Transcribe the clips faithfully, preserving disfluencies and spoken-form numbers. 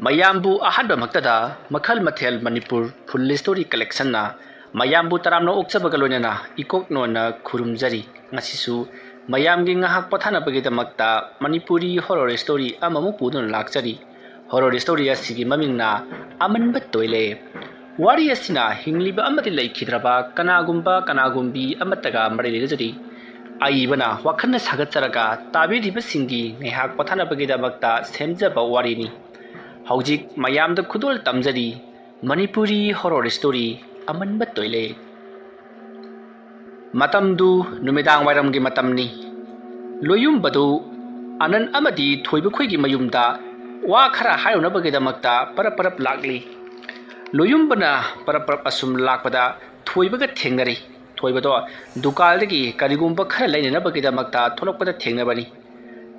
ꯃꯌꯥꯝꯕꯨ ꯑꯍꯥꯟꯕꯃꯛꯇꯗ ꯃꯈꯜ ꯃꯊꯦꯜ ꯃꯅꯤꯄꯨꯔ ꯐꯨꯜ ꯁ꯭ꯇꯣꯔꯤ ꯀꯂꯦꯛꯁꯟꯅ ꯃꯌꯥꯝꯕꯨ ꯇꯔꯥꯝꯅ ꯑꯣꯛꯆꯕꯒ ꯂꯣꯏꯅꯅ ꯏꯀꯣꯛ ꯅꯣꯟꯅ ꯈꯨꯔꯨꯝꯖꯔꯤ꯫ ꯉꯁꯤꯁꯨ ꯃꯌꯥꯝꯒꯤ ꯉꯥꯏꯍꯥꯛ ꯄꯣꯊꯥꯅꯕꯒꯤꯗꯃꯛꯇ ꯃꯅꯤꯄꯨꯔꯤ ꯍꯣꯔꯣꯔ ꯁ꯭ꯇꯣꯔꯤ ꯑꯃꯃꯨꯛ ꯄꯨꯗꯨꯅ ꯂꯥꯛꯆꯔꯤ꯫ ꯍꯣꯔꯣꯔ ꯁ꯭ꯇꯣꯔꯤ ꯑꯁꯤꯒꯤ ꯃꯃꯤꯡꯅ ꯑꯃꯟꯕ ꯇꯣꯏꯂꯦ꯫ ꯋꯥꯔꯤ ꯑꯁꯤꯅ ꯍꯤꯡꯂꯤꯕ ꯑꯃꯗꯤ ꯂꯩꯈꯤꯗ꯭ꯔꯕ ꯀꯅꯥꯒꯨꯝꯕ ꯀꯅꯥꯒꯨꯝꯕꯤ ꯑꯃꯠꯇꯒ ꯃꯔꯤ ꯂꯩꯅꯖꯔꯤ꯫ ꯑꯏꯕꯅ ꯋꯥꯈꯜꯅ ꯁꯥꯒꯠꯆꯔꯒ ꯇꯥꯕꯤꯔꯤꯕꯁꯤꯡꯒꯤ ꯉꯥꯏꯍꯥꯛ ꯄꯣꯊꯥꯅꯕꯒꯤꯗꯃꯛꯇ ꯁꯦꯝꯖꯕ ꯋꯥꯔꯤꯅꯤ꯫ ꯍꯧꯖꯤꯛ ꯃꯌꯥꯝꯗ ꯈꯨꯗꯣꯜ ꯇꯝꯖꯔꯤ ꯃꯅꯤꯄꯨꯔꯤ ꯍꯣꯔꯣꯔ ꯁ꯭ꯇꯣꯔꯤ ꯑꯃꯟꯕ ꯇꯣꯏꯂꯦ꯫ ꯃꯇꯝꯗꯨ ꯅꯨꯃꯤꯗꯥꯡ ꯋꯥꯏꯔꯝꯒꯤ ꯃꯇꯝꯅꯤ꯫ ꯂꯣꯌꯨꯝꯕꯗꯨ ꯑꯅꯟ ꯑꯃꯗꯤ ꯊꯣꯏꯕꯈꯣꯏꯒꯤ ꯃꯌꯨꯝꯗ ꯋꯥ ꯈꯔ ꯍꯥꯏꯔꯨꯅꯕꯒꯤꯗꯃꯛꯇ ꯄꯔꯞ ꯄꯔꯞ ꯂꯥꯛꯂꯤ꯫ ꯂꯣꯌꯨꯝꯕꯅ ꯄꯔꯞ ꯄꯔꯞ ꯑꯁꯨꯝ ꯂꯥꯛꯄꯗ ꯊꯣꯏꯕꯒ ꯊꯦꯡꯅꯔꯤ꯫ ꯊꯣꯏꯕꯗꯣ ꯗꯨꯀꯥꯟꯗꯒꯤ ꯀꯔꯤꯒꯨꯝꯕ ꯈꯔ ꯂꯩꯅꯅꯕꯒꯤꯗꯃꯛꯇ ꯊꯣꯛꯂꯛꯄꯗ ꯊꯦꯡꯅꯕꯅꯤ꯫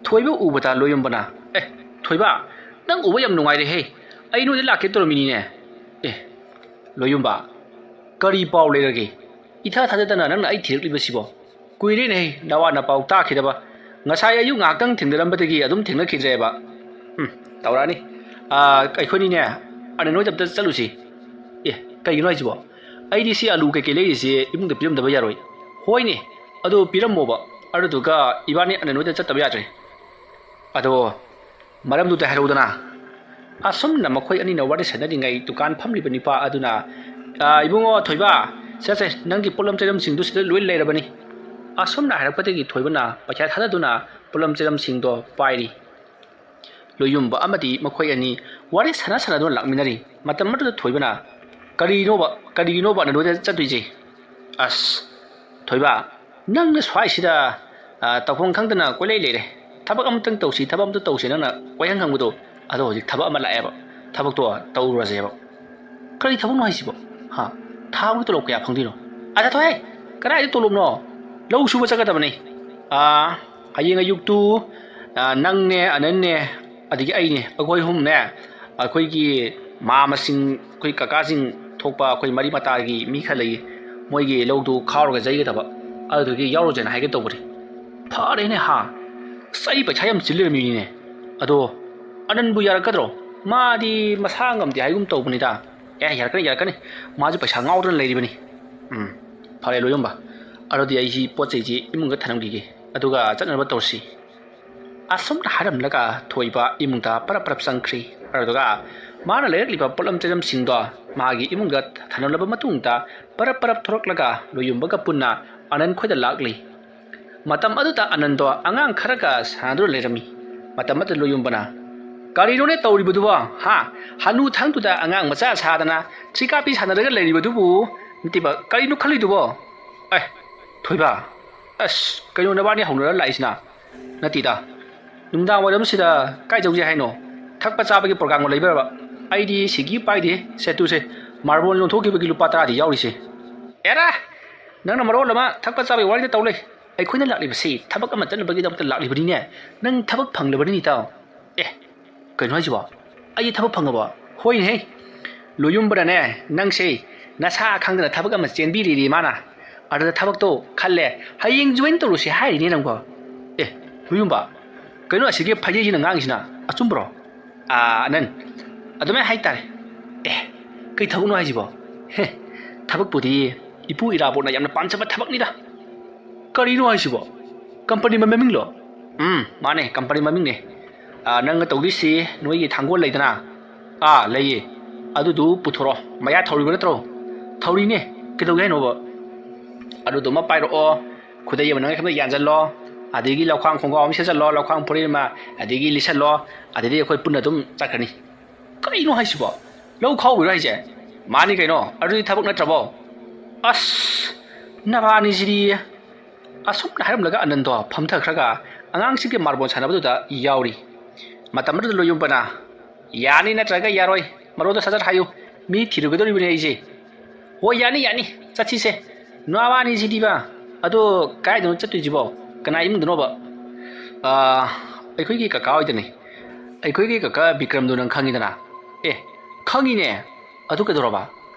ꯊꯣꯏꯕ ꯎꯕꯗ ꯂꯣꯌꯨꯝꯕꯅ, "ꯑꯦ, ꯊꯣꯏꯕ, ꯅꯪ ꯎꯕ ꯌꯥꯝ ꯅꯨꯡꯉꯥꯏꯔꯦꯍꯦ꯫ ꯑꯩ ꯅꯣꯏꯗ ꯂꯥꯛꯀꯦ ꯇꯧꯔꯝꯃꯤꯅꯤꯅꯦ꯫" "ꯑꯦ, ꯂꯣꯌꯨꯝꯕ, ꯀꯔꯤ ꯄꯥꯎ ꯂꯩꯔꯒꯦ? ꯏꯊꯥ ꯊꯥꯖꯗꯅ ꯅꯪꯅ ꯑꯩ ꯊꯤꯔꯛꯂꯤꯕꯁꯤꯕꯣ? ꯀꯨꯏꯔꯦꯅꯦꯍꯦ ꯅꯋꯥ ꯅꯄꯥꯎ ꯇꯥꯈꯤꯗꯕ꯫ ꯉꯁꯥꯏ ꯑꯌꯨꯛ ꯉꯥꯏꯍꯥꯛꯇꯪ ꯊꯦꯡꯅꯔꯝꯕꯗꯒꯤ ꯑꯗꯨꯝ ꯊꯦꯡꯅꯈꯤꯗ꯭ꯔꯦꯕ꯫" "ꯎꯝ, ꯇꯧꯔꯛꯑꯅꯤ꯫ ꯑꯥ, ꯑꯩꯈꯣꯏꯅꯤꯅꯦ, ꯑꯅꯟ ꯍꯣꯏꯗ ꯑꯝꯇ ꯆꯠꯂꯨꯁꯤ꯫" "ꯑꯦ, ꯀꯩꯒꯤꯅꯣ ꯍꯥꯏꯁꯤꯕꯣ?" "ꯑꯩꯗꯤ ꯁꯤ ꯑꯂꯨ ꯀꯩꯀꯩ ꯂꯩꯔꯤꯁꯦ ꯏꯃꯨꯡꯗ ꯄꯤꯔꯝꯗꯕ ꯌꯥꯔꯣꯏ꯫" "ꯍꯣꯏꯅꯦ, ꯑꯗꯨ ꯄꯤꯔꯝꯃꯣꯕ꯫ ꯑꯗꯨꯗꯨꯒ ꯏꯕꯥꯅꯤ ꯑꯅꯟ ꯍꯣꯏꯗ ꯆꯠꯇꯕ ꯌꯥꯗ꯭ꯔꯦ꯫" "ꯑꯗꯣ ꯃꯔꯝꯗꯨꯗ ꯍꯥꯏꯔꯛꯎꯗꯅ꯫" ꯑꯁꯨꯝꯅ ꯃꯈꯣꯏ ꯑꯅꯤꯅ ꯋꯥꯔꯤ ꯁꯥꯟꯅꯔꯤꯉꯩ ꯗꯨꯀꯥꯟ ꯐꯝꯂꯤꯕ ꯅꯨꯄꯥ ꯑꯗꯨꯅ, "ꯑꯥ, ꯏꯕꯨꯡꯉꯣ ꯊꯣꯏꯕ, ꯁꯦ, ꯁꯦ, ꯅꯪꯒꯤ ꯄꯣꯠꯂꯝ ꯆꯩꯂꯝꯁꯤꯡꯗꯨ ꯁꯤꯗ ꯂꯣꯏ ꯂꯩꯔꯕꯅꯤ꯫" ꯑꯁꯨꯝꯅ ꯍꯥꯏꯔꯛꯄꯗꯒꯤ ꯊꯣꯏꯕꯅ ꯄꯩꯁꯥ ꯊꯥꯗꯗꯨꯅ ꯄꯣꯠꯂꯝ ꯆꯩꯂꯝꯁꯤꯡꯗꯣ ꯄꯥꯏꯔꯤ꯫ ꯂꯣꯌꯨꯝꯕ ꯑꯃꯗꯤ ꯃꯈꯣꯏ ꯑꯅꯤ ꯋꯥꯔꯤ ꯁꯥꯟꯅ ꯁꯥꯟꯅꯗꯨꯅ ꯂꯥꯛꯃꯤꯟꯅꯔꯤ꯫ ꯃꯇꯝ ꯑꯗꯨꯗ ꯊꯣꯏꯕꯅ, "ꯀꯔꯤꯅꯣꯕ, ꯀꯔꯤꯒꯤꯅꯣꯕ ꯑꯅꯟ ꯍꯣꯏꯗ ꯆꯠꯇꯣꯏꯁꯦ?" "ꯑꯁ, ꯊꯣꯏꯕ, ꯅꯪꯅ ꯁ꯭ꯋꯥꯏꯁꯤꯗ, ꯑ, ꯇꯧꯐꯝ ꯈꯪꯗꯅ ꯀꯣꯏꯂꯩ ꯂꯩꯔꯦ꯫ ꯊꯕꯛ ꯑꯃꯇꯪ ꯇꯧꯁꯤ, ꯊꯕꯛ ꯑꯃꯇ ꯇꯧꯁꯤ ꯅꯪꯅ ꯀꯣꯏꯍꯪ ꯍꯪꯕꯗꯣ꯫ ꯑꯗꯣ ꯍꯧꯖꯤꯛ ꯊꯕꯛ ꯑꯃ ꯂꯥꯛꯑꯦꯕ꯫ ꯊꯕꯛꯇꯣ ꯇꯧꯔꯨꯔꯁꯦꯕ꯫" "ꯀꯔꯤ ꯊꯕꯛꯅꯣ ꯍꯥꯏꯁꯤꯕꯣ? ꯍꯥ? ꯊꯥ ꯑꯃꯒꯤ ꯇꯣꯂꯣꯞ ꯀꯌꯥ ꯐꯪꯗꯣꯏꯅꯣ?" "ꯑꯗ ꯊꯣꯛꯍꯦ! ꯀꯗꯥꯏꯗ ꯇꯣꯂꯣꯞꯅꯣ? ꯂꯧ ꯁꯨꯕ ꯆꯠꯀꯗꯕꯅꯤ꯫ ꯑꯥ, ꯍꯌꯦꯡ ꯑꯌꯨꯛꯇꯨ, ꯑꯥ, ꯅꯪꯅꯦ, ꯑꯅꯟꯅꯦ, ꯑꯗꯒꯤ ꯑꯩꯅꯦ, ꯑꯩꯈꯣꯏ ꯑꯍꯨꯝꯅꯦ, ꯑꯩꯈꯣꯏꯒꯤ ꯃꯥꯃꯁꯤꯡ, ꯑꯩꯈꯣꯏ ꯀꯀꯥꯁꯤꯡ ꯊꯣꯛꯄ ꯑꯩꯈꯣꯏ ꯃꯔꯤ ꯃꯇꯥꯒꯤ ꯃꯤ ꯈꯔ ꯂꯩꯌꯦ꯫ ꯃꯣꯏꯒꯤ ꯂꯧꯗꯨ ꯈꯥꯎꯔꯒ ꯌꯩꯒꯗꯕ꯫ ꯑꯗꯨꯗꯨꯒꯤ ꯌꯥꯎꯔꯨꯁꯦꯅ ꯍꯥꯏꯒꯦ ꯇꯧꯕꯅꯤ꯫" "ꯐꯔꯦꯅꯦ ꯍꯥ꯫ ꯑꯁ, ꯑꯩ ꯄꯩꯁꯥ ꯌꯥꯝ ꯆꯤꯜ ꯂꯩꯔꯝꯃꯤꯅꯤꯅꯦ꯫ ꯑꯗꯣ ꯑꯅꯟꯕꯨ ꯌꯥꯔꯛꯀꯗ꯭ꯔꯣ?" ꯃꯥꯗꯤ ꯃꯁꯥ ꯉꯝꯗꯦ ꯍꯥꯏꯒꯨꯝ ꯇꯧꯕꯅꯤꯗ꯫ ꯑꯦ, ꯌꯥꯔꯛꯀꯅꯤ, ꯌꯥꯔꯛꯀꯅꯤ꯫ ꯃꯥꯁꯨ ꯄꯩꯁꯥ ꯉꯥꯎꯗꯅ ꯂꯩꯔꯤꯕꯅꯤ꯫ ꯎꯝ, ꯐꯔꯦ ꯂꯣꯏꯌꯣꯟꯕ, ꯑꯗꯨꯗꯤ ꯑꯩꯁꯤ ꯄꯣꯠ ꯆꯩꯁꯤ ꯏꯃꯨꯡꯗ ꯊꯅꯝꯈꯤꯒꯦ, ꯑꯗꯨꯒ ꯆꯠꯅꯕ ꯇꯧꯔꯁꯤ꯫ ꯑꯁꯨꯝꯅ ꯍꯥꯏꯔꯝꯂꯒ ꯊꯣꯏꯕ ꯏꯃꯨꯡꯗ ꯄꯔꯞ ꯄꯔꯞ ꯆꯪꯈ꯭ꯔꯤ꯫ ꯑꯗꯨꯗꯨꯒ ꯃꯥꯅ ꯂꯩꯔꯛꯂꯤꯕ ꯄꯣꯠꯂꯝ ꯆꯩꯂꯝꯁꯤꯡꯗꯣ ꯃꯥꯒꯤ ꯏꯃꯨꯡꯗ ꯊꯅꯝꯂꯕ ꯃꯇꯨꯡꯗ ꯄꯔꯞ ꯄꯔꯞ ꯊꯣꯔꯛꯂꯒ ꯂꯣꯏꯌꯣꯟꯕꯒ ꯄꯨꯟꯅ ꯑꯅꯟ ꯈꯣꯏꯗ ꯂꯥꯛꯂꯤ꯫ ꯃꯇꯝ ꯑꯗꯨꯗ ꯑꯅꯟꯗꯣ ꯑꯉꯥꯡ ꯈꯔꯒ ꯁꯥꯟꯅꯗꯨꯅ ꯂꯩꯔꯝꯃꯤ꯫ ꯃꯇꯝ ꯑꯗꯨꯗ ꯂꯣꯏꯌꯣꯟꯕꯅ, "ꯀꯔꯤꯅꯣꯅꯦ ꯇꯧꯔꯤꯕꯗꯨꯕꯣ? ꯍꯥ? ꯍꯅꯨ ꯊꯪꯗꯨꯗ ꯑꯉꯥꯡ ꯃꯆꯥ ꯁꯥꯗꯅ ꯊ꯭ꯔꯤ ꯀꯥꯞꯄꯤ ꯁꯥꯟꯅꯔꯒ ꯂꯩꯔꯤꯕꯗꯨꯕꯨ? ꯅꯠꯇꯦꯕ, ꯀꯔꯤꯅꯣ ꯈꯜꯂꯤꯗꯨꯕꯣ? ꯑꯦ, ꯊꯣꯏꯕ, ꯑꯁ, ꯀꯩꯅꯣ ꯅꯕꯥꯅꯤ ꯍꯧꯅꯔ ꯂꯥꯛꯏꯁꯤꯅ?" "ꯅꯠꯇꯦꯗ, ꯅꯨꯡꯗꯥꯡ ꯋꯥꯏꯔꯝꯁꯤꯗ ꯀꯥꯏ ꯆꯧꯁꯦ ꯍꯥꯏꯅꯣ? ꯊꯛꯄ ꯆꯥꯕꯒꯤ ꯄ꯭ꯔꯣꯒꯥꯝꯒ ꯂꯩꯕ꯭ꯔꯕ? ꯑꯩꯗꯤ ꯁꯤꯒꯤ ꯄꯥꯏꯗꯦ, ꯁꯦ ꯇꯨꯁꯦ, ꯃꯥꯔꯕꯣꯜ ꯌꯣꯟꯊꯣꯛꯈꯤꯕꯒꯤ ꯂꯨꯄꯥ ꯇꯔꯥꯗꯤ ꯌꯥꯎꯔꯤꯁꯦ꯫" "ꯑꯦꯔꯥ, ꯅꯪꯅ ꯃꯔꯣꯜ ꯑꯃ ꯊꯛꯄ ꯆꯥꯕꯒꯤ ꯋꯥꯔꯤꯗ ꯇꯧ ꯂꯩ꯫ ꯑꯩꯈꯣꯏꯅ ꯂꯥꯛꯂꯤꯕꯁꯤ ꯊꯕꯛ ꯑꯃ ꯆꯠꯅꯕꯒꯤꯗꯃꯛꯇ ꯂꯥꯛꯂꯤꯕꯅꯤꯅꯦ꯫ ꯅꯪ ꯊꯕꯛ ꯐꯪꯂꯕꯅꯤꯅꯦ, ꯏꯇꯥꯎ?" "ꯑꯦ, ꯀꯩꯅꯣ ꯍꯥꯏꯁꯤꯕꯣ? ꯑꯩꯁꯦ ꯊꯕꯛ ꯐꯪꯉꯕꯣ?" "ꯍꯣꯏꯅꯦꯍꯦ, ꯂꯣꯏꯌꯨꯝꯕꯅꯅꯦ, ꯅꯪꯁꯦ ꯅꯁꯥ ꯈꯪꯗꯅ ꯊꯕꯛ ꯑꯃ ꯆꯦꯟꯕꯤꯔꯤꯔꯤ ꯃꯥꯅ꯫ ꯑꯗꯨꯗ ꯊꯕꯛꯇꯣ ꯈꯜꯂꯦ, ꯍꯌꯦꯡ ꯖꯣꯏꯟ ꯇꯧꯔꯨꯁꯦ ꯍꯥꯏꯔꯤꯅꯦ ꯅꯪꯕꯣ꯫" "ꯑꯦ, ꯂꯣꯏꯌꯨꯝꯕ, ꯀꯩꯅꯣ ꯑꯁꯤꯒꯤ ꯐꯩꯖꯩꯁꯤꯅ ꯉꯥꯡꯉꯤꯁꯤꯅ? ꯑꯆꯨꯝꯕ꯭ꯔꯣ?" "ꯑꯥ, ꯑꯅꯟ, ꯑꯗꯨꯃꯥꯏꯅ ꯍꯥꯏꯇꯥꯔꯦ꯫" "ꯑꯦ, ꯀꯩ ꯊꯕꯛꯅꯣ ꯍꯥꯏꯁꯤꯕꯣ?" "ꯍꯦ, ꯊꯕꯛꯄꯨꯗꯤ ꯏꯄꯨ ꯏꯔꯥꯕꯣꯠꯅ ꯌꯥꯝꯅ ꯄꯥꯝꯖꯕ ꯊꯕꯛꯅꯤꯗ꯫" "ꯀꯔꯤꯅꯣ ꯍꯥꯏꯁꯤꯕꯣ? ꯀꯝꯄꯅꯤ ꯃꯃꯤꯡꯂꯣ?" "ꯎꯝ, ꯃꯥꯅꯦ, ꯀꯝꯄꯅꯤ ꯃꯃꯤꯡꯅꯦ꯫ ꯑꯥ, ꯅꯪꯅ ꯇꯧꯗꯣꯏꯁꯤ ꯅꯣꯏꯒꯤ ꯊꯥꯡꯒꯣꯜ ꯂꯩꯗꯅ?" "ꯑꯥ, ꯂꯩꯌꯦ꯫" "ꯑꯗꯨꯗꯨ ꯄꯨꯊꯣꯔꯛꯑꯣ꯫ ꯃꯌꯥ ꯊꯧꯔꯤꯕ ꯅꯠꯇ꯭ꯔꯣ?" "ꯊꯧꯔꯤꯅꯦ꯫ ꯀꯩꯗꯧꯒꯦ ꯍꯥꯏꯅꯣꯕ?" "ꯑꯗꯨꯗꯨꯃ ꯄꯥꯏꯔꯛꯑꯣ, ꯈꯨꯗꯩ ꯑꯃ ꯅꯪꯒꯤ ꯈꯨꯗꯩ ꯌꯥꯟꯁꯤꯜꯂꯣ, ꯑꯗꯒꯤ ꯂꯧꯈꯥꯡ ꯈꯣꯡꯒ꯭ꯔꯥꯎ ꯑꯃ ꯁꯦꯠꯆꯜꯂꯣ, ꯂꯧꯈꯥꯡ ꯐꯨꯔꯤꯠ ꯑꯃ, ꯑꯗꯒꯤ ꯂꯤꯠꯁꯜꯂꯣ, ꯑꯗꯩꯗꯤ ꯑꯩꯈꯣꯏ ꯄꯨꯟꯅ ꯑꯗꯨꯝ ꯆꯠꯈ꯭ꯔꯅꯤ꯫" "ꯀꯩꯅꯣ ꯍꯥꯏꯁꯤꯕꯣ? ꯂꯧ ꯈꯥꯎꯕꯤꯔꯣ ꯍꯥꯏꯁꯦ?" "ꯃꯥꯅꯤ ꯀꯩꯅꯣ, ꯑꯗꯨꯗꯤ ꯊꯕꯛ ꯅꯠꯇ꯭ꯔꯕꯣ?" "ꯑꯁ, ꯅꯕꯥꯅꯤꯁꯤꯗꯤ꯫" ꯑꯁꯨꯝꯅ ꯍꯥꯏꯔꯝꯂꯒ ꯑꯅꯟꯗꯣ ꯐꯝꯊꯈ꯭ꯔꯒ ꯑꯉꯥꯡꯁꯤꯡꯒꯤ ꯃꯥꯔꯕꯣꯜ ꯁꯥꯟꯅꯕꯗꯨꯗ ꯌꯥꯎꯔꯤ꯫ ꯃꯇꯝ ꯑꯗꯨꯗ ꯂꯣꯏꯌꯨꯝꯕꯅ, "ꯌꯥꯅꯤ ꯅꯠꯇ꯭ꯔꯒ ꯌꯥꯔꯣꯏ, ꯃꯔꯣꯜꯗꯣ ꯁꯠ ꯁꯠ ꯍꯥꯏꯌꯨ, ꯃꯤ ꯊꯤꯔꯨꯒꯗꯧꯔꯤꯕꯅꯤ ꯑꯩꯁꯦ꯫" "ꯍꯣꯏ, ꯌꯥꯅꯤ, ꯌꯥꯅꯤ, ꯆꯠꯁꯤꯁꯦ꯫" "ꯅꯕꯥꯅꯤꯁꯤꯗꯤꯕ, ꯑꯗꯣ ꯀꯥꯏꯗꯅꯣ ꯆꯠꯇꯣꯏꯁꯤꯕꯣ? ꯀꯅꯥ ꯏꯃꯨꯡꯗꯅꯣꯕ?" "ꯑꯥ, ꯑꯩꯈꯣꯏꯒꯤ ꯀꯀꯥ ꯍꯣꯏꯗꯅꯤ꯫ ꯑꯩꯈꯣꯏꯒꯤ ꯀꯀꯥ ꯕꯤꯀ꯭ꯔꯝꯗꯣ ꯅꯪ ꯈꯪꯉꯤꯗꯅ?" "ꯑꯦ, ꯈꯪꯉꯤꯅꯦ꯫ ꯑꯗꯨ ꯀꯩꯗꯧꯔꯕ?"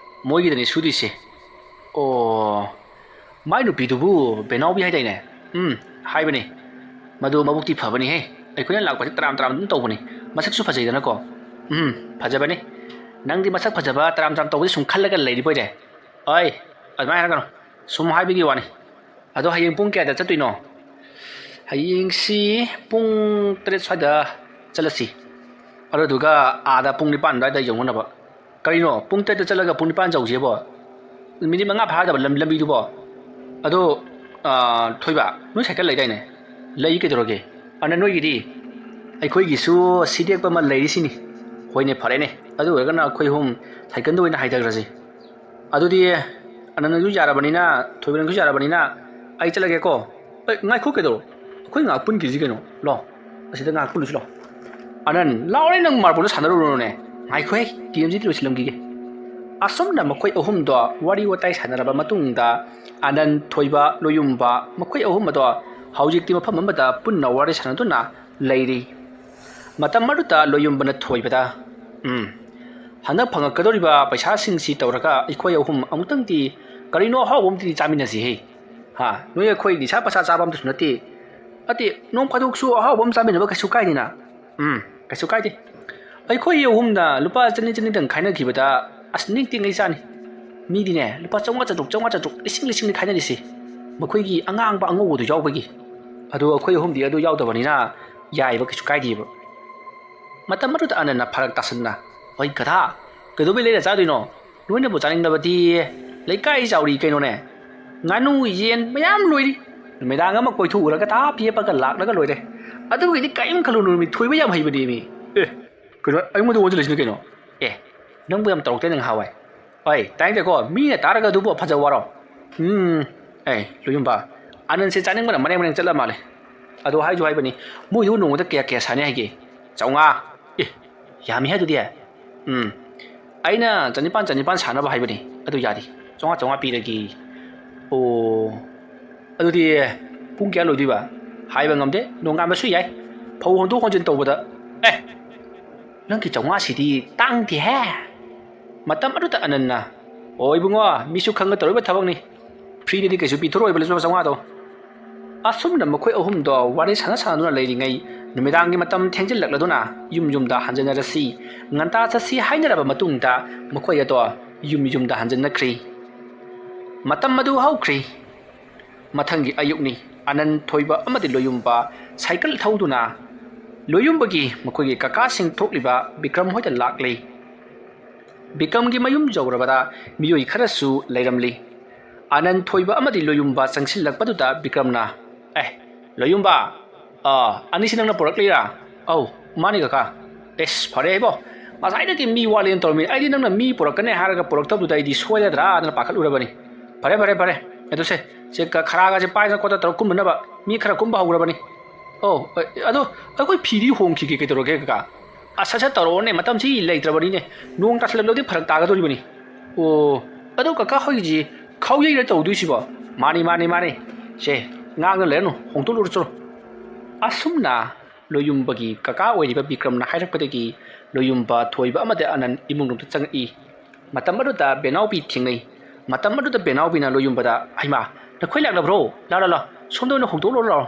"ꯃꯣꯏꯒꯤꯗꯅꯤ ꯁꯨꯗꯣꯏꯁꯦ꯫" "ꯑꯣ, ꯃꯥꯏ ꯅꯨꯄꯤꯗꯨꯕꯨ ꯕꯦꯅꯥꯎꯕꯤ ꯍꯥꯏꯗꯥꯏꯅꯦ?" "ꯎꯝ, ꯍꯥꯏꯕꯅꯤ꯫ ꯃꯗꯨ ꯃꯕꯨꯛꯇꯤ ꯐꯕꯅꯤꯍꯦ꯫ ꯑꯩꯈꯣꯏꯅ ꯂꯥꯛꯄꯁꯦ ꯇꯔꯥꯝ ꯇꯔꯥꯝ ꯑꯗꯨꯝ ꯇꯧꯕꯅꯤ꯫ ꯃꯁꯛꯁꯨ ꯐꯖꯩꯗꯅꯀꯣ꯫" ꯎꯝ, ꯐꯖꯕꯅꯤ꯫ ꯅꯪꯗꯤ ꯃꯁꯛ ꯐꯖꯕ ꯇꯔꯥꯝ ꯇꯔꯥꯝ ꯇꯧꯕꯁꯤ ꯁꯨꯝ ꯈꯜꯂꯒ ꯂꯩꯔꯤꯕꯣꯏꯔꯦ꯫ ꯑꯩ, ꯑꯗꯨꯃꯥꯏꯅ ꯍꯥꯏꯔꯛꯀꯅꯨ꯫ ꯁꯨꯝ ꯍꯥꯏꯕꯒꯤ ꯋꯥꯅꯤ꯫ ꯑꯗꯣ ꯍꯌꯦꯡ ꯄꯨꯡ ꯀꯌꯥꯗ ꯆꯠꯇꯣꯏꯅꯣ? ꯍꯌꯦꯡꯁꯤ ꯄꯨꯡ ꯇꯔꯦꯠ ꯁ꯭ꯋꯥꯏꯗ ꯆꯠꯂꯁꯤ꯫ ꯑꯗꯨꯗꯨꯒ ꯑꯥꯗ ꯄꯨꯡ ꯅꯤꯄꯥꯟ ꯑꯗꯨꯋꯥꯏꯗ ꯌꯧꯅꯅꯕ꯫ ꯀꯔꯤꯅꯣ? ꯄꯨꯡ ꯇꯔꯦꯠꯇ ꯆꯠꯂꯒ ꯄꯨꯡ ꯅꯤꯄꯥꯟ ꯌꯧꯁꯦꯕꯣ? ꯃꯤꯅꯤꯠ ꯃꯉꯥ ꯐꯥꯗꯕ ꯂꯝ-, ꯂꯝꯕꯤꯗꯨꯕꯣ? ꯑꯗꯣ, ꯑꯥ, ꯊꯣꯏꯕ, ꯅꯣꯏ ꯁꯥꯏꯀꯜ ꯂꯩꯗꯥꯏꯅꯦ? ꯂꯩ, ꯀꯩꯗꯧꯔꯒꯦ? ꯑꯅ ꯅꯣꯏꯒꯤꯗꯤ? ꯑꯩꯈꯣꯏꯒꯤꯁꯨ ꯁꯤꯗꯦꯛꯄ ꯑꯃ ꯂꯩꯔꯤꯁꯤꯅꯤ꯫ ꯍꯣꯏꯅꯦ, ꯐꯔꯦꯅꯦ꯫ ꯑꯗꯨ ꯑꯣꯏꯔꯒꯅ ꯑꯩꯈꯣꯏ ꯑꯍꯨꯝ ꯁꯥꯏꯀꯜꯗ ꯑꯣꯏꯅ ꯍꯥꯏꯊꯈ꯭ꯔꯁꯤ꯫ ꯑꯗꯨꯗꯤ ꯑꯅ ꯅꯪꯁꯨ ꯌꯥꯔꯕꯅꯤꯅ, ꯊꯣꯏꯕ ꯅꯪꯁꯨ ꯌꯥꯔꯕꯅꯤꯅ ꯑꯩ ꯆꯠꯂꯒꯦꯀꯣ꯫ ꯑꯦ, ꯉꯥꯏꯈꯣ, ꯀꯩꯗꯧꯔꯣ? ꯑꯩꯈꯣꯏ ꯉꯥꯏꯍꯥꯛ ꯄꯨꯟꯈꯤꯁꯤ ꯀꯩꯅꯣ꯫ ꯂꯣ, ꯑꯁꯤꯗ ꯉꯥꯏꯍꯥꯛ ꯄꯨꯜꯂꯨꯁꯤ ꯂꯣ꯫ ꯑꯅꯟ, ꯂꯥꯎꯔꯦ, ꯅꯪ ꯃꯥꯔꯕꯣꯜꯗꯣ ꯁꯥꯟꯅꯔꯨꯔꯣꯅꯦ꯫ ꯉꯥꯏꯈꯣꯍꯦ, ꯒꯦꯝꯁꯤꯗꯤ ꯂꯣꯏꯁꯤꯜꯂꯝꯈꯤꯒꯦ꯫ ꯑꯁꯨꯝꯅ ꯃꯈꯣꯏ ꯑꯍꯨꯝꯗꯣ ꯋꯥꯔꯤ ꯋꯥꯇꯥꯏ ꯁꯥꯟꯅꯔꯕ ꯃꯇꯨꯡꯗ, ꯑꯅꯟ, ꯊꯣꯏꯕ, ꯂꯣꯌꯨꯝꯕ, ꯃꯈꯣꯏ ꯑꯍꯨꯝ ꯑꯗꯣ ꯍꯧꯖꯤꯛꯇꯤ ꯃꯐꯝ ꯑꯃꯗ ꯄꯨꯟꯅ ꯋꯥꯔꯤ ꯁꯥꯟꯅꯗꯨꯅ ꯂꯩꯔꯤ꯫ ꯃꯇꯝ ꯑꯗꯨꯗ ꯂꯣꯌꯨꯝꯕꯅ ꯊꯣꯏꯕꯗ, "ꯎꯝ, ꯍꯟꯗꯛ ꯐꯪꯉꯛꯀꯗꯧꯔꯤꯕ ꯄꯩꯁꯥꯁꯤꯡꯁꯤ ꯇꯧꯔꯒ ꯑꯩꯈꯣꯏ ꯑꯍꯨꯝ ꯑꯃꯨꯛꯇꯪꯗꯤ ꯀꯔꯤꯅꯣ ꯑꯍꯥꯎꯕ ꯑꯃꯗꯤ ꯆꯥꯃꯤꯟꯅꯁꯤꯍꯦ꯫ ꯍꯥ, ꯅꯣꯏ ꯑꯩꯈꯣꯏ ꯅꯤꯁꯥ ꯄꯁꯥ ꯆꯥꯕ ꯑꯝꯇꯁꯨ ꯅꯠꯇꯦ꯫ ꯅꯠꯇꯦ, ꯅꯣꯡ ꯐꯥꯗꯣꯛꯁꯨ ꯑꯍꯥꯎꯕ ꯑꯃ ꯆꯥꯃꯤꯟꯅꯕ ꯀꯩꯁꯨ ꯀꯥꯏꯗꯦꯅ?" "ꯎꯝ, ꯀꯩꯁꯨ ꯀꯥꯏꯗꯦ꯫ ꯑꯩꯈꯣꯏ ꯑꯍꯨꯝꯅ ꯂꯨꯄꯥ ꯆꯅꯤ ꯆꯅꯤꯗꯪ ꯈꯥꯏꯅꯈꯤꯕꯗ ꯑꯁ ꯅꯤꯡꯇꯤꯡꯉꯩ ꯆꯥꯅꯤ꯫ ꯃꯤꯗꯤꯅꯦ ꯂꯨꯄꯥ ꯆꯥꯝꯃꯉꯥ ꯆꯥꯇ꯭ꯔꯨꯛ, ꯆꯥꯝꯃꯉꯥ ꯆꯥꯇ꯭ꯔꯨꯛ, ꯂꯤꯁꯤꯡ ꯂꯤꯁꯤꯡꯅꯤ ꯈꯥꯏꯅꯔꯤꯁꯦ꯫ ꯃꯈꯣꯏꯒꯤ ꯑꯉꯥꯡꯕ ꯑꯉꯧꯕꯗꯨ ꯌꯥꯎꯕꯒꯤ꯫ ꯑꯗꯨ ꯑꯩꯈꯣꯏ ꯑꯍꯨꯝꯗꯤ ꯑꯗꯨ ꯌꯥꯎꯗꯕꯅꯤꯅ ꯌꯥꯏꯑꯕ, ꯀꯩꯁꯨ ꯀꯥꯏꯗꯦꯕ꯫" ꯃꯇꯝ ꯑꯗꯨꯗ ꯑꯅꯟꯅ ꯐꯔꯛ ꯇꯥꯁꯟꯅ, "ꯍꯣꯏ ꯒꯙꯥ, ꯀꯩꯗꯧꯕꯩ ꯂꯩꯔ ꯆꯥꯗꯣꯏꯅꯣ? ꯅꯣꯏꯅꯕꯨ ꯆꯥꯅꯤꯡꯗꯕꯗꯤ ꯂꯩꯀꯥꯏ ꯆꯥꯎꯔꯤ ꯀꯩꯅꯣꯅꯦ꯫ ꯉꯥꯅꯨ, ꯌꯦꯟ ꯃꯌꯥꯝ ꯂꯣꯏꯔꯤ꯫ ꯅꯨꯃꯤꯗꯥꯡ ꯑꯃ ꯀꯣꯏꯊꯣꯛꯎꯔꯒ ꯊꯥ ꯄꯦꯞꯄꯒ ꯂꯥꯛꯂꯒ ꯂꯣꯏꯔꯦ꯫ ꯑꯗꯨꯒꯤꯗꯤ ꯀꯔꯤꯝ ꯈꯜꯂꯨꯅꯨ, ꯃꯤ ꯊꯣꯏꯕ ꯌꯥꯝ ꯍꯩꯕꯅꯦ ꯃꯤ꯫" "ꯑꯦ, ꯀꯩꯅꯣ ꯑꯩꯉꯣꯟꯗ ꯑꯣꯟꯁꯤꯜꯂꯤꯁꯤꯅ ꯀꯩꯅꯣ?" "ꯑꯦ, ꯅꯪꯕꯨ ꯌꯥꯝ ꯇꯧꯔꯛꯇꯦ ꯅꯪ ꯉꯍꯥꯟꯋꯥꯏ꯫" "ꯍꯣꯏ, ꯇꯥꯏꯗꯦꯀꯣ, ꯃꯤꯅ ꯇꯥꯔꯒ ꯑꯗꯨꯕꯨ ꯐꯖꯕ ꯋꯥꯔꯣ?" "ꯎꯝ, ꯑꯦ, ꯂꯣꯌꯨꯝꯕ, ꯑꯅꯟꯁꯦ ꯆꯥꯅꯤꯡꯕꯅ ꯃꯔꯦꯡ ꯃꯔꯦꯡ ꯆꯠꯂ ꯃꯥꯜꯂꯦ꯫ ꯑꯗꯣ ꯍꯥꯏꯁꯨ ꯍꯥꯏꯕꯅꯤ, ꯃꯣꯏꯗꯨꯕꯨ ꯅꯣꯡꯃꯗ ꯀꯌꯥ ꯀꯌꯥ ꯁꯥꯟꯅꯩ ꯍꯥꯏꯒꯦ?" "ꯆꯥꯝꯃꯉꯥ꯫" "ꯑꯦ, ꯌꯥꯝꯃꯤ ꯍꯥꯏ ꯑꯗꯨꯗꯤ꯫" "ꯎꯝ, ꯑꯩꯅ ꯆꯅꯤꯄꯥꯟ, ꯆꯅꯤꯄꯥꯟ ꯁꯥꯟꯅꯕ ꯍꯥꯏꯕꯅꯤ, ꯑꯗꯨ ꯌꯥꯗꯦ, ꯆꯥꯝꯃꯉꯥ, ꯆꯥꯝꯃꯉꯥ ꯄꯤꯔꯒꯦ꯫" "ꯑꯣ, ꯑꯗꯨꯗꯤ ꯄꯨꯡ ꯀꯌꯥ ꯂꯣꯏꯗꯣꯏꯕ?" "ꯍꯥꯏꯕ ꯉꯝꯗꯦ, ꯅꯣꯡꯉꯥꯟꯕꯁꯨ ꯌꯥꯏ, ꯐꯧ ꯍꯣꯟꯗꯣꯛ ꯍꯣꯟꯖꯤꯟ ꯇꯧꯕꯗ꯫" "ꯑꯦ, ꯅꯪꯒꯤ ꯆꯥꯝꯃꯉꯥꯁꯤꯗꯤ ꯇꯥꯡꯗꯦꯍꯦ꯫" ꯃꯇꯝ ꯑꯗꯨꯗ ꯑꯅꯟꯅ, "ꯑꯣ ꯏꯕꯨꯡꯉꯣ, ꯃꯤꯁꯨ ꯈꯪꯒ ꯇꯧꯔꯤꯕ ꯊꯕꯛꯅꯤ꯫ ꯐ꯭ꯔꯤꯗꯗꯤ ꯀꯩꯁꯨ ꯄꯤꯊꯣꯔꯛꯑꯣꯏꯕ ꯂꯨꯄꯥ ꯆꯥꯝꯃꯉꯥꯗꯣ꯫" ꯑꯁꯨꯝꯅ ꯃꯈꯣꯏ ꯑꯍꯨꯝꯗꯣ ꯋꯥꯔꯤ ꯁꯥꯟꯅ ꯁꯥꯟꯅꯗꯨꯅ ꯂꯩꯔꯤꯉꯩ, ꯅꯨꯃꯤꯗꯥꯡꯒꯤ ꯃꯇꯝ ꯊꯦꯡꯖꯤꯜꯂꯛꯂꯗꯨꯅ ꯌꯨꯝ ꯌꯨꯝꯗ ꯍꯟꯖꯤꯟꯅꯔꯁꯤ, ꯉꯟꯇꯥ ꯆꯠꯁꯤ ꯍꯥꯏꯅꯔꯕ ꯃꯇꯨꯡꯗ ꯃꯈꯣꯏ ꯑꯗꯣ ꯌꯨꯝ ꯌꯨꯝꯗ ꯍꯟꯖꯤꯟꯅꯈ꯭ꯔꯤ꯫ ꯃꯇꯝ ꯑꯗꯨ ꯍꯧꯈ꯭ꯔꯤ꯫ ꯃꯊꯪꯒꯤ ꯑꯌꯨꯛꯅꯤ꯫ ꯑꯅꯟ, ꯊꯣꯏꯕ ꯑꯃꯗꯤ ꯂꯣꯌꯨꯝꯕ ꯁꯥꯏꯀꯜ ꯊꯧꯗꯨꯅ ꯂꯣꯌꯨꯝꯕꯒꯤ ꯃꯈꯣꯏꯒꯤ ꯀꯀꯥꯁꯤꯡ ꯊꯣꯛꯂꯤꯕ ꯕꯤꯀ꯭ꯔꯝ ꯍꯣꯏꯗ ꯂꯥꯛꯂꯤ꯫ ꯕꯤꯀ꯭ꯔꯝꯒꯤ ꯃꯌꯨꯝ ꯌꯧꯔꯕꯗ ꯃꯤꯑꯣꯏ ꯈꯔꯁꯨ ꯂꯩꯔꯝꯂꯤ꯫ ꯑꯅꯟ, ꯊꯣꯏꯕ ꯑꯃꯗꯤ ꯂꯣꯌꯨꯝꯕ ꯆꯪꯁꯤꯜꯂꯛꯄꯗꯨꯗ ꯕꯤꯀ꯭ꯔꯝꯅ, "ꯑꯦ, ꯂꯣꯌꯨꯝꯕ, ꯑꯥ, ꯑꯅꯤꯁꯤ ꯅꯪꯅ ꯄꯨꯔꯛꯂꯤꯔꯥ?" "ꯑꯧ, ꯃꯥꯅꯤ ꯀꯀꯥ꯫" "ꯑꯦꯁ, ꯐꯔꯦ ꯏꯕꯣ, ꯉꯁꯥꯏꯗꯒꯤ ꯃꯤ ꯋꯥꯠꯂꯦꯅ ꯇꯧꯔꯝꯃꯤ꯫ ꯑꯩꯗꯤ ꯅꯪꯅ ꯃꯤ ꯄꯨꯔꯛꯀꯅꯤ ꯍꯥꯏꯔꯒ ꯄꯨꯔꯛꯇꯕꯗꯨꯗ ꯑꯩꯗꯤ ꯁꯣꯏꯔꯗ꯭ꯔꯥꯅ ꯄꯥꯈꯠꯂꯨꯔꯕꯅꯤ꯫ ꯐꯔꯦ, ꯐꯔꯦ, ꯐꯔꯦ꯫ ꯑꯗꯨ ꯁꯦ, ꯁꯦ, ꯈꯔꯥꯒꯁꯦ ꯄꯥꯏꯗꯅ ꯈꯣꯠꯇꯅ ꯇꯧꯔ ꯀꯨꯝꯅꯅꯕ ꯃꯤ ꯈꯔ ꯀꯨꯝꯕ ꯍꯧꯈ꯭ꯔꯕꯅꯤ꯫ ꯑꯣ, ꯑ, ꯑꯗꯣ ꯑꯩꯈꯣꯏ ꯐꯤꯗꯤ ꯍꯣꯡꯈꯤꯒꯦ, ꯀꯩꯗꯧꯔꯒꯦ ꯀꯀꯥ?" "ꯑꯁ, ꯁꯠ ꯁꯠ ꯇꯧꯔꯛꯑꯣꯅꯦ, ꯃꯇꯝꯁꯤ ꯂꯩꯇ꯭ꯔꯕꯅꯤꯅꯦ, ꯅꯣꯡ ꯇꯥꯁꯜꯂꯛꯂꯗꯤ ꯐꯔꯛ ꯇꯥꯒꯗꯣꯔꯤꯕꯅꯤ꯫" "ꯑꯣ, ꯑꯗꯣ ꯀꯀꯥ ꯍꯣꯏꯒꯤꯁꯤ ꯈꯥꯎ ꯌꯩꯔ ꯇꯧꯗꯣꯏꯁꯤꯕꯣ?" "ꯃꯥꯅꯤ, ꯃꯥꯅꯤ, ꯃꯥꯅꯤ꯫ ꯁꯦ, ꯉꯥꯡꯅ ꯂꯩꯔꯅꯨ, ꯍꯣꯡꯗꯣꯛꯂꯨꯔꯣ ꯆꯠꯂꯣ꯫" ꯑꯁꯨꯝꯅ ꯂꯣꯌꯨꯝꯕꯒꯤ ꯀꯀꯥ ꯑꯣꯏꯔꯤꯕ ꯕꯤꯀ꯭ꯔꯝꯅ ꯍꯥꯏꯔꯛꯄꯗꯒꯤ ꯂꯣꯌꯨꯝꯕ, ꯊꯣꯏꯕ ꯑꯃꯗꯤ ꯑꯅꯟ ꯏꯃꯨꯡꯂꯣꯝꯗ ꯆꯪꯉꯛꯏ꯫ ꯃꯇꯝ ꯑꯗꯨꯗ ꯕꯦꯅꯥꯎꯕꯤ ꯊꯦꯡꯅꯩ꯫ ꯃꯇꯝ ꯑꯗꯨꯗ ꯕꯦꯅꯥꯎꯕꯤꯅ ꯂꯣꯌꯨꯝꯕꯗ, "ꯍꯩꯃꯥ, ꯅꯈꯣꯏ ꯂꯥꯛꯂꯕ꯭ꯔꯣ? ꯂꯥ, ꯂꯥ, ꯂꯥ, ꯁꯣꯝꯗ ꯑꯣꯏꯅ ꯍꯣꯡꯗꯣꯛꯂꯣ ꯂꯥꯎ꯫"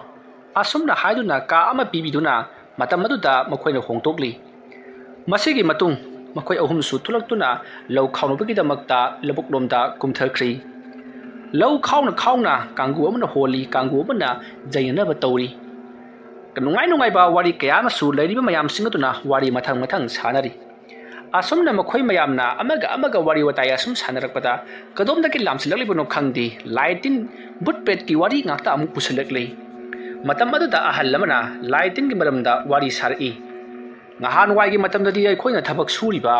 ꯑꯁꯨꯝꯅ ꯍꯥꯏꯗꯨꯅ ꯀꯥ ꯑꯃ ꯄꯤꯕꯤꯗꯨꯅ ꯃꯇꯝ ꯑꯗꯨꯗ ꯃꯈꯣꯏꯅ ꯍꯣꯡꯗꯣꯛꯂꯤ꯫ ꯃꯁꯤꯒꯤ ꯃꯇꯨꯡ ꯃꯈꯣꯏ ꯑꯍꯨꯝꯁꯨ ꯊꯣꯛꯂꯛꯇꯨꯅ ꯂꯧ ꯈꯥꯎꯅꯕꯒꯤꯗꯃꯛꯇ ꯂꯧꯕꯨꯛꯂꯣꯝꯗ ꯀꯨꯝꯊꯈ꯭ꯔꯤ꯫ ꯂꯧ ꯈꯥꯎꯅ ꯈꯥꯎꯅ ꯀꯥꯡꯒꯨ ꯑꯃꯅ ꯍꯣꯜꯂꯤ, ꯀꯥꯡꯒꯨ ꯑꯃꯅ ꯌꯩꯅꯅꯕ ꯇꯧꯔꯤ꯫ ꯅꯨꯡꯉꯥꯏ ꯅꯨꯡꯉꯥꯏꯕ ꯋꯥꯔꯤ ꯀꯌꯥ ꯑꯃꯁꯨ ꯂꯩꯔꯤꯕ ꯃꯌꯥꯝꯁꯤꯡ ꯑꯗꯨꯅ ꯋꯥꯔꯤ ꯃꯊꯪ ꯃꯊꯪ ꯁꯥꯟꯅꯔꯤ꯫ ꯑꯁꯨꯝꯅ ꯃꯈꯣꯏ ꯃꯌꯥꯝꯅ ꯑꯃꯒ ꯑꯃꯒ ꯋꯥꯔꯤ ꯋꯥꯇꯥꯏ ꯑꯁꯨꯝ ꯁꯥꯟꯅꯔꯛꯄꯗ ꯀꯗꯣꯝꯗꯒꯤ ꯂꯥꯝꯁꯤꯜꯂꯛꯂꯤꯕꯅꯣ ꯈꯪꯗꯦ, ꯂꯥꯏ ꯇꯤꯟ, ꯚꯨꯠ ꯄ꯭ꯔꯦꯠꯀꯤ ꯋꯥꯔꯤ ꯉꯥꯛꯇ ꯑꯃꯨꯛ ꯄꯨꯁꯤꯜꯂꯛꯂꯤ꯫ ꯃꯇꯝ ꯑꯗꯨꯗ ꯑꯍꯜ ꯑꯃꯅ ꯂꯥꯏ ꯇꯤꯟꯒꯤ ꯃꯔꯝꯗ ꯋꯥꯔꯤ ꯁꯥꯔꯛꯏ꯫ ꯅꯍꯥꯟꯋꯥꯏꯒꯤ ꯃꯇꯝꯗꯗꯤ ꯑꯩꯈꯣꯏꯅ ꯊꯕꯛ ꯁꯨꯔꯤꯕ,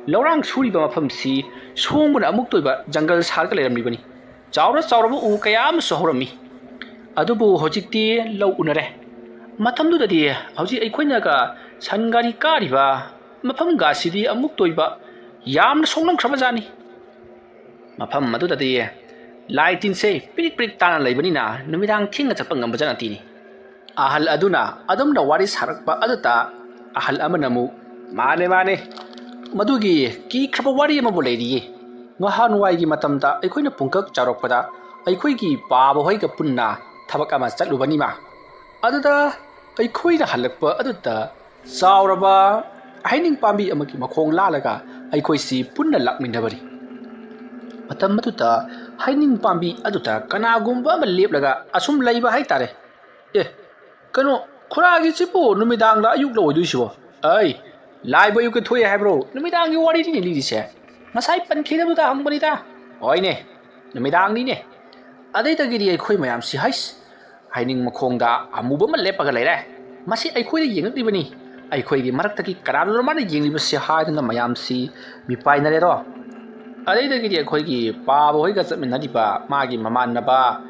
ꯂꯧꯔꯥꯡ ꯁꯨꯔꯤꯕ ꯃꯐꯝꯁꯤ ꯁꯣꯡꯕꯅ ꯑꯃꯨꯛꯇ ꯑꯣꯏꯕ ꯖꯪꯒꯜ ꯁꯥꯔꯒ ꯂꯩꯔꯝꯂꯤꯕꯅꯤ꯫ ꯆꯥꯎꯔ ꯆꯥꯎꯔꯕ ꯎ ꯀꯌꯥ ꯑꯃꯁꯨ ꯍꯧꯔꯝꯃꯤ꯫ ꯑꯗꯨꯕꯨ ꯍꯧꯖꯤꯛꯇꯤ ꯂꯧ ꯎꯅꯔꯦ꯫ ꯃꯇꯝꯗꯨꯗꯗꯤ ꯍꯧꯖꯤꯛ ꯑꯩꯈꯣꯏꯅꯒ ꯁꯟ ꯒꯥꯔꯤ ꯀꯥꯔꯤꯕ ꯃꯐꯝꯒꯁꯤꯗꯤ ꯑꯃꯨꯛꯇ ꯑꯣꯏꯕ ꯌꯥꯝꯅ ꯁꯣꯛꯂꯝꯈ꯭ꯔꯕ ꯖꯥꯠꯅꯤ꯫ ꯃꯐꯝ ꯑꯗꯨꯗꯗꯤ ꯂꯥꯏ ꯇꯤꯟꯁꯦ ꯄꯤꯔꯤꯛ ꯄꯤꯔꯤꯛ ꯇꯥꯅ ꯂꯩꯕꯅꯤꯅ ꯅꯨꯃꯤꯗꯥꯡ ꯊꯦꯡꯅ ꯆꯠꯄ ꯉꯝꯕ ꯖꯥꯠ ꯅꯠꯇꯦꯅꯦ꯫ ꯑꯍꯜ ꯑꯗꯨꯅ ꯑꯗꯨꯝꯅ ꯋꯥꯔꯤ ꯁꯥꯔꯛꯄ ꯑꯗꯨꯗ ꯑꯍꯜ ꯑꯃꯅ ꯑꯃꯨꯛ, "ꯃꯥꯅꯦ, ꯃꯥꯅꯦ, ꯃꯗꯨꯒꯤ ꯀꯤꯈ꯭ꯔꯕ ꯋꯥꯔꯤ ꯑꯃꯕꯨ ꯂꯩꯔꯤꯌꯦ꯫ ꯅꯍꯥꯟꯋꯥꯏꯒꯤ ꯃꯇꯝꯗ ꯑꯩꯈꯣꯏꯅ ꯄꯨꯡꯀꯛ ꯆꯥꯎꯔꯛꯄꯗ ꯑꯩꯈꯣꯏꯒꯤ ꯄꯥꯕ ꯍꯣꯏꯒ ꯄꯨꯟꯅ ꯊꯕꯛ ꯑꯃ ꯆꯠꯂꯨꯕꯅꯤ ꯃꯥ꯫ ꯑꯗꯨꯗ ꯑꯩꯈꯣꯏꯅ ꯍꯜꯂꯛꯄ ꯑꯗꯨꯗ ꯆꯥꯎꯔꯕ ꯍꯩꯅꯤꯡ ꯄꯥꯝꯕꯤ ꯑꯃꯒꯤ ꯃꯈꯣꯡ ꯂꯥꯜꯂꯒ ꯑꯩꯈꯣꯏꯁꯤ ꯄꯨꯟꯅ ꯂꯥꯛꯃꯤꯟꯅꯕꯅꯤ꯫ ꯃꯇꯝ ꯑꯗꯨꯗ ꯍꯩꯅꯤꯡ ꯄꯥꯝꯕꯤ ꯑꯗꯨꯗ ꯀꯅꯥꯒꯨꯝꯕ ꯑꯃ ꯂꯦꯞꯂꯒ ꯑꯁꯨꯝ ꯂꯩꯕ ꯍꯥꯏꯇꯥꯔꯦ꯫ "ꯑꯦ, ꯀꯩꯅꯣ, ꯈꯨꯔꯥꯒꯤꯁꯤꯕꯨ ꯅꯨꯃꯤꯗꯥꯡꯗ ꯑꯌꯨꯛꯂ ꯑꯣꯏꯗꯣꯏꯁꯤꯕꯣ? ꯑꯩ, ꯂꯥꯏꯕ ꯑꯌꯨꯛꯀ ꯊꯣꯛꯑꯦ ꯍꯥꯏꯕ꯭ꯔꯣ? ꯅꯨꯃꯤꯗꯥꯡꯒꯤ ꯋꯥꯔꯤꯅꯤꯅꯦ ꯂꯤꯔꯤꯁꯦ꯫ ꯉꯁꯥꯏ ꯄꯟꯈꯤꯗꯕꯗꯨꯗ ꯍꯪꯕꯅꯤꯗ꯫ ꯍꯣꯏꯅꯦ, ꯅꯨꯃꯤꯗꯥꯡꯅꯤꯅꯦ꯫" ꯑꯗꯩꯗꯒꯤꯗꯤ ꯑꯩꯈꯣꯏ ꯃꯌꯥꯝꯁꯤ ꯍꯩꯁ, ꯍꯩꯅꯤꯡ ꯃꯈꯣꯡꯗ ꯑꯃꯨꯕ ꯑꯃ ꯂꯦꯞꯄꯒ ꯂꯩꯔꯦ꯫ "ꯃꯁꯤ ꯑꯩꯈꯣꯏꯗ ꯌꯦꯡꯂꯛꯂꯤꯕꯅꯤ꯫ ꯑꯩꯈꯣꯏꯒꯤ ꯃꯔꯛꯇꯒꯤ ꯀꯅꯥꯅꯣ ꯃꯥꯅ ꯌꯦꯡꯂꯤꯕꯁꯤ?" ꯍꯥꯏꯗꯨꯅ ꯃꯌꯥꯝꯁꯤ ꯃꯤꯄꯥꯏꯅꯔꯦꯗꯣ꯫ ꯑꯗꯩꯗꯒꯤꯗꯤ ꯑꯩꯈꯣꯏꯒꯤ ꯄꯥꯕ ꯍꯣꯏꯒ ꯆꯠꯃꯤꯟꯅꯔꯤꯕ ꯃꯥꯒꯤ ꯃꯃꯥꯟꯅꯕ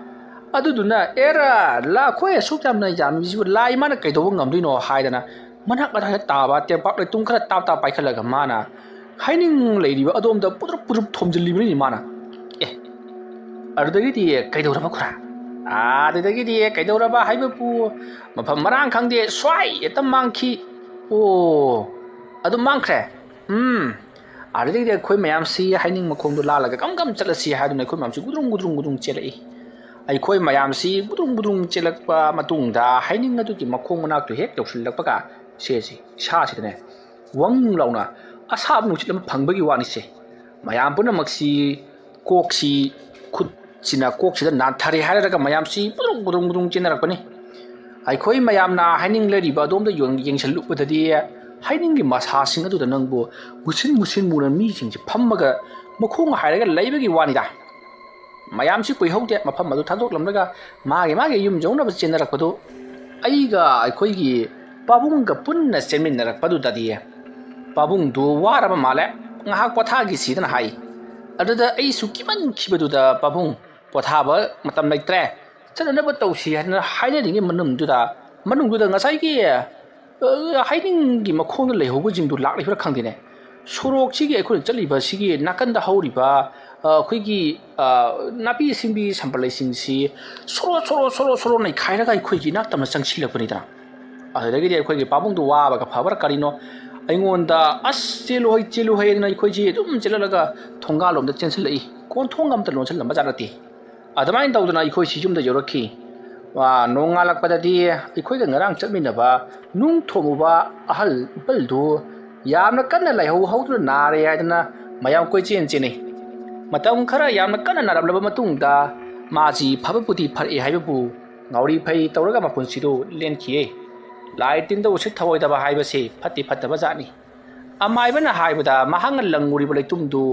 ꯑꯗꯨꯗꯨꯅ, "ꯑꯦꯔꯥ, ꯂꯥꯈꯣꯏ ꯑꯁꯨꯛ ꯌꯥꯝꯅ ꯌꯥꯝꯃꯤꯁꯤꯕꯨ ꯂꯥꯏ ꯃꯥꯅ ꯀꯩꯗꯧꯕ ꯉꯝꯗꯣꯏꯅꯣ?" ꯍꯥꯏꯗꯅ ꯃꯅꯥꯛ ꯃꯊꯛꯇ ꯇꯥꯕ ꯇꯦꯝꯄꯥꯛ ꯂꯩꯇꯨꯝ ꯈꯔ ꯇꯥꯞ ꯇꯥꯞ ꯄꯥꯏꯈꯠꯂꯒ ꯃꯥꯅ ꯍꯩꯅꯤꯡ ꯂꯩꯔꯤꯕ ꯑꯗꯣꯝꯗ ꯄꯨꯗ꯭ꯔꯨꯞ ꯄꯨꯗ꯭ꯔꯨꯞ ꯊꯣꯝꯖꯤꯜꯂꯤꯕꯅꯤ ꯃꯥꯅ꯫ "ꯑꯦ, ꯑꯗꯨꯗꯒꯤꯗꯤ ꯀꯩꯗꯧꯔꯕ ꯈꯨꯔꯥ?" "ꯑꯥ, ꯑꯗꯨꯗꯒꯤꯗꯤ ꯀꯩꯗꯧꯔꯕ ꯍꯥꯏꯕꯕꯨ ꯃꯐꯝ ꯃꯔꯥꯡ ꯈꯪꯗꯦ, ꯁ꯭ꯋꯥꯏ ꯍꯦꯛꯇ ꯃꯥꯡꯈꯤ꯫" "ꯑꯣ, ꯑꯗꯨꯝ ꯃꯥꯡꯈ꯭ꯔꯦ?" "ꯎꯝ꯫" ꯑꯗꯨꯗꯒꯤꯗꯤ ꯑꯩꯈꯣꯏ ꯃꯌꯥꯝꯁꯤ ꯍꯩꯅꯤꯡ ꯃꯈꯣꯡꯗꯣ ꯂꯥꯜꯂꯒ ꯀꯝ ꯀꯝ ꯆꯠꯂꯁꯤ ꯍꯥꯏꯗꯨꯅ ꯑꯩꯈꯣꯏ ꯃꯌꯥꯝꯁꯤ ꯒꯨꯗ꯭ꯔꯨꯡ ꯒꯨꯗ꯭ꯔꯨꯡ ꯒꯨꯗ꯭ꯔꯨꯡ ꯆꯦꯜꯂꯛꯏ꯫ ꯑꯩꯈꯣꯏ ꯃꯌꯥꯝꯁꯤ ꯒꯨꯗ꯭ꯔꯨꯡ ꯒꯨꯗ꯭ꯔꯨꯡ ꯆꯦꯜꯂꯛꯄ ꯃꯇꯨꯡꯗ ꯍꯩꯅꯤꯡ ꯑꯗꯨꯒꯤ ꯃꯈꯣꯡ ꯃꯅꯥꯛꯇꯨ ꯍꯦꯛ ꯌꯧꯁꯤꯜꯂꯛꯄꯒ ꯁꯦꯁꯤ ꯏꯁꯥꯁꯤꯗꯅꯦ ꯋꯪ ꯂꯥꯎꯅ ꯑꯁꯥꯕ ꯅꯨꯡꯁꯤꯠ ꯑꯃ ꯐꯪꯕꯒꯤ ꯋꯥꯅꯤꯁꯦ꯫ ꯃꯌꯥꯝ ꯄꯨꯝꯅꯃꯛꯁꯤ ꯀꯣꯛꯁꯤ ꯈꯨꯠꯁꯤꯅ ꯀꯣꯛꯁꯤꯗ ꯅꯥꯟꯊꯔꯦ ꯍꯥꯏꯔꯒ ꯃꯌꯥꯝꯁꯤ ꯒꯨꯗ꯭ꯔꯨꯡ ꯒꯨꯗ꯭ꯔꯨꯡ ꯒꯨꯗ꯭ꯔꯨꯡ ꯆꯦꯟꯅꯔꯛꯄꯅꯤ꯫ ꯑꯩꯈꯣꯏ ꯃꯌꯥꯝꯅ ꯍꯩꯅꯤꯡ ꯂꯩꯔꯤꯕ ꯑꯗꯣꯝꯗ ꯌꯦꯡ-, ꯌꯦꯡꯁꯤꯜꯂꯨꯕꯗꯗꯤ ꯍꯩꯅꯤꯡꯒꯤ ꯃꯁꯥꯁꯤꯡ ꯑꯗꯨꯗ ꯅꯪꯕꯨ ꯃꯨꯁꯤꯟ ꯃꯨꯁꯤꯟ ꯃꯨꯅ ꯃꯤꯁꯤꯡꯁꯤ ꯐꯝꯃꯒ ꯃꯈꯣꯡ ꯍꯥꯏꯔꯒ ꯂꯩꯕꯒꯤ ꯋꯥꯅꯤꯗ꯫ ꯃꯌꯥꯝꯁꯤ ꯀꯨꯏꯍꯧꯗꯦ ꯃꯐꯝ ꯑꯗꯨ ꯊꯥꯗꯣꯛꯂꯝꯂꯒ ꯃꯥꯒꯤ ꯃꯥꯒꯤ ꯌꯨꯝ ꯌꯧꯅꯕ ꯆꯦꯟꯅꯔꯛꯄꯗꯨ ꯑꯩꯒ ꯑꯩꯈꯣꯏꯒꯤ ꯄꯥꯕꯨꯡꯒ ꯄꯨꯟꯅ ꯆꯦꯟꯃꯤꯟꯅꯔꯛꯄꯗꯨꯗꯗꯤ ꯄꯥꯕꯨꯡꯗꯨ ꯋꯥꯔꯕ ꯃꯥꯜꯂꯦ, ꯉꯥꯏꯍꯥꯛ ꯄꯣꯊꯥꯈꯤꯁꯤꯗꯅ ꯍꯥꯏ꯫ ꯑꯗꯨꯗ ꯑꯩꯁꯨ ꯀꯤꯃꯟꯈꯤꯕꯗꯨꯗ, "ꯄꯥꯕꯨꯡ, ꯄꯣꯊꯥꯕ ꯃꯇꯝ ꯂꯩꯇ꯭ꯔꯦ, ꯆꯠꯅꯅꯕ ꯇꯧꯁꯤ" ꯍꯥꯏꯅ ꯍꯥꯏꯅꯔꯤꯉꯩ ꯃꯅꯨꯡꯗꯨꯗ, ꯃꯅꯨꯡꯗꯨꯗ ꯉꯁꯥꯏꯒꯤ, ꯑ, ꯍꯩꯅꯤꯡꯒꯤ ꯃꯈꯣꯡꯗ ꯂꯩꯍꯧꯕꯁꯤꯡꯗꯨ ꯂꯥꯛꯂꯤꯕ꯭ꯔꯥ ꯈꯪꯗꯦꯅꯦ꯫ ꯁꯣꯔꯣꯛꯁꯤꯒꯤ ꯑꯩꯈꯣꯏꯅ ꯆꯠꯂꯤꯕꯁꯤꯒꯤ ꯅꯥꯀꯟꯗ ꯍꯧꯔꯤꯕ, ꯑ, ꯑꯩꯈꯣꯏꯒꯤ, ꯑ, ꯅꯥꯄꯤ ꯁꯤꯡꯕꯤ ꯁꯝꯄꯜ ꯂꯩꯁꯤꯡꯁꯤ ꯁꯣꯔꯣ ꯁꯣꯔꯣ ꯁꯣꯔꯣ ꯁꯣꯔꯣ ꯅꯩꯈꯥꯏꯔꯒ ꯑꯩꯈꯣꯏꯒꯤ ꯏꯅꯥꯛ ꯇꯝꯅ ꯆꯪꯁꯤꯜꯂꯛꯄꯅꯤꯗꯅ꯫ ꯑꯗꯨꯗꯒꯤꯗꯤ ꯑꯩꯈꯣꯏꯒꯤ ꯄꯥꯕꯨꯡꯗꯨ ꯋꯥꯕꯒ ꯐꯕ꯭ꯔꯥ ꯀꯔꯤꯅꯣ, ꯑꯩꯉꯣꯟꯗ "ꯑꯁ, ꯆꯦꯜꯂꯨ ꯍꯩ, ꯆꯦꯜꯂꯨ ꯍꯩ" ꯍꯥꯏꯗꯅ ꯑꯩꯈꯣꯏꯁꯤ ꯑꯗꯨꯝ ꯆꯦꯜꯍꯜꯂꯒ ꯊꯣꯡꯒꯥꯜꯂꯣꯝꯗ ꯆꯦꯟꯁꯤꯜꯂꯛꯏ꯫ ꯀꯣꯟꯊꯣꯡ ꯑꯝꯇ ꯂꯣꯟꯁꯤꯜꯂꯝꯕ ꯖꯥꯠ ꯅꯠꯇꯦ꯫ ꯑꯗꯨꯃꯥꯏꯅ ꯇꯧꯗꯅ ꯑꯩꯈꯣꯏꯁꯤ ꯌꯨꯝꯗ ꯌꯧꯔꯛꯈꯤ꯫ ꯅꯣꯡꯉꯥꯜꯂꯛꯄꯗꯗꯤ ꯑꯩꯈꯣꯏꯒ ꯉꯔꯥꯡ ꯆꯠꯃꯤꯟꯅꯕ ꯅꯨꯡ ꯊꯣꯝꯃꯨꯕ ꯑꯍꯜ ꯏꯄꯜꯗꯨ ꯌꯥꯝꯅ ꯀꯟꯅ ꯂꯥꯏꯍꯧ ꯍꯧꯗꯨꯅ ꯅꯥꯔꯦ ꯍꯥꯏꯗꯅ ꯃꯌꯥꯝ ꯀꯣꯏꯆꯦꯟ ꯆꯦꯟꯅꯩ꯫ ꯃꯇꯝ ꯈꯔ ꯌꯥꯝꯅ ꯀꯟꯅ ꯅꯥꯔꯝꯂꯕ ꯃꯇꯨꯡꯗ ꯃꯥꯁꯤ ꯐꯕꯕꯨꯗꯤ ꯐꯔꯛꯑꯦ ꯍꯥꯏꯕꯕꯨ ꯉꯥꯎꯔꯤ ꯐꯩ ꯇꯧꯔꯒ ꯃꯄꯨꯟꯁꯤꯗꯨ ꯂꯦꯟꯈꯤꯌꯦ꯫ ꯂꯥꯏ ꯇꯤꯟꯗ ꯎꯁꯤꯠ ꯊꯑꯣꯏꯗꯕ ꯍꯥꯏꯕꯁꯤ ꯐꯠꯇꯤ ꯐꯠꯇꯕ ꯖꯥꯠꯅꯤ꯫ ꯑꯃꯥꯏꯕꯅ ꯍꯥꯏꯕꯗ ꯃꯍꯥꯛꯅ ꯂꯪꯉꯨꯔꯤꯕ ꯂꯩꯇꯨꯝꯗꯨ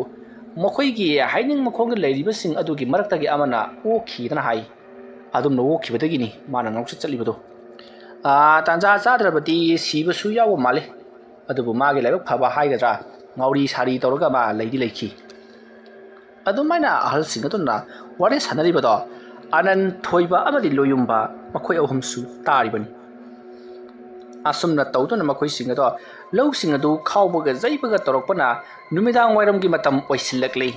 ꯃꯈꯣꯏꯒꯤ ꯍꯥꯏꯅꯤꯡ ꯃꯈꯣꯡꯗ ꯂꯩꯔꯤꯕꯁꯤꯡ ꯑꯗꯨꯒꯤ ꯃꯔꯛꯇꯒꯤ ꯑꯃꯅ ꯑꯣꯛꯈꯤꯗꯅ ꯍꯥꯏ꯫ ꯑꯗꯨꯝꯅ ꯑꯣꯛꯈꯤꯕꯗꯒꯤꯅꯤ ꯃꯥꯅ ꯉꯥꯎꯆꯠ ꯆꯠꯂꯤꯕꯗꯣ꯫ ꯇꯥꯟꯖꯥ ꯆꯥꯗ꯭ꯔꯕꯗꯤ ꯁꯤꯕꯁꯨ ꯌꯥꯎꯕ ꯃꯥꯜꯂꯤ꯫ ꯑꯗꯨꯕꯨ ꯃꯥꯒꯤ ꯂꯥꯏꯕꯛ ꯐꯕ ꯍꯥꯏꯒꯗ꯭ꯔꯥ, ꯉꯥꯎꯔꯤ ꯁꯥꯔꯤ ꯇꯧꯔꯒ ꯃꯥ ꯂꯩꯗꯤ ꯂꯩꯈꯤ꯫ ꯑꯗꯨꯃꯥꯏꯅ ꯑꯍꯜꯁꯤꯡ ꯑꯗꯨꯅ ꯋꯥꯔꯤ ꯁꯥꯟꯅꯔꯤꯕꯗꯣ ꯑꯅꯟ, ꯊꯣꯏꯕ ꯑꯃꯗꯤ ꯂꯣꯌꯨꯝꯕ ꯃꯈꯣꯏ ꯑꯍꯨꯝꯁꯨ ꯇꯥꯔꯤꯕꯅꯤ꯫ ꯑꯁꯨꯝꯅ ꯇꯧꯗꯨꯅ ꯃꯈꯣꯏꯁꯤꯡ ꯑꯗꯣ ꯂꯧꯁꯤꯡ ꯑꯗꯨ ꯈꯥꯎꯕꯒ ꯌꯩꯕꯒ ꯇꯧꯔꯛꯄꯅ ꯅꯨꯃꯤꯗꯥꯡ ꯋꯥꯏꯔꯝꯒꯤ ꯃꯇꯝ ꯑꯣꯏꯁꯤꯜꯂꯛꯂꯤ꯫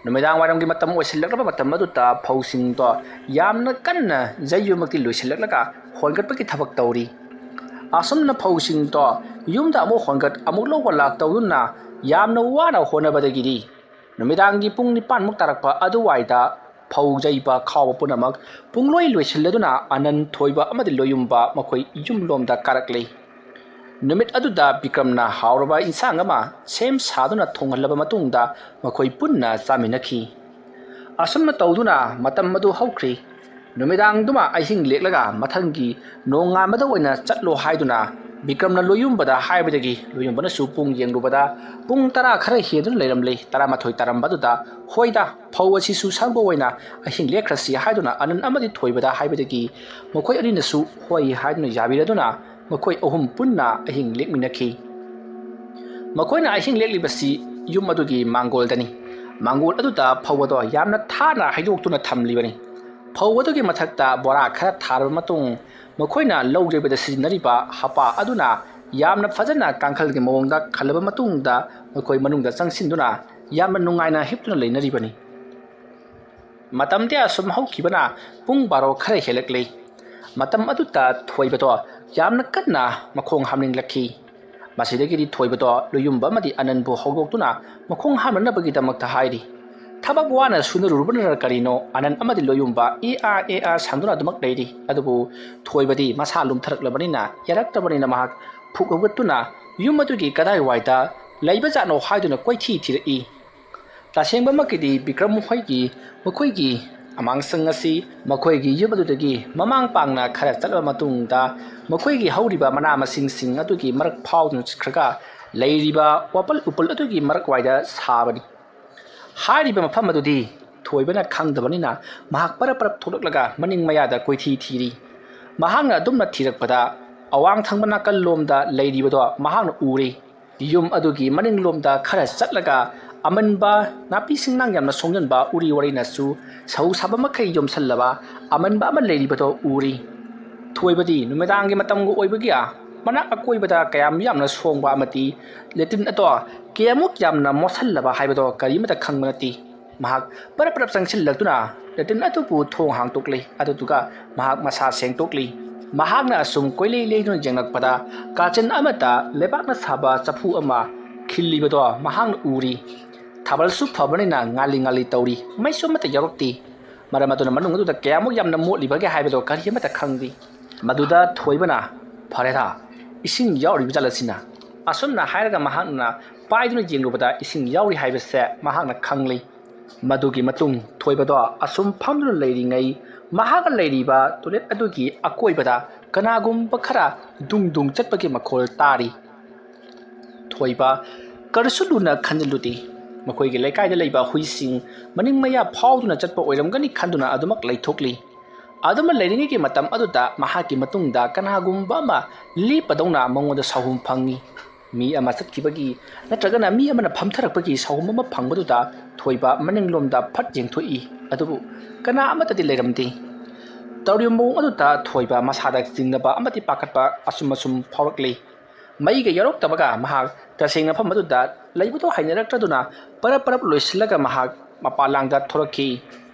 ꯅꯨꯃꯤꯗꯥꯡ ꯋꯥꯏꯔꯝꯒꯤ ꯃꯇꯝ ꯑꯣꯏꯁꯤꯜꯂꯛꯂꯕ ꯃꯇꯝ ꯑꯗꯨꯗ ꯐꯧꯁꯤꯡꯗꯣ ꯌꯥꯝꯅ ꯀꯟꯅ ꯌꯩꯕꯃꯛꯇꯤ ꯂꯣꯏꯁꯤꯜꯂꯛꯂꯒ ꯍꯣꯟꯒꯠꯄꯒꯤ ꯊꯕꯛ ꯇꯧꯔꯤ꯫ ꯑꯁꯨꯝꯅ ꯐꯧꯁꯤꯡꯗꯣ ꯌꯨꯝꯗ ꯑꯃꯨꯛ ꯍꯣꯟꯒꯠ ꯑꯃꯨꯛ ꯂꯧꯕ ꯂꯥꯛ ꯇꯧꯗꯨꯅ ꯌꯥꯝꯅ ꯋꯥꯅ ꯍꯣꯠꯅꯕꯗꯒꯤꯗꯤ ꯅꯨꯃꯤꯗꯥꯡꯒꯤ ꯄꯨꯡ ꯅꯤꯄꯥꯟꯃꯨꯛ ꯇꯥꯔꯛꯄ ꯑꯗꯨꯋꯥꯏꯗ ꯐꯧ ꯌꯩꯕ ꯈꯥꯎꯕ ꯄꯨꯝꯅꯃꯛ ꯄꯨꯡꯂꯣꯏ ꯂꯣꯏꯁꯤꯜꯂꯗꯨꯅ ꯑꯅꯟ, ꯊꯣꯏꯕ ꯑꯃꯗꯤ ꯂꯣꯌꯨꯝꯕ ꯃꯈꯣꯏ ꯌꯨꯝꯂꯣꯝꯗ ꯀꯥꯔꯛꯂꯤ꯫ ꯅꯨꯃꯤꯠ ꯑꯗꯨꯗ ꯕꯤꯀ꯭ꯔꯝꯅ ꯍꯥꯎꯔꯕ ꯏꯟꯁꯥꯡ ꯑꯃ ꯁꯦꯝ ꯁꯥꯗꯨꯅ ꯊꯣꯡꯍꯜꯂꯕ ꯃꯇꯨꯡꯗ ꯃꯈꯣꯏ ꯄꯨꯟꯅ ꯆꯥꯃꯤꯟꯅꯈꯤ꯫ ꯑꯁꯨꯝꯅ ꯇꯧꯗꯨꯅ ꯃꯇꯝ ꯑꯗꯨ ꯍꯧꯈ꯭ꯔꯤ꯫ ꯅꯨꯃꯤꯗꯥꯡꯗꯨꯃ ꯑꯍꯤꯡ ꯂꯦꯛꯂꯒ ꯃꯊꯪꯒꯤ ꯅꯣꯡꯉꯥꯟꯕꯗ ꯑꯣꯏꯅ ꯆꯠꯂꯣ ꯍꯥꯏꯗꯨꯅ ꯕꯤꯀ꯭ꯔꯝꯅ ꯂꯣꯌꯨꯝꯕꯗ ꯍꯥꯏꯕꯗꯒꯤ ꯂꯣꯌꯨꯝꯕꯅꯁꯨ ꯄꯨꯡ ꯌꯦꯡꯂꯨꯕꯗ ꯄꯨꯡ ꯇꯔꯥ ꯈꯔ ꯍꯦꯟꯗꯨꯅ ꯂꯩꯔꯝꯂꯦ꯫ ꯇꯔꯥꯃꯥꯊꯣꯏ ꯇꯥꯔꯝꯕꯗꯨꯗ, "ꯍꯣꯏꯗ, ꯐꯧ ꯑꯁꯤꯁꯨ ꯁꯪꯕ ꯑꯣꯏꯅ ꯑꯍꯤꯡ ꯂꯦꯛꯈ꯭ꯔꯁꯤ" ꯍꯥꯏꯗꯨꯅ ꯑꯅꯟ ꯑꯃꯗꯤ ꯊꯣꯏꯕꯗ ꯍꯥꯏꯕꯗꯒꯤ ꯃꯈꯣꯏ ꯑꯅꯤꯅꯁꯨ ꯍꯣꯏ ꯍꯥꯏꯗꯨꯅ ꯌꯥꯕꯤꯔꯗꯨꯅ ꯃꯈꯣꯏ ꯑꯍꯨꯝ ꯄꯨꯟꯅ ꯑꯍꯤꯡ ꯂꯦꯛꯃꯤꯟꯅꯈꯤ꯫ ꯃꯈꯣꯏꯅ ꯑꯍꯤꯡ ꯂꯦꯛꯂꯤꯕꯁꯤ ꯌꯨꯝ ꯑꯗꯨꯒꯤ ꯃꯥꯡꯒꯣꯜꯗꯅꯤ꯫ ꯃꯥꯡꯒꯣꯜ ꯑꯗꯨꯗ ꯐꯧ ꯑꯗꯣ ꯌꯥꯝꯅ ꯊꯥꯅ ꯍꯩꯗꯣꯛꯇꯨꯅ ꯊꯝꯂꯤꯕꯅꯤ꯫ ꯐꯧ ꯑꯗꯨꯒꯤ ꯃꯊꯛꯇ ꯕꯣꯔꯥ ꯈꯔ ꯊꯥꯔꯕ ꯃꯇꯨꯡ, ꯃꯈꯣꯏꯅ ꯂꯧ ꯌꯩꯕꯗ ꯁꯤꯖꯤꯟꯅꯔꯤꯕ ꯍꯄꯥ ꯑꯗꯨꯅ ꯌꯥꯝꯅ ꯐꯖꯅ ꯀꯥꯡꯈꯜꯒꯤ ꯃꯑꯣꯡꯗ ꯈꯜꯂꯕ ꯃꯇꯨꯡꯗ ꯃꯈꯣꯏ ꯃꯅꯨꯡꯗ ꯆꯪꯁꯤꯟꯗꯨꯅ ꯌꯥꯝꯅ ꯅꯨꯡꯉꯥꯏꯅ ꯍꯤꯞꯇꯨꯅ ꯂꯩꯅꯔꯤꯕꯅꯤ꯫ ꯃꯇꯝꯗꯤ ꯑꯁꯨꯝ ꯍꯧꯈꯤꯕꯅ ꯄꯨꯡ ꯕꯥꯔꯣ ꯈꯔ ꯍꯦꯜꯂꯛꯂꯤ꯫ ꯃꯇꯝ ꯑꯗꯨꯗ ꯊꯣꯏꯕꯗꯣ ꯌꯥꯝꯅ ꯀꯟꯅ ꯃꯈꯣꯡ ꯍꯥꯝꯅꯤꯡꯂꯛꯈꯤ꯫ ꯃꯁꯤꯗꯒꯤꯗꯤ ꯊꯣꯏꯕꯗꯣ ꯂꯨꯌꯨꯝꯕ ꯑꯃꯗꯤ ꯑꯅꯟꯕꯨ ꯍꯧꯗꯣꯛꯇꯨꯅ ꯃꯈꯣꯡ ꯍꯥꯝꯅꯅꯕꯒꯤꯗꯃꯛꯇ ꯍꯥꯏꯔꯤ꯫ ꯊꯕꯛ ꯋꯥꯅ ꯁꯨꯅꯔꯨꯔꯕꯅꯔ ꯀꯔꯤꯅꯣ, ꯑꯅꯟ ꯑꯃꯗꯤ ꯂꯣꯌꯨꯝꯕ ꯏ ꯑꯥ, ꯑꯦ ꯑꯥ ꯁꯥꯟꯗꯨꯅ ꯑꯗꯨꯃꯛ ꯂꯩꯔꯤ꯫ ꯑꯗꯨꯕꯨ ꯊꯣꯏꯕꯗꯤ ꯃꯁꯥ ꯂꯨꯝꯊꯔꯛꯂꯕꯅꯤꯅ, ꯌꯥꯔꯛꯇ꯭ꯔꯕꯅꯤꯅ ꯃꯍꯥꯛ ꯐꯨꯛ ꯍꯧꯒꯠꯇꯨꯅ ꯌꯨꯝ ꯑꯗꯨꯒꯤ ꯀꯗꯥꯏꯋꯥꯏꯗ ꯂꯩꯕꯖꯥꯠꯅꯣ ꯍꯥꯏꯗꯨꯅ ꯀꯣꯏꯊꯤ ꯊꯤꯔꯛꯏ꯫ ꯇꯁꯦꯡꯕꯃꯛꯀꯤꯗꯤ ꯕꯤꯀ꯭ꯔꯝ ꯍꯣꯏꯒꯤ, ꯃꯈꯣꯏꯒꯤ ꯑꯃꯥꯡꯁꯪ ꯑꯁꯤ ꯃꯈꯣꯏꯒꯤ ꯌꯨꯝ ꯑꯗꯨꯗꯒꯤ ꯃꯃꯥꯡ ꯄꯥꯡꯅ ꯈꯔ ꯆꯠꯂꯕ ꯃꯇꯨꯡꯗ, ꯃꯈꯣꯏꯒꯤ ꯍꯧꯔꯤꯕ ꯃꯅꯥ ꯃꯁꯤꯡꯁꯤꯡ ꯑꯗꯨꯒꯤ ꯃꯔꯛ ꯐꯥꯎꯗꯨꯅ ꯆꯠꯈ꯭ꯔꯒ ꯂꯩꯔꯤꯕ ꯋꯥꯄꯜ ꯎꯄꯜ ꯑꯗꯨꯒꯤ ꯃꯔꯛ ꯋꯥꯏꯗ ꯁꯥꯕꯅꯤ꯫ ꯍꯥꯏꯔꯤꯕ ꯃꯐꯝ ꯑꯗꯨꯗꯤ ꯊꯣꯏꯕꯅ ꯈꯪꯗꯕꯅꯤꯅ, ꯃꯍꯥꯛ ꯄꯔꯞ ꯄꯔꯞ ꯊꯣꯛꯂꯛꯂꯒ ꯃꯅꯤꯡ ꯃꯌꯥꯗ ꯀꯣꯏꯊꯤ ꯊꯤꯔꯤ꯫ ꯃꯍꯥꯛꯅ ꯑꯗꯨꯝꯅ ꯊꯤꯔꯛꯄꯗ, ꯑꯋꯥꯡ ꯊꯪꯕ ꯅꯥꯀꯜ ꯂꯣꯝꯗ ꯂꯩꯔꯤꯕꯗꯣ ꯃꯍꯥꯛꯅ ꯎꯔꯦ꯫ ꯌꯨꯝ ꯑꯗꯨꯒꯤ ꯃꯅꯤꯡꯂꯣꯝꯗ ꯈꯔ ꯆꯠꯂꯒ, ꯑꯃꯟꯕ, ꯅꯥꯄꯤ ꯁꯤꯡꯅꯥꯡ ꯌꯥꯝꯅ ꯁꯣꯡꯖꯟꯕ ꯎꯔꯤ ꯋꯥꯔꯩꯅꯁꯨ ꯁꯧ ꯁꯥꯕ ꯃꯈꯩ ꯌꯣꯝꯁꯜꯂꯕ ꯑꯃꯟꯕ ꯑꯃ ꯂꯩꯔꯤꯕꯗꯣ ꯎꯔꯤ꯫ ꯊꯣꯏꯕꯗꯤ ꯅꯨꯃꯤꯗꯥꯡꯒꯤ ꯃꯇꯝꯒ ꯑꯣꯏꯕꯒꯤ, ꯃꯅꯥꯛ ꯑꯀꯣꯏꯕꯗ ꯀꯌꯥꯝ ꯌꯥꯝꯅ ꯁꯣꯡꯕ ꯑꯃꯗꯤ ꯂꯦꯇ꯭ꯔꯤꯟ ꯑꯗꯣ ꯀꯌꯥꯃꯨꯛ ꯌꯥꯝꯅ ꯃꯣꯠꯁꯜꯂꯕ ꯍꯥꯏꯕꯗꯣ ꯀꯔꯤꯃꯠꯇ ꯈꯪꯕ ꯅꯠꯇꯦ꯫ ꯃꯍꯥꯛ ꯄꯔꯞ ꯄꯔꯞ ꯆꯪꯁꯤꯜꯂꯛꯇꯨꯅ ꯂꯦꯇ꯭ꯔꯤꯟ ꯑꯗꯨꯕꯨ ꯊꯣꯡ ꯍꯥꯡꯗꯣꯛꯂꯤ꯫ ꯑꯗꯨꯗꯨꯒ ꯃꯍꯥꯛ ꯃꯁꯥ ꯁꯦꯡꯗꯣꯛꯂꯤ꯫ ꯃꯍꯥꯛꯅ ꯑꯁꯨꯝ ꯀꯣꯏꯂꯩ ꯂꯩꯗꯨꯅ ꯌꯦꯡꯂꯛꯄꯗ, ꯀꯥꯆꯤꯟ ꯑꯃꯗ ꯂꯩꯕꯥꯛꯅ ꯁꯥꯕ ꯆꯐꯨ ꯑꯃ ꯈꯤꯜꯂꯤꯕꯗꯣ ꯃꯍꯥꯛꯅ ꯎꯔꯤ꯫ ꯊꯥꯕꯜꯁꯨ ꯐꯕꯅꯤꯅ ꯉꯥꯜꯂꯤ ꯉꯥꯜꯂꯤ ꯇꯧꯔꯤ꯫ ꯃꯩꯁꯨ ꯑꯃꯠꯇ ꯌꯥꯎꯔꯛꯇꯦ꯫ ꯃꯔꯝ ꯑꯗꯨꯅ ꯃꯅꯨꯡ ꯑꯗꯨꯗ ꯀꯌꯥꯃꯨꯛ ꯌꯥꯝꯅ ꯃꯣꯠꯂꯤꯕꯒꯦ ꯍꯥꯏꯕꯗꯣ ꯀꯔꯤ ꯑꯃꯠꯇ ꯈꯪꯗꯦ꯫ ꯃꯗꯨꯗ ꯊꯣꯏꯕꯅ, "ꯐꯔꯦꯗ, ꯏꯁꯤꯡ ꯌꯥꯎꯔꯤꯕ ꯖꯥꯠꯂꯁꯤꯅ?" ꯑꯁꯨꯝꯅ ꯍꯥꯏꯔꯒ ꯃꯍꯥꯛꯅ ꯄꯥꯏꯗꯨꯅ ꯌꯦꯡꯂꯨꯕꯗ ꯏꯁꯤꯡ ꯌꯥꯎꯔꯤ ꯍꯥꯏꯕꯁꯦ ꯃꯍꯥꯛꯅ ꯈꯪꯂꯤ꯫ ꯃꯗꯨꯒꯤ ꯃꯇꯨꯡ ꯊꯣꯏꯕꯗꯣ ꯑꯁꯨꯝ ꯐꯝꯗꯨꯅ ꯂꯩꯔꯤꯉꯩ, ꯃꯍꯥꯛꯅ ꯂꯩꯔꯤꯕ ꯇꯣꯏꯂꯦꯠ ꯑꯗꯨꯒꯤ ꯑꯀꯣꯏꯕꯗ ꯀꯅꯥꯒꯨꯝꯕ ꯈꯔ ꯗꯨꯡ ꯗꯨꯡ ꯆꯠꯄꯒꯤ ꯃꯈꯣꯜ ꯇꯥꯔꯤ꯫ ꯊꯣꯏꯕ ꯀꯔꯤꯁꯨ ꯂꯨꯅ ꯈꯟꯖꯤꯜꯂꯨꯗꯦ꯫ ꯃꯈꯣꯏꯒꯤ ꯂꯩꯀꯥꯏꯗ ꯂꯩꯕ ꯍꯨꯏꯁꯤꯡ ꯃꯅꯤꯡ ꯃꯌꯥ ꯐꯥꯎꯗꯨꯅ ꯆꯠꯄ ꯑꯣꯏꯔꯝꯒꯅꯤ ꯈꯟꯗꯨꯅ ꯑꯗꯨꯃꯛ ꯂꯩꯊꯣꯛꯂꯤ꯫ ꯑꯗꯨꯃꯛ ꯂꯩꯔꯤꯉꯩꯒꯤ ꯃꯇꯝ ꯑꯗꯨꯗ ꯃꯍꯥꯛꯀꯤ ꯃꯇꯨꯡꯗ ꯀꯅꯥꯒꯨꯝꯕ ꯑꯃ ꯂꯦꯞꯄꯗꯧꯅ ꯃꯉꯣꯟꯗ ꯁꯥꯎꯍꯨꯝ ꯐꯪꯏ꯫ ꯃꯤ ꯑꯃ ꯆꯠꯈꯤꯕꯒꯤ ꯅꯠꯇ꯭ꯔꯒꯅ ꯃꯤ ꯑꯃꯅ ꯐꯝꯊꯔꯛꯄꯒꯤ ꯁꯥꯎꯍꯨꯝ ꯑꯃ ꯐꯪꯕꯗꯨꯗ ꯊꯣꯏꯕ ꯃꯅꯤꯡꯂꯣꯝꯗ ꯐꯠ ꯌꯦꯡꯊꯣꯛꯏ꯫ ꯑꯗꯨꯕꯨ ꯀꯅꯥ ꯑꯃꯠꯇꯗꯤ ꯂꯩꯔꯝꯗꯦ꯫ ꯇꯧꯔꯤꯕ ꯃꯑꯣꯡ ꯑꯗꯨꯗ ꯊꯣꯏꯕ ꯃꯁꯥꯗ ꯆꯤꯡꯅꯕ ꯑꯃꯗꯤ ꯄꯥꯈꯠꯄ ꯑꯁꯨꯝ ꯑꯁꯨꯝ ꯐꯥꯎꯔꯛꯂꯤ꯫ ꯃꯩꯒ ꯌꯥꯎꯔꯛꯇꯕꯒ ꯃꯍꯥꯛ ꯇꯁꯦꯡꯅ ꯃꯐꯝ ꯑꯗꯨꯗ ꯂꯩꯕꯗꯨ ꯍꯩꯅꯔꯛꯇ꯭ꯔꯗꯨꯅ ꯄꯔꯞ ꯄꯔꯞ ꯂꯣꯏꯁꯤꯜꯂꯒ ꯃꯍꯥꯛ ꯃꯄꯥꯟꯂꯥꯡꯗ ꯊꯣꯔꯛꯈꯤ꯫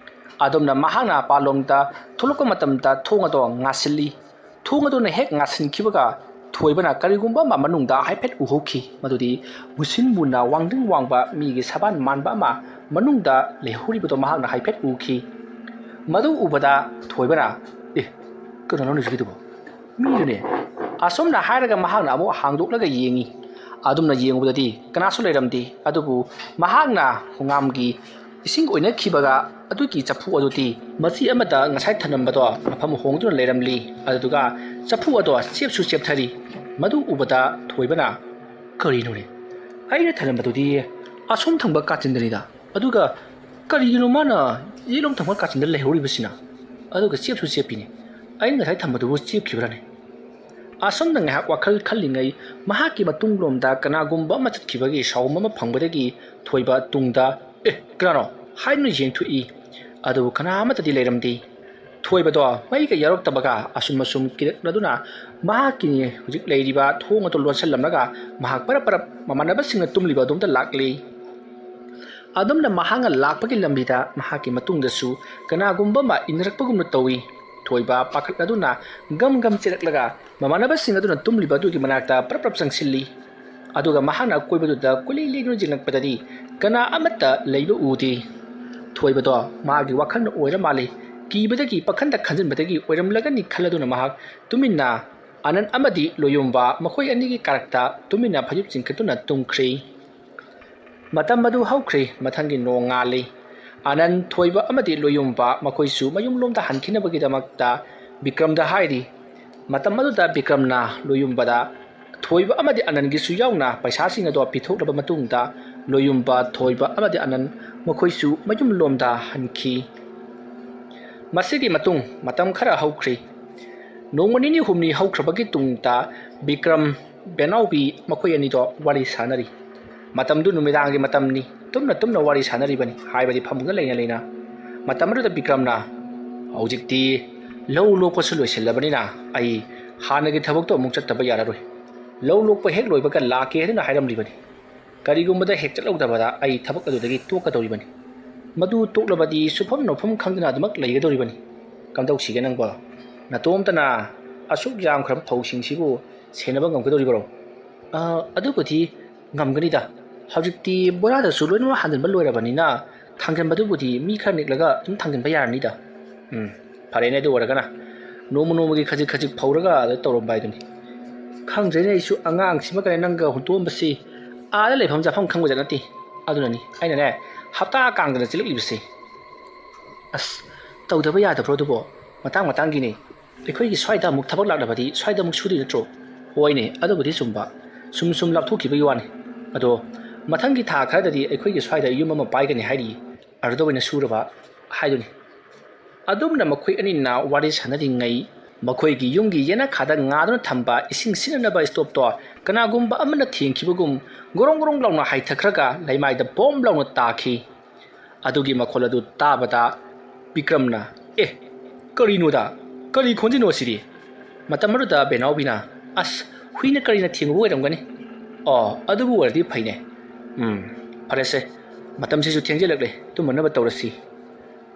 ꯑꯗꯨꯝꯅ ꯃꯍꯥꯛꯅ ꯃꯄꯥꯟꯂꯣꯝꯗ ꯊꯣꯛꯂꯛꯄ ꯃꯇꯝꯗ ꯊꯣꯡ ꯑꯗꯣ ꯉꯥꯁꯤꯜꯂꯤ꯫ ꯊꯣꯡ ꯑꯗꯨꯅ ꯍꯦꯛ ꯉꯥꯁꯤꯟꯈꯤꯕꯒ ꯊꯣꯏꯕꯅ ꯀꯔꯤꯒꯨꯝꯕ ꯑꯃ ꯃꯅꯨꯡꯗ ꯍꯥꯏꯐꯦꯠ ꯎꯍꯧꯈꯤ꯫ ꯃꯗꯨꯗꯤ ꯃꯨꯁꯤꯟ ꯃꯨꯅ ꯋꯥꯡꯗ꯭ꯔꯤꯡ ꯋꯥꯡꯕ ꯃꯤꯒꯤ ꯁꯕꯥꯟ ꯃꯥꯟꯕ ꯑꯃ ꯃꯅꯨꯡꯗ ꯂꯩꯍꯧꯔꯤꯕꯗꯣ ꯃꯍꯥꯛꯅ ꯍꯥꯏꯐꯦꯠ ꯎꯈꯤ꯫ ꯃꯗꯨ ꯎꯕꯗ ꯊꯣꯏꯕꯅ, "ꯑꯦ, ꯀꯅꯥꯅꯣꯅꯦ ꯍꯧꯖꯤꯛꯀꯤꯗꯨꯕꯣ? ꯃꯤꯗꯨꯅꯦ!" ꯑꯁꯨꯝꯅ ꯍꯥꯏꯔꯒ ꯃꯍꯥꯛꯅ ꯑꯃꯨꯛ ꯍꯥꯡꯗꯣꯛꯂꯒ ꯌꯦꯡꯉꯤ꯫ ꯑꯗꯨꯝꯅ ꯌꯦꯡꯕꯗꯗꯤ ꯀꯅꯥꯁꯨ ꯂꯩꯔꯝꯗꯦ꯫ ꯑꯗꯨꯕꯨ ꯃꯍꯥꯛꯅ ꯈꯣꯡꯉꯥꯝꯒꯤ ꯏꯁꯤꯡ ꯑꯣꯏꯅꯈꯤꯕꯒ ꯑꯗꯨꯒꯤ ꯆꯐꯨ ꯑꯗꯨꯗꯤ ꯃꯆꯤ ꯑꯃꯗ ꯉꯁꯥꯏ ꯊꯝꯂꯝꯕꯗꯣ ꯃꯐꯝ ꯍꯣꯡꯗꯨꯅ ꯂꯩꯔꯝꯂꯤ꯫ ꯑꯗꯨꯗꯨꯒ ꯆꯐꯨ ꯑꯗꯣ ꯆꯦꯞꯁꯨ ꯆꯦꯞꯊꯔꯤ꯫ ꯃꯗꯨ ꯎꯕꯗ ꯊꯣꯏꯕꯅ, "ꯀꯔꯤꯅꯣꯅꯦ? ꯑꯩꯅ ꯊꯝꯂꯝꯕꯗꯨꯗꯤ ꯑꯁꯣꯝ ꯊꯪꯕ ꯀꯥꯆꯤꯟꯗꯅꯤꯗ꯫ ꯑꯗꯨꯒ ꯀꯔꯤꯒꯤꯅꯣ ꯃꯥꯅ ꯌꯦꯠꯂꯣꯝ ꯊꯪꯕ ꯀꯥꯆꯤꯟꯗ ꯂꯩꯍꯧꯔꯤꯕꯁꯤꯅ? ꯑꯗꯨꯒ ꯆꯦꯞꯁꯨ ꯆꯦꯞꯄꯤꯅꯦ꯫ ꯑꯩꯅ ꯉꯁꯥꯏ ꯊꯝꯕꯗꯨꯕꯨ ꯆꯦꯞꯈꯤꯕ꯭ꯔꯥꯅꯦ?" ꯑꯁꯣꯝꯗ ꯉꯥꯏꯍꯥꯛ ꯋꯥꯈꯜ ꯈꯜꯂꯤꯉꯩ ꯃꯍꯥꯛꯀꯤ ꯃꯇꯨꯡꯂꯣꯝꯗ ꯀꯅꯥꯒꯨꯝꯕ ꯑꯃ ꯆꯠꯈꯤꯕꯒꯤ ꯁꯥꯎꯝ ꯑꯃ ꯐꯪꯕꯗꯒꯤ ꯊꯣꯏꯕ ꯇꯨꯡꯗ, "ꯑꯦ, ꯀꯅꯥꯅꯣ?" ꯍꯥꯏꯗꯨꯅ ꯌꯦꯡꯊꯣꯛꯏ꯫ ꯑꯗꯨꯕꯨ ꯀꯅꯥ ꯑꯃꯠꯇꯗꯤ ꯂꯩꯔꯝꯗꯦ꯫ ꯊꯣꯏꯕꯗꯣ ꯃꯩꯒ ꯌꯥꯎꯔꯛꯇꯕꯒ ꯑꯁꯨꯝ ꯑꯁꯨꯝ ꯀꯤꯔꯛꯂꯗꯨꯅ ꯃꯍꯥꯛꯀꯤ ꯍꯧꯖꯤꯛ ꯂꯩꯔꯤꯕ ꯊꯣꯡ ꯑꯗꯨ ꯂꯣꯟꯁꯤꯜꯂꯝꯂꯒ ꯃꯍꯥꯛ ꯄꯔꯞ ꯄꯔꯞ ꯃꯃꯥꯟꯅꯕꯁꯤꯡꯅ ꯇꯨꯝꯂꯤꯕ ꯑꯗꯣꯝꯗ ꯂꯥꯛꯂꯤ꯫ ꯑꯗꯨꯝꯅ ꯃꯍꯥꯛꯅ ꯂꯥꯛꯄꯒꯤ ꯂꯝꯕꯤꯗ ꯃꯍꯥꯛꯀꯤ ꯃꯇꯨꯡꯗꯁꯨ ꯀꯅꯥꯒꯨꯝꯕ ꯑꯃ ꯏꯟꯅꯔꯛꯄꯒꯨꯝꯅ ꯇꯧꯏ꯫ ꯊꯣꯏꯕ ꯄꯥꯈꯠꯂꯗꯨꯅ ꯒꯝ ꯒꯝ ꯆꯦꯜꯂꯛꯂꯒ ꯃꯃꯥꯟꯅꯕꯁꯤꯡ ꯑꯗꯨꯅ ꯇꯨꯝꯂꯤꯕ ꯑꯗꯨꯒꯤ ꯃꯅꯥꯛꯇ ꯄꯔꯞ ꯄꯔꯞ ꯆꯪꯁꯤꯜꯂꯤ꯫ ꯑꯗꯨꯒ ꯃꯍꯥꯛꯅ ꯑꯀꯣꯏꯕꯗꯨꯗ ꯀꯨꯂꯤ ꯂꯤꯗꯨꯅ ꯌꯦꯡꯂꯛꯄꯗꯗꯤ ꯀꯅꯥ ꯑꯃꯠꯇ ꯂꯩꯕ ꯎꯗꯦ꯫ ꯊꯣꯏꯕꯗꯣ ꯃꯥꯒꯤ ꯋꯥꯈꯜꯅ ꯑꯣꯏꯔ ꯃꯥꯜꯂꯤ꯫ ꯀꯤꯕꯗꯒꯤ ꯄꯥꯈꯟꯗ ꯈꯟꯖꯤꯟꯕꯗꯒꯤ ꯑꯣꯏꯔꯝꯂꯒꯅꯤ ꯈꯜꯂꯗꯨꯅ ꯃꯍꯥꯛ ꯇꯨꯃꯤꯟꯅ ꯑꯅꯟ ꯑꯃꯗꯤ ꯂꯣꯌꯨꯝꯕ ꯃꯈꯣꯏ ꯑꯅꯤꯒꯤ ꯀꯥꯔꯛꯇ ꯇꯨꯃꯤꯟꯅ ꯐꯩꯖꯨꯞ ꯆꯤꯡꯈꯠꯇꯨꯅ ꯇꯨꯝꯈ꯭ꯔꯦ꯫ ꯃꯇꯝ ꯑꯗꯨ ꯍꯧꯈ꯭ꯔꯦ꯫ ꯃꯊꯪꯒꯤ ꯅꯣꯡ ꯉꯥꯜꯂꯤ꯫ ꯑꯅꯟ, ꯊꯣꯏꯕ ꯑꯃꯗꯤ ꯂꯣꯌꯨꯝꯕ ꯃꯈꯣꯏꯁꯨ ꯃꯌꯨꯝꯂꯣꯝꯗ ꯍꯟꯈꯤꯅꯕꯒꯤꯗꯃꯛꯇ ꯕꯤꯀ꯭ꯔꯝꯗ ꯍꯥꯏꯔꯤ꯫ ꯃꯇꯝ ꯑꯗꯨꯗ ꯕꯤꯀ꯭ꯔꯝꯅ ꯂꯣꯌꯨꯝꯕꯗ ꯊꯣꯏꯕ ꯑꯃꯗꯤ ꯑꯅꯟꯒꯤꯁꯨ ꯌꯥꯎꯅ ꯄꯩꯁꯥꯁꯤꯡ ꯑꯗꯣ ꯄꯤꯊꯣꯛꯂꯕ ꯃꯇꯨꯡꯗ ꯂꯣꯌꯨꯝꯕ, ꯊꯣꯏꯕ ꯑꯃꯗꯤ ꯑꯅꯟ ꯃꯈꯣꯏꯁꯨ ꯃꯌꯨꯝꯂꯣꯝꯗ ꯍꯟꯈꯤ꯫ ꯃꯁꯤꯒꯤ ꯃꯇꯨꯡ ꯃꯇꯝ ꯈꯔ ꯍꯧꯈ꯭ꯔꯤ꯫ ꯅꯣꯡꯃ ꯅꯤꯅꯤ ꯍꯨꯝꯅꯤ ꯍꯧꯈ꯭ꯔꯕꯒꯤ ꯇꯨꯡꯗ ꯕꯤꯀ꯭ꯔꯝ, ꯕꯦꯅꯥꯎꯕꯤ ꯃꯈꯣꯏ ꯑꯅꯤꯗꯣ ꯋꯥꯔꯤ ꯁꯥꯟꯅꯔꯤ꯫ ꯃꯇꯝꯗꯨ ꯅꯨꯃꯤꯗꯥꯡꯒꯤ ꯃꯇꯝꯅꯤ꯫ ꯇꯨꯝꯅ ꯇꯨꯝꯅ ꯋꯥꯔꯤ ꯁꯥꯟꯅꯔꯤꯕꯅꯤ, ꯍꯥꯏꯕꯗꯤ ꯐꯃꯨꯡꯗ ꯂꯩꯅ ꯂꯩꯅ꯫ ꯃꯇꯝ ꯑꯗꯨꯗ ꯕꯤꯀ꯭ꯔꯝꯅ, "ꯍꯧꯖꯤꯛꯇꯤ ꯂꯧ ꯂꯣꯛꯄꯁꯨ ꯂꯣꯏꯁꯤꯜꯂꯕꯅꯤꯅ ꯑꯩ ꯍꯥꯟꯅꯒꯤ ꯊꯕꯛꯇꯣ ꯑꯃꯨꯛ ꯆꯠꯇꯕ ꯌꯥꯔꯔꯣꯏ꯫ ꯂꯧ ꯂꯣꯛꯄ ꯍꯦꯛ ꯂꯣꯏꯕꯒ ꯂꯥꯛꯀꯦ ꯍꯥꯏꯗꯨꯅ ꯍꯥꯏꯔꯝꯂꯤꯕꯅꯤ꯫ ꯀꯔꯤꯒꯨꯝꯕꯗ ꯍꯦꯛ ꯆꯠꯍꯧꯗꯕꯗ ꯑꯩ ꯊꯕꯛ ꯑꯗꯨꯗꯒꯤ ꯇꯣꯛꯀꯗꯧꯔꯤꯕꯅꯤ꯫ ꯃꯗꯨ ꯇꯣꯛꯂꯕꯗꯤ ꯁꯨꯐꯝ ꯅꯣꯝꯐꯝ ꯈꯪꯗꯅ ꯑꯗꯨꯃꯛ ꯂꯩꯒꯗꯧꯔꯤꯕꯅꯤ꯫ ꯀꯝꯗꯧꯁꯤꯒꯦ ꯅꯪꯕꯣ? ꯅꯇꯣꯝꯇꯅ ꯑꯁꯨꯛ ꯌꯥꯝꯈ꯭ꯔꯕ ꯐꯧꯁꯤꯡꯁꯤꯕꯨ ꯁꯦꯟꯅꯕ ꯉꯝꯒꯗꯧꯔꯤꯕ꯭ꯔꯣ? "ꯑ, ꯑꯗꯨꯕꯨꯗꯤ ꯉꯝꯒꯅꯤꯗ꯫ ꯍꯧꯖꯤꯛꯇꯤ ꯕꯣꯔꯥꯗꯁꯨ ꯂꯣꯏꯅꯃꯛ ꯍꯥꯟꯖꯤꯟꯕ ꯂꯣꯏꯔꯕꯅꯤꯅ ꯊꯥꯡꯖꯤꯟꯕꯗꯨꯕꯨꯗꯤ ꯃꯤ ꯈꯔ ꯅꯦꯛꯂꯒ ꯑꯗꯨꯝ ꯊꯥꯡꯖꯤꯟꯕ ꯌꯥꯔꯅꯤꯗ꯫" "ꯎꯝ, ꯐꯔꯦꯅꯦ, ꯑꯗꯨ ꯑꯣꯏꯔꯒꯅ ꯅꯣꯡꯃ ꯅꯣꯡꯃꯒꯤ ꯈꯖꯤꯛ ꯈꯖꯤꯛ ꯐꯧꯔꯒ ꯑꯗꯨ ꯇꯧꯔꯝꯕ ꯍꯥꯏꯗꯨꯅꯤ꯫ ꯈꯪꯗ꯭ꯔꯦꯅꯦ, ꯑꯩꯁꯨ ꯑꯉꯥꯡꯁꯤꯃ ꯀꯔꯤ ꯅꯪꯒ ꯍꯨꯟꯇꯣꯛꯑꯝꯕꯁꯤ꯫ ꯑꯥꯗ ꯂꯩꯐꯝ ꯆꯥꯐꯝ ꯈꯪꯕꯖꯥꯠ ꯅꯠꯇꯦ꯫ ꯑꯗꯨꯅꯅꯤ ꯑꯩꯅꯅꯦ ꯍꯞꯇꯥ ꯀꯥꯡꯗꯅ ꯆꯦꯜꯂꯛꯂꯤꯕꯁꯦ꯫" "ꯑꯁ, ꯇꯧꯗꯕ ꯌꯥꯗꯕ꯭ꯔꯣ ꯑꯗꯨꯕꯣ? ꯃꯇꯥꯡ ꯃꯇꯥꯡꯒꯤꯅꯦ꯫ ꯑꯩꯈꯣꯏꯒꯤ ꯁ꯭ꯋꯥꯏꯗ ꯑꯃꯨꯛ ꯊꯕꯛ ꯂꯥꯛꯂꯕꯗꯤ ꯁ꯭ꯋꯥꯏꯗ ꯑꯃꯨꯛ ꯁꯨꯗꯣꯏ ꯅꯠꯇ꯭ꯔꯣ?" "ꯍꯣꯏꯅꯦ, ꯑꯗꯨꯕꯨꯗꯤ ꯆꯨꯝꯕ꯫ ꯁꯨꯝ ꯁꯨꯝ ꯂꯥꯞꯊꯣꯛꯈꯤꯕꯒꯤ ꯋꯥꯅꯤ꯫ ꯑꯗꯣ ꯃꯊꯪꯒꯤ ꯊꯥ ꯈꯔꯗꯗꯤ ꯑꯩꯈꯣꯏꯒꯤ ꯁ꯭ꯋꯥꯏꯗ ꯌꯨꯝ ꯑꯃ ꯄꯥꯏꯒꯅꯤ ꯍꯥꯏꯔꯤ꯫ ꯑꯗꯨꯗ ꯑꯣꯏꯅ ꯁꯨꯔꯕ ꯍꯥꯏꯗꯨꯅꯤ꯫" ꯑꯗꯨꯝꯅ ꯃꯈꯣꯏ ꯑꯅꯤꯅ ꯋꯥꯔꯤ ꯁꯥꯟꯅꯔꯤꯉꯩ, ꯃꯈꯣꯏꯒꯤ ꯌꯨꯝꯒꯤ ꯌꯦꯅꯈꯥꯗ ꯉꯥꯗꯨꯅ ꯊꯝꯕ ꯏꯁꯤꯡ ꯁꯤꯠꯅꯅꯕ ꯏꯁꯇꯣꯞꯇꯣ ꯀꯅꯥꯒꯨꯝꯕ ꯑꯃꯅ ꯊꯦꯡꯈꯤꯕꯒꯨꯝ ꯒꯣꯔꯣꯡ ꯒꯣꯔꯣꯡ ꯂꯥꯎꯅ ꯍꯥꯏꯊꯈ꯭ꯔꯒ ꯂꯩꯃꯥꯏꯗ ꯕꯣꯝ ꯂꯥꯎꯅ ꯇꯥꯈꯤ꯫ ꯑꯗꯨꯒꯤ ꯃꯈꯣꯜ ꯑꯗꯨ ꯇꯥꯕꯗ ꯕꯤꯀ꯭ꯔꯝꯅ, "ꯑꯦ, ꯀꯔꯤꯅꯣꯗ? ꯀꯔꯤ ꯈꯣꯟꯖꯦꯜꯅꯣ ꯑꯁꯤꯗꯤ?" ꯃꯇꯝ ꯑꯗꯨꯗ ꯕꯦꯅꯥꯎꯕꯤꯅ, "ꯑꯁ, ꯍꯨꯏꯅ ꯀꯔꯤꯅ ꯊꯦꯡꯉꯨꯕ ꯑꯣꯏꯔꯝꯒꯅꯤ꯫ ꯑꯣ, ꯑꯗꯨꯕꯨ ꯑꯣꯏꯔꯗꯤ ꯐꯩꯅꯦ꯫ ꯎꯝ, ꯐꯔꯦꯁꯦ, ꯃꯇꯝꯁꯤꯁꯨ ꯊꯦꯡꯖꯤꯜꯂꯛꯂꯦ, ꯇꯨꯝꯃꯅꯕ ꯇꯧꯔꯁꯤ꯫"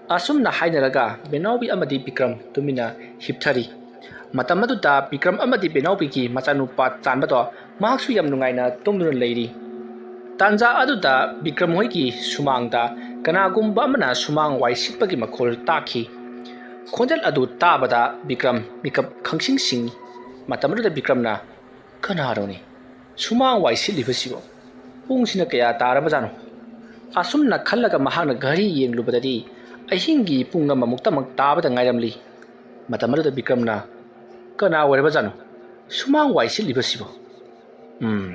ꯑꯁꯨꯝꯅ ꯍꯥꯏꯅꯔꯒ ꯕꯦꯅꯥꯎꯕꯤ ꯑꯃꯗꯤ ꯕꯤꯀ꯭ꯔꯝ ꯇꯨꯃꯤꯟꯅ ꯍꯤꯞꯊꯔꯤ꯫ ꯃꯇꯝ ꯑꯗꯨꯗ ꯕꯤꯀ꯭ꯔꯝ ꯑꯃꯗꯤ ꯕꯦꯅꯥꯎꯕꯤꯒꯤ ꯃꯆꯥꯅꯨꯄꯥ ꯆꯥꯟꯕꯗꯣ ꯃꯍꯥꯛꯁꯨ ꯌꯥꯝ ꯅꯨꯡꯉꯥꯏꯅ ꯇꯨꯝꯗꯨꯅ ꯂꯩꯔꯤ꯫ ꯇꯥꯟꯖꯥ ꯑꯗꯨꯗ ꯕꯤꯀ꯭ꯔꯝ ꯍꯣꯏꯒꯤ ꯁꯨꯃꯥꯡꯗ ꯀꯅꯥꯒꯨꯝꯕ ꯑꯃꯅ ꯁꯨꯃꯥꯡ ꯋꯥꯏ ꯁꯤꯠꯄꯒꯤ ꯃꯈꯣꯜ ꯇꯥꯈꯤ꯫ ꯈꯣꯟꯖꯦꯜ ꯑꯗꯨ ꯇꯥꯕꯗ ꯕꯤꯀ꯭ꯔꯝ ꯃꯤꯀꯞ ꯈꯪꯁꯤꯡ ꯁꯤꯡꯏ꯫ ꯃꯇꯝ ꯑꯗꯨꯗ ꯕꯤꯀ꯭ꯔꯝꯅ, "ꯀꯅꯥꯅꯣꯅꯦ ꯁꯨꯃꯥꯡ ꯋꯥꯏ ꯁꯤꯠꯂꯤꯕꯁꯤꯕꯣ? ꯄꯨꯡꯁꯤꯅ ꯀꯌꯥ ꯇꯥꯔꯕꯖꯥꯠꯅꯣ?" ꯑꯁꯨꯝꯅ ꯈꯜꯂꯒ ꯃꯍꯥꯛꯅ ꯘꯔꯤ ꯌꯦꯡꯂꯨꯕꯗꯗꯤ ꯑꯍꯤꯡꯒꯤ ꯄꯨꯡ ꯑꯃꯃꯨꯛꯇꯃꯛ ꯇꯥꯕꯗ ꯉꯥꯏꯔꯝꯂꯤ꯫ ꯃꯇꯝ ꯑꯗꯨꯗ ꯕꯤꯀ꯭ꯔꯝꯅ, "ꯀꯅꯥ ꯑꯣꯏꯔꯕꯖꯥꯠꯅꯣ ꯁꯨꯃꯥꯡ ꯋꯥꯏ ꯁꯤꯠꯂꯤꯕꯁꯤꯕꯣ? ꯎꯝ,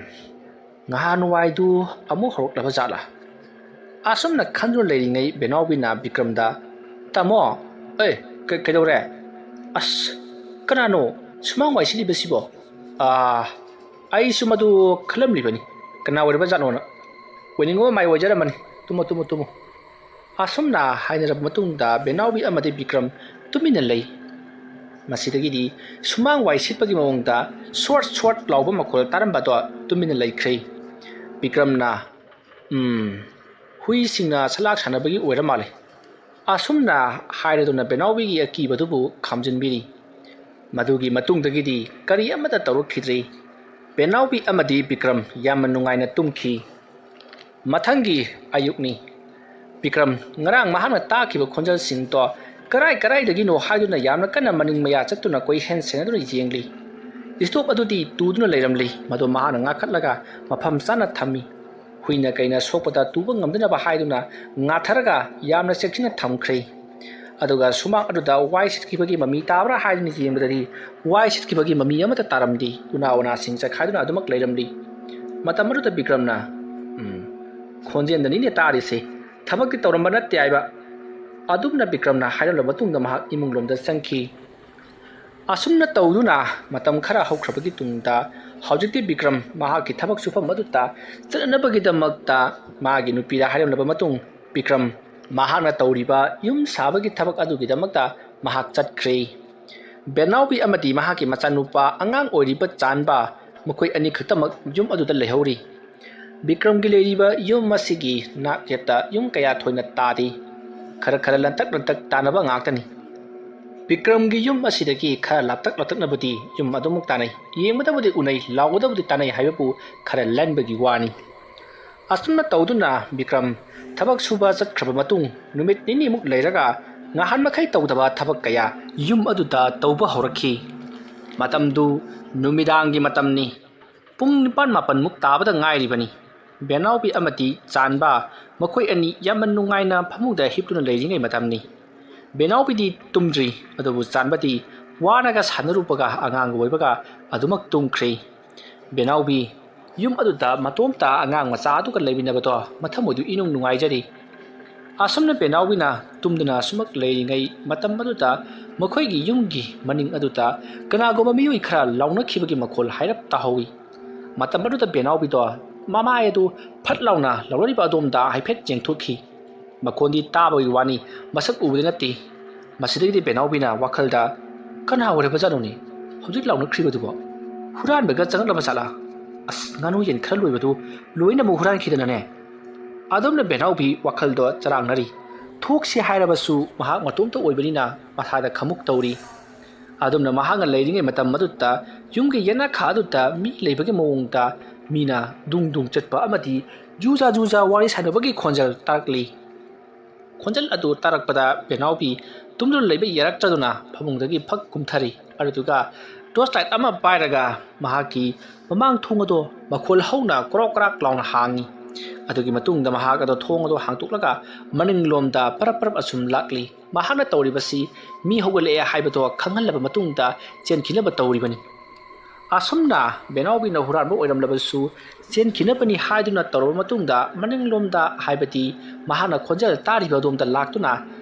ꯅꯍꯥꯟꯋꯥꯏꯗꯨ ꯑꯃꯨꯛ ꯍꯧꯔꯛꯂꯕ ꯖꯥꯠꯂꯥ?" ꯑꯁꯨꯝꯅ ꯈꯟꯗꯨꯅ ꯂꯩꯔꯤꯉꯩ ꯕꯦꯅꯥꯎꯕꯤꯅ ꯕꯤꯀ꯭ꯔꯝꯗ, "ꯇꯥꯃꯣ, ꯑꯦ, ꯀ-, ꯀꯩꯗꯧꯔꯦ? ꯑꯁ, ꯀꯅꯥꯅꯣ ꯁꯨꯃꯥꯡ ꯋꯥꯏ ꯁꯤꯠꯂꯤꯕꯁꯤꯕꯣ? ꯑꯥ, ꯑꯩꯁꯨ ꯃꯗꯨ ꯈꯜꯂꯝꯂꯤꯕꯅꯤ, ꯀꯅꯥ ꯑꯣꯏꯔꯕ ꯖꯥꯠꯅꯣꯅ꯫ ꯑꯣꯏꯅꯤꯡꯉꯣ ꯃꯥꯏ ꯑꯣꯏꯖꯔꯝꯃꯅꯤ꯫ ꯇꯨꯝꯃꯣ, ꯇꯨꯝꯃꯣ, ꯇꯨꯝꯃꯣ꯫" ꯑꯁꯨꯝꯅ ꯍꯥꯏꯅꯔꯕ ꯃꯇꯨꯡꯗ ꯕꯦꯅꯥꯎꯕꯤ ꯑꯃꯗꯤ ꯕꯤꯀ꯭ꯔꯝ ꯇꯨꯃꯤꯟꯅ ꯂꯩ꯫ ꯃꯁꯤꯗꯒꯤꯗꯤ ꯁꯨꯃꯥꯡ ꯋꯥꯏ ꯁꯤꯠꯄꯒꯤ ꯃꯑꯣꯡꯗ ꯁꯣꯔꯠ ꯁꯣꯔꯠ ꯂꯥꯎꯕ ꯃꯈꯣꯜ ꯇꯥꯔꯝꯕꯗꯣ ꯇꯨꯃꯤꯟꯅ ꯂꯩꯈ꯭ꯔꯦ꯫ ꯕꯤꯀ꯭ꯔꯝꯅ, "ꯎꯝ, ꯍꯨꯏꯁꯤꯡꯅ ꯁꯂꯥꯛ ꯁꯥꯟꯅꯕꯒꯤ ꯑꯣꯏꯔ ꯃꯥꯜꯂꯦ꯫" ꯑꯁꯨꯝꯅ ꯍꯥꯏꯔꯗꯨꯅ ꯕꯦꯅꯥꯎꯕꯤꯒꯤ ꯑꯀꯤꯕꯗꯨꯕꯨ ꯈꯥꯝꯖꯤꯟꯕꯤꯔꯤ꯫ ꯃꯗꯨꯒꯤ ꯃꯇꯨꯡꯗꯒꯤꯗꯤ ꯀꯔꯤ ꯑꯃꯠꯇ ꯇꯧꯔꯛꯈꯤꯗ꯭ꯔꯤ꯫ ꯕꯦꯅꯥꯎꯕꯤ ꯑꯃꯗꯤ ꯕꯤꯀ꯭ꯔꯝ ꯌꯥꯝꯅ ꯅꯨꯡꯉꯥꯏꯅ ꯇꯨꯝꯈꯤ꯫ ꯃꯊꯪꯒꯤ ꯑꯌꯨꯛꯅꯤ꯫ ꯕꯤꯀ꯭ꯔꯝ ꯉꯔꯥꯡ ꯃꯍꯥꯛꯅ ꯇꯥꯈꯤꯕ ꯈꯣꯟꯖꯦꯜꯁꯤꯡꯗꯣ ꯀꯔꯥꯏ ꯀꯔꯥꯏꯗꯒꯤꯅꯣ ꯍꯥꯏꯗꯨꯅ ꯌꯥꯝꯅ ꯀꯟꯅ ꯃꯅꯤꯡ ꯃꯌꯥ ꯆꯠꯇꯨꯅ ꯀꯣꯏꯍꯦꯟ ꯁꯦꯟꯅꯗꯨꯅ ꯌꯦꯡꯂꯤ꯫ ꯏꯁꯇꯣꯞ ꯑꯗꯨꯗꯤ ꯇꯨꯗꯨꯅ ꯂꯩꯔꯝꯂꯤ꯫ ꯃꯗꯨ ꯃꯍꯥꯛꯅ ꯉꯥꯈꯠꯂꯒ ꯃꯐꯝ ꯆꯥꯅ ꯊꯝꯃꯤ꯫ ꯍꯨꯏꯅ ꯀꯩꯅ ꯁꯣꯛꯄꯗ ꯇꯨꯕ ꯉꯝꯗꯅꯕ ꯍꯥꯏꯗꯨꯅ ꯉꯥꯊꯔꯒ ꯌꯥꯝꯅ ꯆꯦꯛꯁꯤꯟꯅ ꯊꯝꯈ꯭ꯔꯦ꯫ ꯑꯗꯨꯒ ꯁꯨꯃꯥꯡ ꯑꯗꯨꯗ ꯋꯥꯏ ꯁꯤꯠꯈꯤꯕꯒꯤ ꯃꯃꯤ ꯇꯥꯕ꯭ꯔꯥ ꯍꯥꯏꯗꯨꯅ ꯌꯦꯡꯕꯗꯗꯤ ꯋꯥꯏ ꯁꯤꯠꯈꯤꯕꯒꯤ ꯃꯃꯤ ꯑꯃꯠꯇ ꯇꯥꯔꯝꯗꯦ꯫ ꯎꯅꯥ ꯎꯅꯥꯁꯤꯡ ꯆꯈꯥꯏꯗꯨꯅ ꯑꯗꯨꯃꯛ ꯂꯩꯔꯝꯂꯤ꯫ ꯃꯇꯝ ꯑꯗꯨꯗ ꯕꯤꯀ꯭ꯔꯝꯅ, "ꯎꯝ, ꯈꯣꯟꯖꯦꯜꯗꯅꯤꯅꯦ ꯇꯥꯔꯤꯁꯦ꯫ ꯊꯕꯛꯇꯤ ꯇꯧꯔꯝꯕ ꯅꯠꯇꯦ" ꯍꯥꯏꯕ ꯑꯗꯨꯝꯅ ꯕꯤꯀ꯭ꯔꯝꯅ ꯍꯥꯏꯔꯝꯂꯕ ꯃꯇꯨꯡꯗ ꯃꯍꯥꯛ ꯏꯃꯨꯡꯂꯣꯝꯗ ꯆꯪꯈꯤ꯫ ꯑꯁꯨꯝꯅ ꯇꯧꯗꯨꯅ ꯃꯇꯝ ꯈꯔ ꯍꯧꯈ꯭ꯔꯕꯒꯤ ꯇꯨꯡꯗ ꯍꯧꯖꯤꯛꯇꯤ ꯕꯤꯀ꯭ꯔꯝ ꯃꯍꯥꯛꯀꯤ ꯊꯕꯛ ꯁꯨꯐꯝ ꯑꯗꯨꯗ ꯆꯠꯅꯅꯕꯒꯤꯗꯃꯛꯇ ꯃꯥꯒꯤ ꯅꯨꯄꯤꯗ ꯍꯥꯏꯔꯝꯂꯕ ꯃꯇꯨꯡ ꯕꯤꯀ꯭ꯔꯝ ꯃꯍꯥꯛꯅ ꯇꯧꯔꯤꯕ ꯌꯨꯝ ꯁꯥꯕꯒꯤ ꯊꯕꯛ ꯑꯗꯨꯒꯤꯗꯃꯛꯇ ꯃꯍꯥꯛ ꯆꯠꯈ꯭ꯔꯦ꯫ ꯕꯦꯅꯥꯎꯕꯤ ꯑꯃꯗꯤ ꯃꯍꯥꯛꯀꯤ ꯃꯆꯥꯅꯨꯄꯥ ꯑꯉꯥꯡ ꯑꯣꯏꯔꯤꯕ ꯆꯥꯟꯕ ꯃꯈꯣꯏ ꯑꯅꯤ ꯈꯛꯇꯃꯛ ꯌꯨꯝ ꯑꯗꯨꯗ ꯂꯩꯍꯧꯔꯤ꯫ ꯕꯤꯀ꯭ꯔꯝꯒꯤ ꯂꯩꯔꯤꯕ ꯌꯨꯝ ꯑꯁꯤꯒꯤ ꯅꯥꯛ ꯌꯦꯠꯇ ꯌꯨꯝ ꯀꯌꯥ ꯊꯣꯏꯅ ꯇꯥꯗꯦ꯫ ꯈꯔ ꯈꯔ ꯂꯟꯇꯛ ꯂꯟꯇꯛ ꯇꯥꯅꯕ ꯉꯥꯛꯇꯅꯤ꯫ ꯕꯤꯀ꯭ꯔꯝꯒꯤ ꯌꯨꯝ ꯑꯁꯤꯗꯒꯤ ꯈꯔ ꯂꯥꯞꯇꯛ ꯂꯥꯞꯇꯛꯅꯕꯨꯗꯤ ꯌꯨꯝ ꯑꯗꯨꯃꯛ ꯇꯥꯅꯩ꯫ ꯌꯦꯡꯕꯗꯕꯨꯗꯤ ꯎꯅꯩ, ꯂꯥꯎꯕꯗꯕꯨꯗꯤ ꯇꯥꯅꯩ ꯍꯥꯏꯕꯕꯨ ꯈꯔ ꯂꯟꯕꯒꯤ ꯋꯥꯅꯤ꯫ ꯑꯁꯨꯝꯅ ꯇꯧꯗꯨꯅ ꯕꯤꯀ꯭ꯔꯝ ꯊꯕꯛ ꯁꯨꯕ ꯆꯠꯈ꯭ꯔꯕ ꯃꯇꯨꯡ ꯅꯨꯃꯤꯠ ꯅꯤꯅꯤꯃꯨꯛ ꯂꯩꯔꯒ ꯉꯍꯥꯟ ꯃꯈꯩ ꯇꯧꯗꯕ ꯊꯕꯛ ꯀꯌꯥ ꯌꯨꯝ ꯑꯗꯨꯗ ꯇꯧꯕ ꯍꯧꯔꯛꯈꯤ꯫ ꯃꯇꯝꯗꯨ ꯅꯨꯃꯤꯗꯥꯡꯒꯤ ꯃꯇꯝꯅꯤ꯫ ꯄꯨꯡ ꯅꯤꯄꯥꯟ ꯃꯥꯄꯟꯃꯨꯛ ꯇꯥꯕꯗ ꯉꯥꯏꯔꯤꯕꯅꯤ꯫ ꯕꯦꯅꯥꯎꯕꯤ ꯑꯃꯗꯤ ꯆꯥꯟꯕ ꯃꯈꯣꯏ ꯑꯅꯤ ꯌꯥꯝꯅ ꯅꯨꯡꯉꯥꯏꯅ ꯐꯃꯨꯡꯗ ꯍꯤꯞꯇꯨꯅ ꯂꯩꯔꯤꯉꯩ ꯃꯇꯝꯅꯤ꯫ ꯕꯦꯅꯥꯎꯕꯤꯗꯤ ꯇꯨꯝꯗ꯭ꯔꯤ, ꯑꯗꯨꯕꯨ ꯆꯥꯟꯕꯗꯤ ꯋꯥꯅꯒ ꯁꯥꯟꯅꯔꯨꯕꯒ ꯑꯉꯥꯡꯒ ꯑꯣꯏꯕꯒ ꯑꯗꯨꯃꯛ ꯇꯨꯝꯈ꯭ꯔꯦ꯫ ꯕꯦꯅꯥꯎꯕꯤ ꯌꯨꯝ ꯑꯗꯨꯗ ꯃꯇꯣꯝꯇ ꯑꯉꯥꯡ ꯃꯆꯥ ꯑꯗꯨꯒ ꯂꯩꯃꯤꯟꯅꯕꯗꯣ ꯃꯊꯃꯣꯏꯗꯨ ꯏꯅꯨꯡ ꯅꯨꯡꯉꯥꯏꯖꯔꯤ꯫ ꯑꯁꯨꯝꯅ ꯕꯦꯅꯥꯎꯕꯤꯅ ꯇꯨꯝꯗꯨꯅ ꯁꯨꯃꯛ ꯂꯩꯔꯤꯉꯩ ꯃꯇꯝ ꯑꯗꯨꯗ ꯃꯈꯣꯏꯒꯤ ꯌꯨꯝꯒꯤ ꯃꯅꯤꯡ ꯑꯗꯨꯗ ꯀꯅꯥꯒꯨꯝꯕ ꯃꯤꯑꯣꯏ ꯈꯔ ꯂꯥꯎꯅꯈꯤꯕꯒꯤ ꯃꯈꯣꯜ ꯍꯥꯏꯔꯞ ꯇꯥꯍꯧꯏ꯫ ꯃꯇꯝ ꯑꯗꯨꯗ ꯕꯦꯅꯥꯎꯕꯤꯗꯣ ꯃꯃꯥꯏ ꯑꯗꯨ ꯐꯠ ꯂꯥꯎꯅ ꯂꯥꯎꯅꯔꯤꯕ ꯑꯗꯣꯝꯗ ꯍꯥꯏꯐꯦꯠ ꯌꯦꯡꯊꯣꯛꯈꯤ꯫ ꯃꯈꯣꯟꯗꯤ ꯇꯥꯕꯒꯤ ꯋꯥꯅꯤ, ꯃꯁꯛ ꯎꯕꯗꯤ ꯅꯠꯇꯦ꯫ ꯃꯁꯤꯗꯒꯤꯗꯤ ꯕꯦꯅꯥꯎꯕꯤꯅ ꯋꯥꯈꯜꯗ, "ꯀꯅꯥ ꯑꯣꯏꯔꯕꯖꯥꯠꯅꯣꯅꯦ ꯍꯧꯖꯤꯛ ꯂꯥꯎꯅꯈ꯭ꯔꯤꯕꯗꯨꯕꯣ? ꯍꯨꯔꯥꯟꯕꯒ ꯆꯪꯂꯛꯂꯕ ꯖꯥꯠꯂꯥ? ꯑꯁ, ꯉꯥꯅꯨ ꯌꯦꯟ ꯈꯔ ꯂꯣꯏꯕꯗꯨ ꯂꯣꯏꯅꯃꯛ ꯍꯨꯔꯥꯟꯈꯤꯗꯅꯅꯦ?" ꯑꯗꯨꯝꯅ ꯕꯦꯅꯥꯎꯕꯤ ꯋꯥꯈꯜꯗꯣ ꯆꯔꯥꯡꯅꯔꯤ꯫ ꯊꯣꯛꯁꯤ ꯍꯥꯏꯔꯕꯁꯨ ꯃꯍꯥꯛ ꯃꯇꯣꯝꯇ ꯑꯣꯏꯕꯅꯤꯅ ꯃꯁꯥꯗ ꯈꯃꯨꯛ ꯇꯧꯔꯤ꯫ ꯑꯗꯨꯝꯅ ꯃꯍꯥꯛꯅ ꯂꯩꯔꯤꯉꯩ ꯃꯇꯝ ꯑꯗꯨꯗ ꯌꯨꯝꯒꯤ ꯌꯦꯅꯥꯈꯥ ꯑꯗꯨꯗ ꯃꯤ ꯂꯩꯕꯒꯤ ꯃꯑꯣꯡꯗ ꯃꯤꯅ ꯗꯨꯡ ꯗꯨꯡ ꯆꯠꯄ ꯑꯃꯗꯤ ꯖꯨꯖꯥ ꯖꯨꯖꯥ ꯋꯥꯔꯤ ꯁꯥꯟꯅꯕꯒꯤ ꯈꯣꯟꯖꯦꯜ ꯇꯥꯔꯛꯂꯤ꯫ ꯈꯣꯟꯖꯦꯜ ꯑꯗꯨ ꯇꯥꯔꯛꯄꯗ ꯕꯦꯅꯥꯎꯕꯤ ꯇꯨꯝꯗꯨꯅ ꯂꯩꯕ ꯌꯥꯔꯛꯇ꯭ꯔꯗꯨꯅ ꯐꯃꯨꯡꯗꯒꯤ ꯐꯛ ꯀꯨꯝꯊꯔꯤ꯫ ꯑꯗꯨꯗꯨꯒ ꯇꯣꯔꯆ ꯂꯥꯏꯠ ꯑꯃ ꯄꯥꯏꯔꯒ ꯃꯍꯥꯛꯀꯤ ꯃꯃꯥꯡ ꯊꯣꯡ ꯑꯗꯣ ꯃꯈꯣꯜ ꯍꯧꯅ ꯀ꯭ꯔꯣꯛ ꯀ꯭ꯔꯥꯛ ꯂꯥꯎꯅ ꯍꯥꯡꯉꯤ꯫ ꯑꯗꯨꯒꯤ ꯃꯇꯨꯡꯗ ꯃꯍꯥꯛ ꯑꯗꯣ ꯊꯣꯡ ꯑꯗꯣ ꯍꯥꯡꯗꯣꯛꯂꯒ ꯃꯅꯤꯡꯂꯣꯝꯗ ꯄꯔꯞ ꯄꯔꯞ ꯑꯁꯨꯝ ꯂꯥꯛꯂꯤ꯫ ꯃꯍꯥꯛꯅ ꯇꯧꯔꯤꯕꯁꯤ ꯃꯤ ꯍꯧꯒꯠꯂꯛꯑꯦ ꯍꯥꯏꯕꯗꯣ ꯈꯪꯍꯜꯂꯕ ꯃꯇꯨꯡꯗ ꯆꯦꯟꯈꯤꯅꯕ ꯇꯧꯔꯤꯕꯅꯤ꯫ ꯑꯁꯨꯝꯅ ꯕꯦꯅꯥꯎꯕꯤꯅ ꯍꯨꯔꯥꯟꯕ ꯑꯣꯏꯔꯝꯂꯕꯁꯨ ꯆꯦꯟꯈꯤꯅꯕꯅꯤ ꯍꯥꯏꯗꯨꯅ ꯇꯧꯔꯕ ꯃꯇꯨꯡꯗ ꯃꯅꯤꯡꯂꯣꯝꯗ, ꯍꯥꯏꯕꯗꯤ ꯃꯍꯥꯛꯅ ꯈꯣꯟꯖꯦꯜ ꯇꯥꯔꯤꯕ ꯑꯗꯣꯝꯗ ꯂꯥꯛꯇꯨꯅ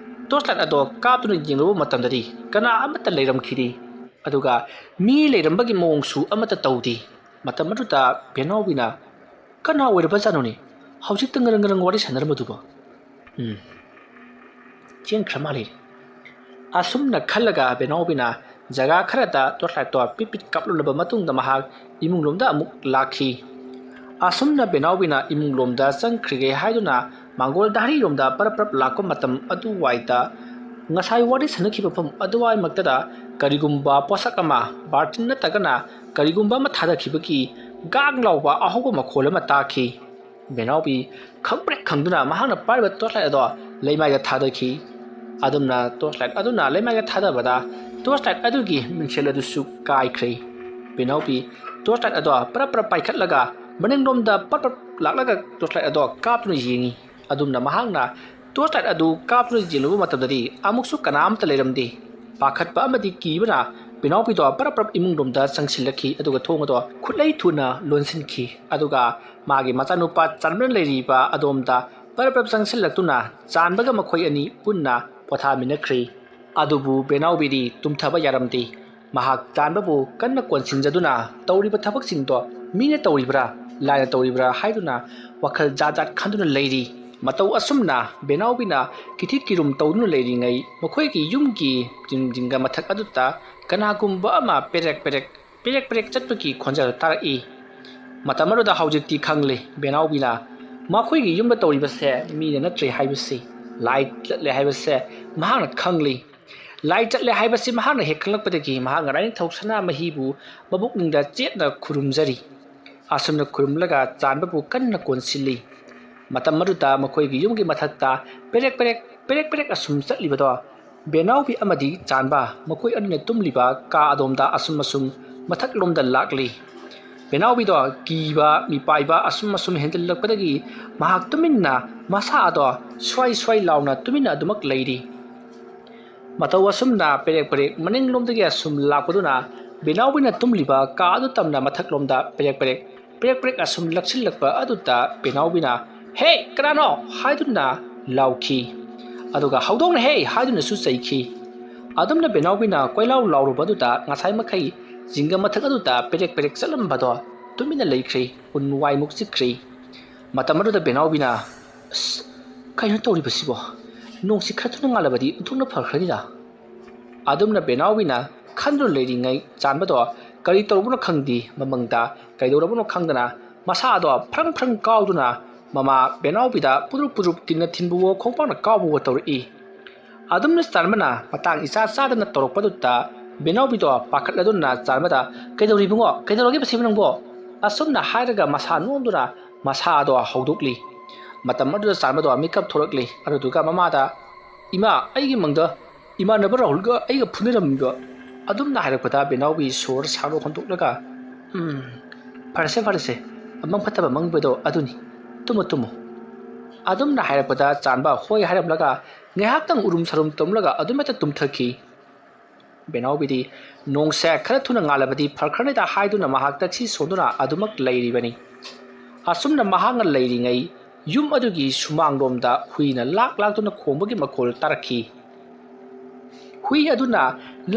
ꯇꯣꯔꯆ ꯂꯥꯏꯠ ꯑꯗꯣ ꯀꯥꯞꯇꯨꯅ ꯌꯦꯡꯂꯨꯕ ꯃꯇꯝꯗꯗꯤ ꯀꯅꯥ ꯑꯃꯠꯇ ꯂꯩꯔꯝꯈꯤꯗꯦ꯫ ꯑꯗꯨꯒ ꯃꯤ ꯂꯩꯔꯝꯕꯒꯤ ꯃꯑꯣꯡꯁꯨ ꯑꯃꯠꯇ ꯇꯧꯗꯦ꯫ ꯃꯇꯝ ꯑꯗꯨꯗ ꯕꯦꯅꯥꯎꯕꯤꯅ, "ꯀꯅꯥ ꯑꯣꯏꯔꯕꯖꯥꯠꯅꯣꯅꯦ ꯍꯧꯖꯤꯛꯇ ꯉꯔꯪ ꯉꯔꯪ ꯋꯥꯔꯤ ꯁꯥꯟꯅꯔꯝꯕꯗꯨꯕꯣ? ꯎꯝ, ꯆꯦꯟꯈ꯭ꯔ ꯃꯥꯜꯂꯦ"꯫ ꯑꯁꯨꯝꯅ ꯈꯜꯂꯒ ꯕꯦꯅꯥꯎꯕꯤꯅ ꯖꯒꯥ ꯈꯔꯗ ꯇꯣꯔꯆ ꯂꯥꯏꯠꯇꯣ ꯄꯤꯠ ꯄꯤꯠ ꯀꯥꯞꯂꯨꯔꯕ ꯃꯇꯨꯡꯗ ꯃꯍꯥꯛ ꯏꯃꯨꯡꯂꯣꯝꯗ ꯑꯃꯨꯛ ꯂꯥꯛꯈꯤ꯫ ꯑꯁꯨꯝꯅ ꯕꯦꯅꯥꯎꯕꯤꯅ ꯏꯃꯨꯡꯂꯣꯝꯗ ꯆꯪꯈ꯭ꯔꯤꯒꯦ ꯍꯥꯏꯗꯨꯅ ꯃꯥꯡꯒꯣꯜ ꯙꯥꯔꯤꯔꯣꯝꯗ ꯄꯔꯞ ꯄꯔꯞ ꯂꯥꯛꯄ ꯃꯇꯝ ꯑꯗꯨꯋꯥꯏꯗ ꯉꯁꯥꯏ ꯋꯥꯔꯤ ꯁꯥꯟꯅꯈꯤꯕ ꯃꯐꯝ ꯑꯗꯨꯋꯥꯏꯃꯛꯇꯗ ꯀꯔꯤꯒꯨꯝꯕ ꯄꯣꯠꯁꯛ ꯑꯃ, ꯕꯥꯔꯇꯤꯟ ꯅꯠꯇ꯭ꯔꯒꯅ ꯀꯔꯤꯒꯨꯝꯕ ꯑꯃ ꯊꯥꯗꯈꯤꯕꯒꯤ ꯒꯥꯡ ꯂꯥꯎꯕ ꯑꯍꯧꯕ ꯃꯈꯣꯜ ꯑꯃ ꯇꯥꯈꯤ꯫ ꯕꯦꯅꯥꯎꯕꯤ ꯈꯪꯄ꯭ꯔꯦꯛ ꯈꯪꯗꯨꯅ ꯃꯍꯥꯛꯅ ꯄꯥꯏꯔꯤꯕ ꯇꯣꯔꯆ ꯂꯥꯏꯠ ꯑꯗꯣ ꯂꯩꯃꯥꯏꯗ ꯊꯥꯗꯈꯤ꯫ ꯑꯗꯨꯝꯅ ꯇꯣꯔꯆ ꯂꯥꯏꯠ ꯑꯗꯨꯅ ꯂꯩꯃꯥꯏꯗ ꯊꯥꯗꯕꯗ ꯇꯣꯔꯆ ꯂꯥꯏꯠ ꯑꯗꯨꯒꯤ ꯃꯤꯡꯁꯦꯜ ꯑꯗꯨꯁꯨ ꯀꯥꯏꯈ꯭ꯔꯦ꯫ ꯕꯦꯅꯥꯎꯕꯤ ꯇꯣꯔꯆ ꯂꯥꯏꯠ ꯑꯗꯣ ꯄꯔꯞ ꯄꯔꯞ ꯄꯥꯏꯈꯠꯂꯒ ꯃꯅꯤꯡꯂꯣꯝꯗ ꯄꯔꯞ ꯄꯔꯞ ꯂꯥꯛꯂꯒ ꯇꯣꯔꯆ ꯂꯥꯏꯠ ꯑꯗꯣ ꯀꯥꯞꯇꯨꯅ ꯌꯦꯡꯉꯤ꯫ ꯑꯗꯨꯝꯅ ꯃꯍꯥꯛꯅ ꯇꯣꯔꯆ ꯂꯥꯏꯠ ꯑꯗꯨ ꯀꯥꯞꯇꯨꯅ ꯌꯦꯡꯂꯨꯕ ꯃꯇꯝꯗꯗꯤ ꯑꯃꯨꯛꯁꯨ ꯀꯅꯥ ꯑꯃꯠꯇ ꯂꯩꯔꯝꯗꯦ꯫ ꯄꯥꯈꯠꯄ ꯑꯃꯗꯤ ꯀꯤꯕꯅ ꯕꯦꯅꯥꯎꯕꯤꯗꯣ ꯄꯔꯞ ꯄꯔꯞ ꯏꯃꯨꯡꯂꯣꯝꯗ ꯆꯪꯁꯤꯜꯂꯛꯈꯤ, ꯑꯗꯨꯒ ꯊꯣꯡ ꯑꯗꯣ ꯈꯨꯠꯂꯩ ꯊꯨꯅ ꯂꯣꯟꯁꯤꯟꯈꯤ꯫ ꯑꯗꯨꯒ ꯃꯥꯒꯤ ꯃꯆꯥꯅꯨꯄꯥ ꯆꯥꯟꯕꯅ ꯂꯩꯔꯤꯕ ꯑꯗꯣꯝꯗ ꯄꯔꯞ ꯄꯔꯞ ꯆꯪꯁꯤꯜꯂꯛꯇꯨꯅ ꯆꯥꯟꯕꯒ ꯃꯈꯣꯏ ꯑꯅꯤ ꯄꯨꯟꯅ ꯄꯣꯊꯥꯃꯤꯟꯅꯈ꯭ꯔꯤ꯫ ꯑꯗꯨꯕꯨ ꯕꯦꯅꯥꯎꯕꯤꯗꯤ ꯇꯨꯝꯊꯕ ꯌꯥꯔꯝꯗꯦ꯫ ꯃꯍꯥꯛ ꯆꯥꯟꯕꯕꯨ ꯀꯟꯅ ꯀꯣꯟꯁꯤꯟꯖꯗꯨꯅ ꯇꯧꯔꯤꯕ ꯊꯕꯛꯁꯤꯡꯗꯣ ꯃꯤꯅ ꯇꯧꯔꯤꯕ꯭ꯔꯥ, ꯂꯥꯏꯅ ꯇꯧꯔꯤꯕ꯭ꯔꯥ ꯍꯥꯏꯗꯨꯅ ꯋꯥꯈꯜ ꯖꯥꯠ ꯖꯥꯠ ꯈꯟꯗꯨꯅ ꯂꯩꯔꯤ꯫ ꯃꯇꯧ ꯑꯁꯨꯝꯅ ꯕꯦꯅꯥꯎꯕꯤꯅ ꯀꯤꯊꯤ ꯀꯤꯔꯨꯝ ꯇꯧꯗꯨꯅ ꯂꯩꯔꯤꯉꯩ, ꯃꯈꯣꯏꯒꯤ ꯌꯨꯝꯒꯤ ꯖꯤꯡꯒ ꯃꯊꯛ ꯑꯗꯨꯗ ꯀꯅꯥꯒꯨꯝꯕ ꯑꯃ ꯄꯦꯔꯦꯛ ꯄꯦꯔꯦꯛ, ꯄꯦꯔꯦꯛ ꯄꯦꯔꯦꯛ ꯆꯠꯄꯒꯤ ꯈꯣꯟꯖꯦꯜ ꯇꯥꯔꯛꯏ꯫ ꯃꯇꯝ ꯑꯗꯨꯗ ꯍꯧꯖꯤꯛꯇꯤ ꯈꯪꯂꯦ ꯕꯦꯅꯥꯎꯕꯤꯅ ꯃꯈꯣꯏꯒꯤ ꯌꯨꯝꯗ ꯇꯧꯔꯤꯕꯁꯦ ꯃꯤꯅ ꯅꯠꯇ꯭ꯔꯦ ꯍꯥꯏꯕꯁꯤ, ꯂꯥꯏ ꯆꯠꯂꯦ ꯍꯥꯏꯕꯁꯦ ꯃꯍꯥꯛꯅ ꯈꯪꯂꯤ꯫ ꯂꯥꯏ ꯆꯠꯂꯦ ꯍꯥꯏꯕꯁꯤ ꯃꯍꯥꯛꯅ ꯍꯦꯛ ꯈꯪꯂꯛꯄꯗꯒꯤ ꯃꯍꯥꯛꯅ ꯂꯥꯏꯅꯤꯡꯊꯧ ꯁꯅꯥꯃꯍꯤꯕꯨ ꯃꯕꯨꯛꯅꯤꯡꯗ ꯆꯦꯠꯅ ꯈꯨꯔꯨꯝꯖꯔꯤ꯫ ꯑꯁꯨꯝꯅ ꯈꯨꯔꯨꯝꯂꯒ ꯆꯥꯟꯕꯕꯨ ꯀꯟꯅ ꯀꯣꯟꯁꯤꯜꯂꯤ꯫ ꯃꯇꯝ ꯑꯗꯨꯗ ꯃꯈꯣꯏꯒꯤ ꯌꯨꯝꯒꯤ ꯃꯊꯛꯇ ꯄꯦꯔꯦꯛ ꯄꯦꯔꯦꯛ, ꯄꯦꯔꯦꯛ ꯄꯦꯔꯦꯛ ꯑꯁꯨꯝ ꯆꯠꯂꯤꯕꯗꯣ ꯕꯦꯅꯥꯎꯕꯤ ꯑꯃꯗꯤ ꯆꯥꯟꯕ ꯃꯈꯣꯏ ꯑꯅꯤꯅ ꯇꯨꯝꯂꯤꯕ ꯀꯥ ꯑꯗꯣꯝꯗ ꯑꯁꯨꯝ ꯑꯁꯨꯝ ꯃꯊꯛꯂꯣꯝꯗ ꯂꯥꯛꯂꯤ꯫ ꯕꯦꯅꯥꯎꯕꯤꯗꯣ ꯀꯤꯕ ꯃꯤꯄꯥꯏꯕ ꯑꯁꯨꯝ ꯑꯁꯨꯝ ꯍꯦꯟꯖꯜꯂꯛꯄꯗꯒꯤ ꯃꯍꯥꯛ ꯇꯨꯃꯤꯟꯅ ꯃꯁꯥ ꯑꯗꯣ ꯁ꯭ꯋꯥꯏ ꯁ꯭ꯋꯥꯏ ꯂꯥꯎꯅ ꯇꯨꯃꯤꯟꯅ ꯑꯗꯨꯃꯛ ꯂꯩꯔꯤ꯫ ꯃꯇꯧ ꯑꯁꯨꯝꯅ ꯄꯦꯔꯦꯛ ꯄꯦꯔꯦꯛ ꯃꯅꯤꯡꯂꯣꯝꯗꯒꯤ ꯑꯁꯨꯝ ꯂꯥꯛꯄꯗꯨꯅ ꯕꯦꯅꯥꯎꯕꯤꯅ ꯇꯨꯝꯂꯤꯕ ꯀꯥ ꯑꯗꯨ ꯇꯝꯅ ꯃꯊꯛꯂꯣꯝꯗ ꯄꯦꯔꯦꯛ ꯄꯦꯔꯦꯛ, ꯄꯦꯔꯦꯛ ꯄꯦꯔꯦꯛ ꯑꯁꯨꯝ ꯂꯛꯁꯤꯜꯂꯛꯄ ꯑꯗꯨꯗ ꯕꯦꯅꯥꯎꯕꯤꯅ, "ꯍꯦ, ꯀꯅꯥꯅꯣ?" ꯍꯥꯏꯗꯨꯅ ꯂꯥꯎꯈꯤ꯫ ꯑꯗꯨꯒ, "ꯍꯧꯗꯣꯡꯅ ꯍꯦ!" ꯍꯥꯏꯗꯨꯅꯁꯨ ꯆꯩꯈꯤ꯫ ꯑꯗꯨꯝꯅ ꯕꯦꯅꯥꯎꯕꯤꯅ ꯀꯣꯏꯂꯥꯎ ꯂꯥꯎꯔꯨꯕ ꯑꯗꯨꯗ ꯉꯁꯥꯏ ꯃꯈꯩ ꯖꯤꯡꯒ ꯃꯊꯛ ꯑꯗꯨꯗ ꯄꯦꯔꯦꯛ ꯄꯦꯔꯦꯛ ꯆꯠꯂꯝꯕꯗꯣ ꯇꯨꯃꯤꯟꯅ ꯂꯩꯈ꯭ꯔꯦ, ꯎꯟ ꯋꯥꯏꯃꯨꯛ ꯆꯤꯛꯈ꯭ꯔꯦ꯫ ꯃꯇꯝ ꯑꯗꯨꯗ ꯕꯦꯅꯥꯎꯕꯤꯅ, "ꯑꯁ, ꯀꯩꯅꯣ ꯇꯧꯔꯤꯕꯁꯤꯕꯣ? ꯅꯣꯡꯁꯤ ꯈꯔ ꯊꯨꯅ ꯉꯥꯜꯂꯕꯗꯤ ꯑꯣꯟꯊꯣꯛꯅ ꯐꯈ꯭ꯔꯅꯤꯗ"꯫ ꯑꯗꯨꯝꯅ ꯕꯦꯅꯥꯎꯕꯤꯅ ꯈꯟꯗꯨꯅ ꯂꯩꯔꯤꯉꯩ ꯆꯥꯟꯕꯗꯣ ꯀꯔꯤ ꯇꯧꯔꯕꯅꯣ ꯈꯪꯗꯦ, ꯃꯃꯪꯗ ꯀꯩꯗꯧꯔꯕꯅꯣ ꯈꯪꯗꯅ ꯃꯁꯥꯗꯣ ꯐ꯭ꯔꯪ ꯐ꯭ꯔꯪ ꯀꯥꯎꯗꯨꯅ ꯃꯃꯥ ꯕꯦꯅꯥꯎꯕꯤꯗ ꯄꯨꯗ꯭ꯔꯨꯞ ꯄꯨꯗ꯭ꯔꯨꯞ ꯇꯤꯟꯅ ꯊꯤꯟꯕꯋꯣ ꯈꯣꯡꯄꯥꯛꯅ ꯀꯥꯎꯕꯋꯣ ꯇꯧꯔꯛꯏ꯫ ꯑꯗꯨꯝꯅ ꯆꯥꯟꯕꯅ ꯃꯇꯥꯡ ꯏꯆꯥ ꯆꯥꯗꯅ ꯇꯧꯔꯛꯄꯗꯨꯗ ꯕꯦꯅꯥꯎꯕꯤꯗꯣ ꯄꯥꯈꯠꯂꯗꯨꯅ ꯆꯥꯟꯕꯗ, "ꯀꯩꯗꯧꯔꯤꯕꯨꯡꯉꯣ? ꯀꯩꯗꯧꯔꯒꯦ ꯃꯁꯤꯕꯨ ꯅꯪꯕꯣ?" ꯑꯁꯨꯝꯅ ꯍꯥꯏꯔꯒ ꯃꯁꯥ ꯅꯣꯝꯗꯨꯅ ꯃꯁꯥꯗꯣ ꯍꯧꯗꯣꯛꯂꯤ꯫ ꯃꯇꯝ ꯑꯗꯨꯗ ꯆꯥꯟꯕꯗꯣ ꯃꯤꯀꯞ ꯊꯣꯛꯂꯛꯂꯤ꯫ ꯑꯗꯨꯗꯨꯒ ꯃꯃꯥꯗ, "ꯏꯃꯥ, ꯑꯩꯒꯤ ꯃꯪꯗ ꯏꯃꯥꯟꯅꯕ ꯔꯥꯍꯨꯜꯒ ꯑꯩꯒ ꯐꯨꯅꯔꯝꯃꯤꯕ"꯫ ꯑꯗꯨꯝꯅ ꯍꯥꯏꯔꯛꯄꯗ ꯕꯦꯅꯥꯎꯕꯤ ꯁꯣꯔ ꯁꯥꯡꯅ ꯍꯣꯟꯗꯣꯛꯂꯒ, "ꯎꯝ, ꯐꯔꯁꯦ, ꯐꯔꯁꯦ, ꯃꯪ ꯐꯠꯇꯕ ꯃꯪꯕꯗꯣ ꯑꯗꯨꯅꯤ꯫ ꯇꯨꯝꯃꯣ, ꯇꯨꯝꯃꯣ"꯫ ꯑꯗꯨꯝꯅ ꯍꯥꯏꯔꯛꯄꯗ ꯆꯥꯟꯕ ꯍꯣꯏ ꯍꯥꯏꯔꯝꯂꯒ ꯉꯥꯏꯍꯥꯛꯇꯪ ꯎꯔꯨꯝ ꯁꯥꯔꯨꯝ ꯇꯧꯔꯝꯂꯒ ꯑꯗꯨꯝ ꯍꯦꯛꯇ ꯇꯨꯝꯊꯈꯤ꯫ ꯕꯦꯅꯥꯎꯕꯤꯗꯤ, "ꯅꯣꯡꯁꯦ ꯈꯔ ꯊꯨꯅ ꯉꯥꯜꯂꯕꯗꯤ ꯐꯈ꯭ꯔꯅꯤꯗ" ꯍꯥꯏꯗꯨꯅ ꯃꯍꯥꯛ ꯇꯛꯁꯤ ꯁꯣꯟꯗꯨꯅ ꯑꯗꯨꯃꯛ ꯂꯩꯔꯤꯕꯅꯤ꯫ ꯑꯁꯨꯝꯅ ꯃꯍꯥꯛꯅ ꯂꯩꯔꯤꯉꯩ ꯌꯨꯝ ꯑꯗꯨꯒꯤ ꯁꯨꯃꯥꯡꯂꯣꯝꯗ ꯍꯨꯏꯅ ꯂꯥꯛ ꯂꯥꯛꯇꯨꯅ ꯈꯣꯡꯕꯒꯤ ꯃꯈꯣꯜ ꯇꯥꯔꯛꯈꯤ꯫ ꯍꯨꯏ ꯑꯗꯨꯅ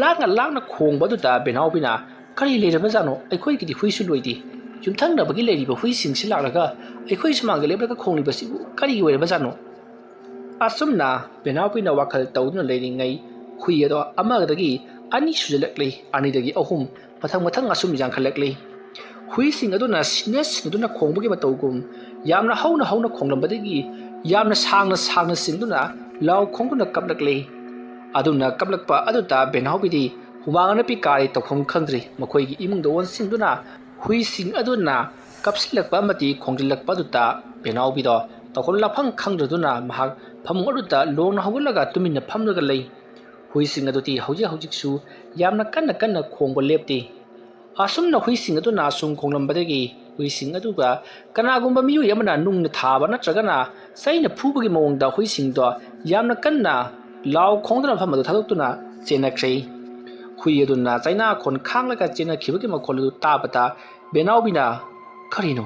ꯂꯥꯛꯅ ꯂꯥꯛꯅ ꯈꯣꯡꯕ ꯑꯗꯨꯗ ꯕꯦꯅꯥꯎꯕꯤꯅ, "ꯀꯔꯤ ꯂꯩꯔꯕꯖꯥꯠꯅꯣ? ꯑꯩꯈꯣꯏꯒꯤꯗꯤ ꯍꯨꯏꯁꯨ ꯂꯣꯏꯗꯦ꯫ ꯌꯨꯝꯊꯪꯅꯕꯒꯤ ꯂꯩꯔꯤꯕ ꯍꯨꯏꯁꯤꯡꯁꯤ ꯂꯥꯛꯂꯒ ꯑꯩꯈꯣꯏ ꯁꯨꯃꯥꯡꯗ ꯂꯦꯞꯂꯒ ꯈꯣꯡꯂꯤꯕꯁꯤꯕꯨ ꯀꯔꯤꯒꯤ ꯑꯣꯏꯔꯕꯖꯥꯠꯅꯣ?" ꯑꯁꯨꯝꯅ ꯕꯦꯅꯥꯎꯕꯤꯅ ꯋꯥꯈꯜ ꯇꯧꯗꯨꯅ ꯂꯩꯔꯤꯉꯩ ꯍꯨꯏ ꯑꯗꯣ ꯑꯃꯗꯒꯤ ꯑꯅꯤ ꯁꯨꯖꯜꯂꯛꯂꯤ, ꯑꯅꯤꯗꯒꯤ ꯑꯍꯨꯝ, ꯃꯊꯪ ꯃꯊꯪ ꯑꯁꯨꯝ ꯌꯥꯡꯈꯠꯂꯛꯂꯤ꯫ ꯍꯨꯏꯁꯤꯡ ꯑꯗꯨꯅ ꯁꯤꯟꯅ ꯁꯤꯟꯅꯗꯨꯅ ꯈꯣꯡꯕꯒꯤ ꯃꯇꯧꯒꯨꯝ ꯌꯥꯝꯅ ꯍꯧꯅ ꯍꯧꯅ ꯈꯣꯡꯂꯝꯕꯗꯒꯤ ꯌꯥꯝꯅ ꯁꯥꯡꯅ ꯁꯥꯡꯅ ꯆꯤꯡꯗꯨꯅ ꯂꯥꯎ ꯈꯣꯡꯗꯨꯅ ꯀꯞꯂꯛꯂꯤ꯫ ꯑꯗꯨꯝꯅ ꯀꯞꯂꯛꯄ ꯑꯗꯨꯗ ꯕꯦꯅꯥꯎꯕꯤꯗꯤ ꯍꯨꯃꯥꯡ ꯑꯅꯞꯄꯤ ꯀꯥꯔꯦ, ꯇꯧꯐꯝ ꯈꯪꯗ꯭ꯔꯤ꯫ ꯃꯈꯣꯏꯒꯤ ꯏꯃꯨꯡꯗ ꯑꯣꯟꯁꯤꯟꯗꯨꯅ ꯍꯨꯏꯁꯤꯡ ꯑꯗꯨꯅ ꯀꯞꯁꯤꯜꯂꯛꯄ ꯑꯃꯗꯤ ꯈꯣꯡꯖꯤꯜꯂꯛꯄ ꯑꯗꯨꯗ ꯕꯦꯅꯥꯎꯕꯤꯗꯣ ꯇꯧꯐꯝ ꯂꯥꯛꯐꯝ ꯈꯪꯗ꯭ꯔꯗꯨꯅ ꯃꯍꯥꯛ ꯐꯃꯨꯡ ꯑꯗꯨꯗ ꯂꯣꯡꯅ ꯍꯧꯒꯠꯂꯒ ꯇꯨꯃꯤꯟꯅ ꯐꯝꯂꯒ ꯂꯩ꯫ ꯍꯨꯏꯁꯤꯡ ꯑꯗꯨꯗꯤ ꯍꯧꯖꯤꯛ ꯍꯧꯖꯤꯛꯁꯨ ꯌꯥꯝꯅ ꯀꯟꯅ ꯀꯟꯅ ꯈꯣꯡꯕ ꯂꯦꯞꯇꯦ꯫ ꯑꯁꯨꯝꯅ ꯍꯨꯏꯁꯤꯡ ꯑꯗꯨꯅ ꯑꯁꯨꯝ ꯈꯣꯡꯂꯝꯕꯗꯒꯤ ꯍꯨꯏꯁꯤꯡ ꯑꯗꯨꯒ ꯀꯅꯥꯒꯨꯝꯕ ꯃꯤꯑꯣꯏ ꯑꯃꯅ ꯅꯨꯡꯅ ꯊꯥꯕ ꯅꯠꯇ꯭ꯔꯒꯅ ꯆꯩꯅ ꯐꯨꯕꯒꯤ ꯃꯑꯣꯡꯗ ꯍꯨꯏꯁꯤꯡꯗꯣ ꯌꯥꯝꯅ ꯀꯟꯅ ꯂꯥꯎ ꯈꯣꯡꯗꯨꯅ ꯃꯐꯝ ꯑꯗꯨ ꯊꯥꯗꯣꯛꯇꯨꯅ ꯆꯦꯟꯅꯈ꯭ꯔꯦ꯫ ꯍꯨꯏ ꯑꯗꯨꯅ ꯆꯩꯅꯥꯈꯣꯟ ꯈꯥꯡꯂꯒ ꯆꯦꯟꯅꯈꯤꯕꯒꯤ ꯃꯈꯣꯜ ꯑꯗꯨ ꯇꯥꯕꯗ ꯕꯦꯅꯥꯎꯕꯤꯅ, "ꯀꯔꯤꯅꯣ?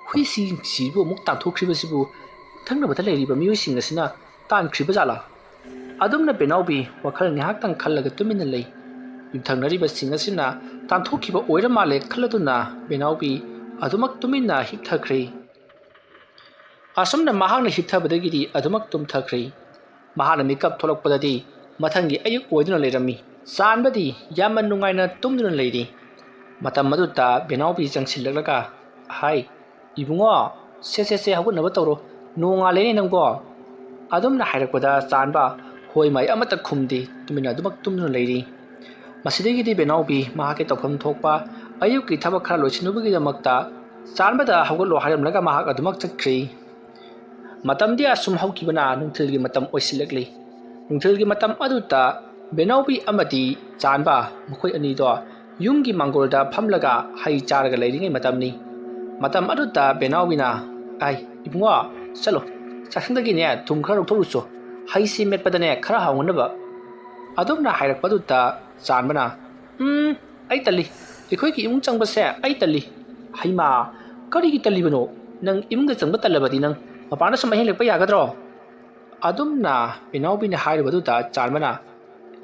ꯍꯨꯏꯁꯤꯡꯁꯤꯕꯨ ꯑꯃꯨꯛ ꯇꯥꯟꯊꯣꯛꯈ꯭ꯔꯤꯕꯁꯤꯕꯨ ꯊꯪꯅꯕꯗ ꯂꯩꯔꯤꯕ ꯃꯤꯑꯣꯏꯁꯤꯡ ꯑꯁꯤꯅ ꯇꯥꯟꯈ꯭ꯔꯤꯕ ꯖꯥꯠꯂꯥ?" ꯑꯗꯨꯝꯅ ꯕꯦꯅꯥꯎꯕꯤ ꯋꯥꯈꯜ ꯉꯥꯏꯍꯥꯛꯇꯪ ꯈꯜꯂꯒ ꯇꯨꯃꯤꯟꯅ ꯂꯩ꯫ ꯌꯨꯝꯊꯪꯅꯔꯤꯕꯁꯤꯡ ꯑꯁꯤꯅ ꯇꯥꯟꯊꯣꯛꯈꯤꯕ ꯑꯣꯏꯔ ꯃꯥꯜꯂꯦ ꯈꯜꯂꯗꯨꯅ ꯕꯦꯅꯥꯎꯕꯤ ꯑꯗꯨꯃꯛ ꯇꯨꯃꯤꯟꯅ ꯍꯤꯞꯊꯈ꯭ꯔꯦ꯫ ꯑꯁꯨꯝꯅ ꯃꯍꯥꯛꯅ ꯍꯤꯞꯊꯕꯗꯒꯤꯗꯤ ꯑꯗꯨꯃꯛ ꯇꯨꯝꯊꯈ꯭ꯔꯦ꯫ ꯃꯍꯥꯛꯅ ꯃꯤꯀꯞ ꯊꯣꯛꯂꯛꯄꯗꯗꯤ ꯃꯊꯪꯒꯤ ꯑꯌꯨꯛ ꯑꯣꯏꯗꯨꯅ ꯂꯩꯔꯝꯃꯤ꯫ ꯆꯥꯟꯕꯗꯤ ꯌꯥꯝꯅ ꯅꯨꯡꯉꯥꯏꯅ ꯇꯨꯝꯗꯨꯅ ꯂꯩꯔꯤ꯫ ꯃꯇꯝ ꯑꯗꯨꯗ ꯕꯦꯅꯥꯎꯕꯤ ꯆꯪꯁꯤꯜꯂꯛꯂꯒ, "ꯍꯥꯏ, ꯏꯕꯨꯡꯉꯣ, ꯁꯦ, ꯁꯦ, ꯁꯦ, ꯍꯧꯒꯠꯅꯕ ꯇꯧꯔꯣ꯫ ꯅꯣꯡꯉꯥꯜꯂꯦꯅꯦ ꯅꯪꯕꯣ?" ꯑꯗꯨꯝꯅ ꯍꯥꯏꯔꯛꯄꯗ ꯆꯥꯟꯕ ꯍꯣꯏ ꯃꯥꯏ ꯑꯃꯠꯇ ꯈꯨꯝꯗꯦ, ꯇꯨꯃꯤꯟꯅ ꯑꯗꯨꯃꯛ ꯇꯨꯝꯗꯨꯅ ꯂꯩꯔꯤ꯫ ꯃꯁꯤꯗꯒꯤꯗꯤ ꯕꯦꯅꯥꯎꯕꯤ ꯃꯍꯥꯛꯀꯤ ꯇꯧꯐꯝ ꯊꯣꯛꯄ ꯑꯌꯨꯛꯀꯤ ꯊꯕꯛ ꯈꯔ ꯂꯣꯏꯁꯤꯟꯅꯕꯒꯤꯗꯃꯛꯇ ꯆꯥꯟꯕꯗ ꯍꯧꯒꯠꯂꯣ ꯍꯥꯏꯔꯝꯂꯒ ꯃꯍꯥꯛ ꯑꯗꯨꯃꯛ ꯆꯠꯈ꯭ꯔꯤ꯫ ꯃꯇꯝꯗꯤ ꯑꯁꯨꯝ ꯍꯧꯈꯤꯕꯅ ꯅꯨꯡꯊꯤꯜꯒꯤ ꯃꯇꯝ ꯑꯣꯏꯁꯤꯜꯂꯛꯂꯤ꯫ ꯅꯨꯡꯊꯤꯜꯒꯤ ꯃꯇꯝ ꯑꯗꯨꯗ ꯕꯦꯅꯥꯎꯕꯤ ꯑꯃꯗꯤ ꯆꯥꯟꯕ ꯃꯈꯣꯏ ꯑꯅꯤꯗꯣ ꯌꯨꯝꯒꯤ ꯃꯥꯡꯒꯣꯜꯗ ꯐꯝꯂꯒ ꯍꯩ ꯆꯥꯔꯒ ꯂꯩꯔꯤꯉꯩ ꯃꯇꯝꯅꯤ꯫ ꯃꯇꯝ ꯑꯗꯨꯗ ꯕꯦꯅꯥꯎꯕꯤꯅ, "ꯑꯥꯏ, ꯏꯕꯨꯡꯉꯣ, ꯆꯠꯂꯣ, ꯆꯥꯛꯁꯪꯗꯒꯤꯅꯦ ꯊꯨꯝ ꯈꯔ ꯂꯧꯊꯣꯛꯂꯨꯆꯣ, ꯍꯩꯁꯤ ꯃꯦꯠꯄꯗꯅꯦ ꯈꯔ ꯍꯥꯎꯅꯅꯕ"꯫ ꯑꯗꯨꯝꯅ ꯍꯥꯏꯔꯛꯄꯗꯨꯗ ꯆꯥꯟꯕꯅ, "ꯎꯝ, ꯑꯩ ꯇꯜꯂꯤ꯫ ꯑꯩꯈꯣꯏꯒꯤ ꯏꯃꯨꯡ ꯆꯪꯕꯁꯦ ꯑꯩ ꯇꯜꯂꯤ"꯫ "ꯍꯩꯃꯥ, ꯀꯔꯤꯒꯤ ꯇꯜꯂꯤꯕꯅꯣ? ꯅꯪ ꯏꯃꯨꯡꯗ ꯆꯪꯕ ꯇꯜꯂꯕꯗꯤ ꯅꯪ ꯃꯄꯥꯟꯗ ꯁꯨꯝ ꯑꯍꯤꯡ ꯂꯦꯛꯄ ꯌꯥꯒꯗ꯭ꯔꯣ?" ꯑꯗꯨꯝꯅ ꯕꯦꯅꯥꯎꯕꯤꯅ ꯍꯥꯏꯔꯨꯕꯗꯨꯗ ꯆꯥꯟꯕꯅ,